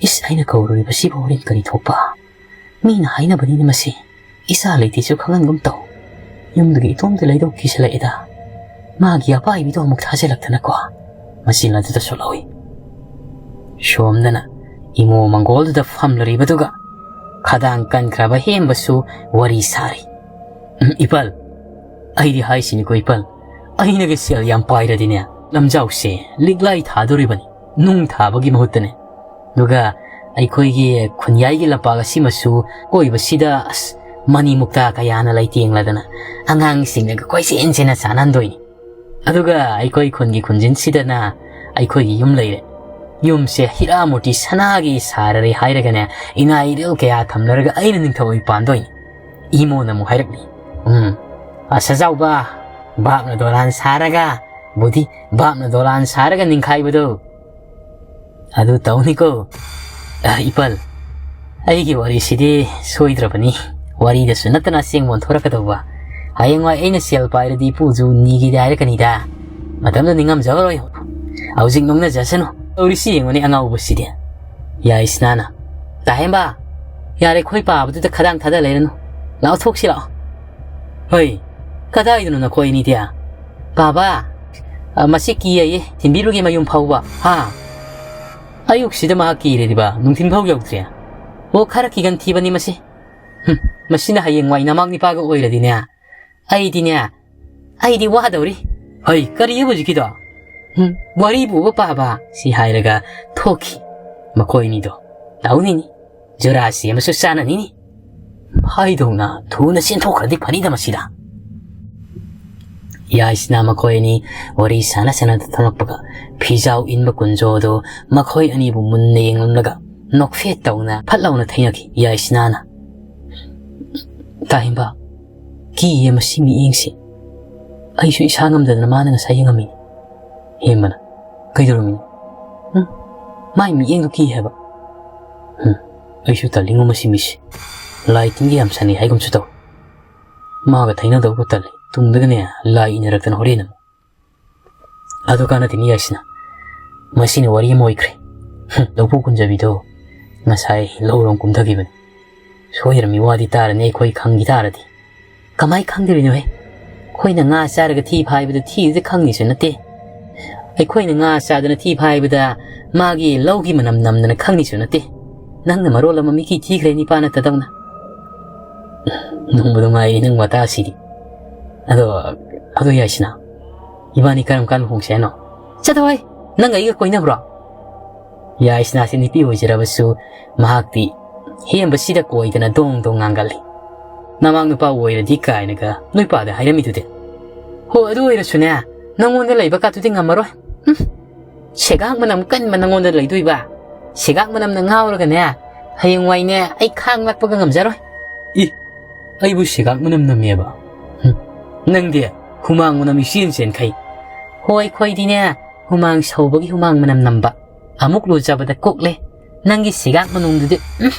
"ꯏꯁ, ꯑꯩꯅ ꯀꯧꯔꯨꯔꯤꯕꯁꯤꯕꯨ ꯍꯣꯔꯦꯟ ꯀꯔꯤ ꯊꯣꯛꯄ? ꯃꯤꯅ ꯍꯥꯏꯅꯕꯅꯤꯅ ꯃꯁꯤ꯫ ꯏꯆꯥ ꯂꯩꯇꯦꯁꯨ ꯈꯪꯍꯟꯒꯨꯝ ꯇꯧ꯫ ꯌꯨꯝꯗꯒꯤ ꯏꯇꯣꯝꯇ ꯂꯩꯗꯧ ꯀꯤꯁꯤꯜꯂꯛꯑꯦꯗ꯫ ꯃꯥꯒꯤ ꯑꯄꯥꯏꯕꯤꯗꯣ ꯑꯃꯨꯛ ꯊꯥꯖꯤꯜꯂꯛꯇꯅꯀꯣ꯫" ꯃꯆꯤꯟ ꯑꯗꯨꯗꯁꯨ ꯂꯧꯏ꯫ ꯁꯣꯝꯗꯅ ꯏꯃꯣ ꯃꯪꯒꯣꯜꯗꯨꯗ ꯐꯝꯂꯔꯤꯕꯗꯨꯒ ꯈꯗꯥꯡ ꯀꯟꯈ꯭ꯔꯕ ꯍꯦꯝꯕꯁꯨ ꯋꯥꯔꯤ ꯁꯥꯔꯤ꯫ "ꯎꯝ, ꯏꯄꯜ, ꯑꯩꯗꯤ ꯍꯥꯏꯁꯤꯅꯤꯀꯣ ꯏꯄꯜ, ꯑꯩꯅꯒ ꯁꯦꯜ ꯌꯥꯝ ꯄꯥꯏꯔꯗꯤꯅꯦ, ꯂꯝꯖꯥꯎꯁꯦ ꯂꯤꯛꯂꯥꯏ ꯊꯥꯗꯣꯔꯤꯕꯅꯤ, ꯅꯨꯡ ꯊꯥꯕꯒꯤ ꯃꯍꯨꯠꯇꯅꯦ꯫ ꯑꯗꯨꯒ ꯑꯩꯈꯣꯏꯒꯤ ꯈꯨꯟꯌꯥꯏꯒꯤ ꯂꯝꯄꯥꯛ ꯑꯁꯤꯃꯁꯨ ꯀꯣꯏꯕꯁꯤꯗ, ꯑꯁ, ꯃꯅꯤ ꯃꯨꯛꯇꯥ ꯀꯌꯥꯅ ꯂꯩꯇꯦꯡꯂꯗꯅ ꯑꯉꯥꯡꯁꯤꯡꯅꯒ ꯀꯣꯏꯆꯦꯟ ꯆꯦꯟꯅ ꯁꯥꯟꯅꯍꯟꯗꯣꯏꯅꯤ꯫ ꯑꯗꯨꯒ ꯑꯩꯈꯣꯏ ꯈꯨꯟꯒꯤ ꯈꯨꯟꯖꯤꯟꯁꯤꯗꯅ ꯑꯩꯈꯣꯏꯒꯤ ꯌꯨꯝ ꯂꯩꯔꯦ꯫ ꯌꯨꯝꯁꯦ ꯍꯤꯔꯥ ꯃꯨꯔꯇꯤ ꯁꯅꯥꯒꯤ ꯁꯥꯔꯔꯦ ꯍꯥꯏꯔꯒꯅꯦ, ꯏꯅꯥ ꯏꯔꯤꯜ ꯀꯌꯥ ꯊꯝꯅꯔꯒ ꯑꯩꯅ ꯅꯤꯡꯊꯧ ꯑꯣꯏ ꯄꯥꯟꯗꯣꯏꯅꯤ꯫" ꯏꯃꯣꯅ ꯑꯃꯨꯛ ꯍꯥꯏꯔꯛꯂꯤ꯫ "ꯎꯝ, ꯑꯁ ꯖꯥꯎꯕ, ꯕꯥꯞꯅ ꯗꯣꯂꯥꯟ ꯁꯥꯔꯒ, ꯕꯨꯙꯤ, ꯕꯥꯞꯅ ꯗꯣꯂꯥꯟ ꯁꯥꯔꯒ ꯅꯤꯡꯈꯥꯏꯕꯗꯣ꯫ ꯑꯗꯨ ꯇꯧꯅꯤꯀꯣ꯫ ꯑ, ꯏꯄꯜ, ꯑꯩꯒꯤ ꯋꯥꯔꯤꯁꯤꯗꯤ ꯁꯣꯏꯗ꯭ꯔꯕꯅꯤ꯫ ꯋꯥꯔꯤꯗꯁꯨ ꯅꯠꯇꯅ ꯑꯁꯦꯡꯕ ꯑꯣꯟꯊꯣꯔꯛꯀꯗꯧꯕ꯫ ꯍꯌꯦꯡꯋꯥꯏ ꯑꯩꯅ ꯁꯦꯜ ꯄꯥꯏꯔꯗꯤ ꯏꯄꯨꯁꯨ ꯅꯤꯒꯦꯗꯤ ꯍꯥꯏꯔꯛꯀꯅꯤꯗ꯫ ꯃꯇꯝꯗ ꯅꯤꯡꯉꯝꯖꯔꯣꯏ꯫ ꯍꯧꯖꯤꯛ ꯅꯣꯛꯅꯖꯁꯅꯨ꯫ ꯇꯧꯔꯤꯁꯤ ꯌꯦꯡꯉꯨꯅꯦ ꯑꯉꯥꯎꯕꯁꯤꯗꯤ꯫" ꯌꯥꯏꯁꯅꯥꯅ, "ꯇꯥꯍꯦꯝꯕ, ꯌꯥꯔꯦ, ꯑꯩꯈꯣꯏ ꯄꯥꯕꯗꯨꯗ ꯈꯗꯥꯡ ꯊꯥꯗ ꯂꯩꯔꯅꯨ꯫ ꯂꯥꯛꯑꯣ, ꯊꯣꯛꯁꯤ ꯂꯥꯛꯑꯣ꯫" "ꯍꯣꯏ, ꯀꯗꯥꯏꯗꯅꯣ ꯅꯈꯣꯏ ꯑꯅꯤꯗꯤ?" "ꯄꯥꯕ, ꯑ, ꯃꯁꯤ ꯀꯤꯌꯦ, ꯊꯤꯟꯕꯤꯔꯨꯒꯦ ꯃꯌꯨꯝ ꯐꯥꯎꯕ꯫" "ꯍꯥ? ꯑꯌꯨꯛꯁꯤꯗ ꯃꯍꯥꯛ ꯀꯤꯔꯤꯕ, ꯅꯨꯡꯊꯤꯟ ꯐꯥꯎ ꯌꯧꯗ꯭ꯔꯤ꯫ ꯑꯣ, ꯈꯔ ꯀꯤꯒꯟ ꯊꯤꯕꯅꯤ ꯃꯁꯤ꯫ ꯍꯨꯝ, ꯃꯁꯤꯅ ꯍꯌꯦꯡꯋꯥꯏ ꯅꯃꯥꯛ ꯅꯤꯄꯥꯒ ꯑꯣꯏꯔꯗꯤꯅꯦ, ꯑꯩꯗꯤꯅꯦ, ꯑꯩꯗꯤ ꯋꯥꯗꯧꯔꯤ꯫" "ꯍꯩ, ꯀꯔꯤ ꯍꯧꯖꯤꯛꯀꯤꯗꯣ?" "ꯍꯨꯝ, ꯋꯥꯔꯤꯕꯨꯕ ꯄꯥꯕ꯫" ꯁꯤ ꯍꯥꯏꯔꯒ ꯊꯣꯛꯈꯤ ꯃꯈꯣꯏ ꯑꯅꯤꯗꯣ꯫ ꯇꯧꯅꯤꯅꯤ, ꯖꯨꯔꯥꯁꯤ ꯑꯃꯁꯨ ꯆꯥꯅꯅꯤꯅꯤ꯫ ꯍꯥꯏꯗꯧꯅ ꯊꯨꯅ ꯆꯦꯟꯊꯣꯛꯈ꯭ꯔꯗꯤ ꯐꯅꯤꯗ ꯃꯁꯤꯗ꯫ ꯌꯥꯏꯁꯅꯥ ꯃꯈꯣꯏ ꯑꯅꯤ ꯋꯥꯔꯤ ꯁꯥꯟꯅ ꯁꯥꯟꯅꯗ ꯊꯣꯛꯂꯛꯄꯒ ꯐꯤꯖꯥꯎ ꯏꯟꯕ ꯀꯨꯟꯖꯣꯗꯣ ꯃꯈꯣꯏ ꯑꯅꯤꯕꯨ ꯃꯨꯟꯅ ꯌꯦꯡꯂꯝꯂꯒ ꯅꯣꯛꯐꯦꯠ ꯇꯧꯅ ꯐꯠ ꯂꯥꯎꯅ ꯊꯩꯅꯈꯤ꯫ ꯌꯥꯏꯁꯅꯥꯅ, "ꯇꯥꯍꯦꯝꯕ, ꯀꯤꯌꯦ ꯃꯁꯤ ꯃꯤꯠꯌꯦꯡꯁꯤ꯫ ꯑꯩꯁꯨ ꯏꯁꯥ ꯉꯝꯗꯗꯅ ꯃꯥꯅ ꯉꯁꯥꯏ ꯌꯦꯡꯉꯝꯃꯤꯅꯤ꯫ ꯍꯦꯝꯕꯅ, "ꯀꯩꯗꯧꯔꯝꯃꯤꯅꯣ?" "ꯎꯝ, ꯃꯥꯏ ꯃꯤꯠꯌꯦꯡꯗꯣ ꯀꯤ ꯍꯥꯏꯕ"꯫ "ꯎꯝ, ꯑꯩꯁꯨ ꯇꯜꯂꯤꯉꯣ ꯃꯁꯤ ꯃꯤꯁꯦ꯫ ꯂꯥꯏ ꯇꯤꯟꯒ ꯌꯥꯝ ꯁꯥꯟꯅꯩ ꯍꯥꯏꯒꯨꯝꯁꯨ ꯇꯧ꯫ ꯃꯥꯒ ꯊꯩꯅꯗꯧꯕ ꯇꯜꯂꯤ꯫ ꯇꯨꯡꯗꯒꯅꯦ ꯂꯥꯏ ꯏꯟꯅꯔꯛꯇꯅ ꯍꯣꯔꯦꯟ ꯑꯃꯨꯛ꯫ ꯑꯗꯨ ꯀꯥꯟꯅꯗꯦꯅꯦ ꯌꯥꯏꯁꯅꯥ꯫ ꯃꯁꯤꯅ ꯋꯥꯔꯤ ꯑꯃ ꯑꯣꯏꯈ꯭ꯔꯦ꯫ ꯍꯨꯝ, ꯂꯧꯄꯨ ꯀꯨꯟꯖꯕꯤꯗꯣ ꯉꯁꯥꯏ ꯂꯧꯔꯣꯝ ꯀꯨꯝꯊꯈꯤꯕꯅꯤ꯫ ꯁꯣꯏꯗ꯭ꯔꯕ ꯃꯤꯋꯥꯗꯤ ꯇꯥꯔꯅꯤ ꯑꯩꯈꯣꯏ ꯈꯪꯈꯤ ꯇꯥꯔꯗꯤ꯫ ꯀꯃꯥꯏ ꯈꯪꯗꯣꯔꯤꯅꯣꯍꯦ? ꯑꯩꯈꯣꯏꯅ ꯉꯥ ꯆꯥꯔꯒ ꯊꯤ ꯐꯥꯏꯕꯗ ꯊꯤꯗꯨꯗ ꯈꯪꯅꯤꯁꯨ ꯅꯠꯇꯦ꯫ ꯑꯩꯈꯣꯏꯅ ꯉꯥ ꯆꯥꯗꯅ ꯊꯤ ꯐꯥꯏꯕꯗ ꯃꯥꯒꯤ ꯂꯧꯒꯤ ꯃꯅꯝ ꯅꯝꯗꯅ ꯈꯪꯅꯤꯁꯨ ꯅꯠꯇꯦ꯫ ꯅꯪꯅ ꯃꯔꯣꯜ ꯑꯃ ꯃꯤꯀꯤ ꯊꯤꯈ꯭ꯔꯦ ꯅꯤꯄꯥ ꯅꯠꯇꯗꯧꯅ꯫ ꯅꯣꯡꯃꯗ ꯉꯥꯏꯔꯤ ꯅꯪ ꯋꯥꯇꯥꯁꯤꯗꯤ꯫ ꯑꯗꯣ, ꯑꯗꯣ ꯌꯥꯏꯁꯅꯥ, ꯏꯕꯥꯅꯤ ꯀꯔꯝ ꯀꯥꯟ ꯂꯨꯍꯣꯡꯁꯦ ꯍꯥꯏꯅꯣ? ꯆꯠꯂꯣꯍꯦ, ꯅꯪ ꯑꯩꯒ ꯀꯣꯏꯅꯕ꯭ꯔꯣ? ꯌꯥꯏꯁꯅꯥꯁꯦ ꯅꯨꯄꯤ ꯑꯣꯏꯖꯔꯕꯁꯨ ꯃꯍꯥꯛꯇꯤ ꯍꯦꯝꯕꯁꯤꯗ ꯀꯣꯏꯗꯅ ꯗꯣꯡ ꯗꯣꯡ ꯉꯥꯡꯒꯜꯂꯤ꯫ "ꯅꯃꯥꯡ ꯅꯨꯄꯥ ꯑꯣꯏꯔꯗꯤ" ꯀꯥꯏꯅꯒ ꯅꯣꯏ ꯄꯥꯗ ꯍꯥꯏꯔꯝꯃꯤꯗꯨꯗꯤ꯫ ꯍꯣ, ꯑꯗꯨ ꯑꯣꯏꯔꯁꯨꯅꯦ, ꯅꯪꯉꯣꯟꯗ ꯂꯩꯕ ꯀꯥꯇꯨꯗꯤ ꯉꯝꯃꯔꯣꯏ꯫ ꯎꯝ, ꯁꯦꯒꯥꯛ ꯃꯅꯝ ꯀꯟꯕ ꯅꯪꯉꯣꯟꯗ ꯂꯩꯗꯣꯏꯕ? ꯁꯦꯒꯥꯛ ꯃꯅꯝꯅ ꯉꯥꯎꯔꯒꯅꯦ, ꯍꯌꯦꯡꯋꯥꯏꯅꯦ ꯑꯩ ꯈꯥꯡ ꯂꯥꯛꯄꯒ ꯉꯝꯖꯔꯣꯏ꯫ ꯏ, ꯑꯩꯕꯨ ꯁꯦꯒꯥꯛ ꯃꯅꯝ ꯅꯝꯃꯦꯕ? ꯍꯨꯝ, ꯅꯪꯗꯤ ꯍꯨꯃꯥꯡ ꯃꯅꯝ ꯏꯆꯦꯟ ꯆꯦꯟꯈꯩ꯫ ꯍꯣꯏ, ꯑꯩꯈꯣꯏꯗꯤꯅꯦ ꯍꯨꯃꯥꯡ ꯁꯧꯕꯒꯤ ꯍꯨꯃꯥꯡ ꯃꯅꯝ ꯅꯝꯕ꯫ ꯑꯃꯨꯛ ꯂꯨꯖꯕꯗ ꯀꯣꯛꯂꯦ꯫ ꯅꯪꯒꯤ ꯁꯤꯒꯥꯛ ꯃꯅꯨꯡꯗꯨꯗꯤ, ꯎꯝ,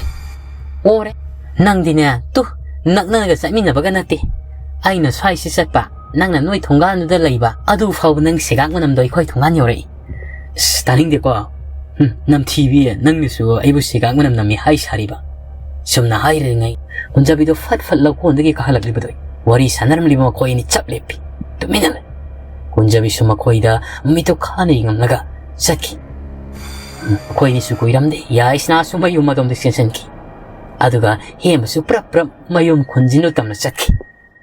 ꯑꯣꯔꯦ꯫ ꯅꯪꯗꯤꯅꯦ, ꯇꯨ, ꯅꯛꯅꯒ ꯆꯠꯃꯤꯟꯅꯕꯒ ꯅꯠꯇꯦ꯫ ꯑꯩꯅ ꯁ꯭ꯋꯥꯏꯁꯤ ꯆꯠꯄ, ꯅꯪꯅ ꯅꯣꯏ ꯊꯣꯡꯒꯥꯟꯗꯨꯗ ꯂꯩꯕ, ꯑꯗꯨ ꯐꯥꯎꯕ ꯅꯪ ꯁꯤꯒꯥꯛ ꯃꯅꯝꯗꯣ ꯑꯩꯈꯣꯏ ꯊꯣꯡꯒꯥꯟ ꯌꯧꯔꯛꯏ꯫ ꯑꯁ, ꯇꯥꯅꯤꯡꯗꯦꯀꯣ꯫ ꯍꯨꯝ, ꯅꯝꯊꯤꯕꯤ, ꯅꯪꯅꯁꯨ ꯑꯩꯕꯨ ꯁꯤꯒꯥꯛ ꯃꯅꯝ ꯅꯝꯃꯤ ꯍꯥꯏ ꯁꯥꯔꯤꯕ꯫ ꯆꯨꯝꯅ ꯍꯥꯏꯔꯤꯉꯩ, ꯀꯨꯟꯖꯕꯤꯗꯣ ꯐꯠ ꯐꯠ ꯂꯧꯀꯣꯟꯗꯒꯤ ꯀꯥꯈꯠꯂꯛꯂꯤꯕꯗꯣ ꯋꯥꯔꯤ ꯁꯥꯟꯅꯔꯝꯂꯤꯕ ꯃꯈꯣꯏ ꯑꯅꯤ ꯆꯞ ꯂꯦꯞꯄꯤ꯫ ꯇꯨꯃꯤꯟꯅ ꯂꯩ꯫ ꯀꯨꯟꯖꯕꯤꯁꯨ ꯃꯈꯣꯏꯗ ꯃꯃꯤꯠꯇꯨ ꯈꯥꯅ ꯌꯦꯡꯂꯝꯂꯒ ꯆꯠꯈꯤ꯫ ꯃꯈꯣꯏ ꯑꯅꯤꯁꯨ ꯀꯨꯏꯔꯝꯗꯦ, ꯌꯥꯏꯁꯅꯥꯁꯨ ꯃꯌꯨꯝ ꯑꯗꯣꯝꯗ ꯆꯦꯟꯁꯤꯟꯈꯤ꯫ ꯑꯗꯨꯒ ꯍꯦꯝꯕꯁꯨ ꯄ꯭ꯔꯞ ꯄ꯭ꯔꯞ ꯃꯌꯨꯝ ꯈꯨꯟꯖꯤꯟꯅ ꯇꯝꯅ ꯆꯠꯈꯤ꯫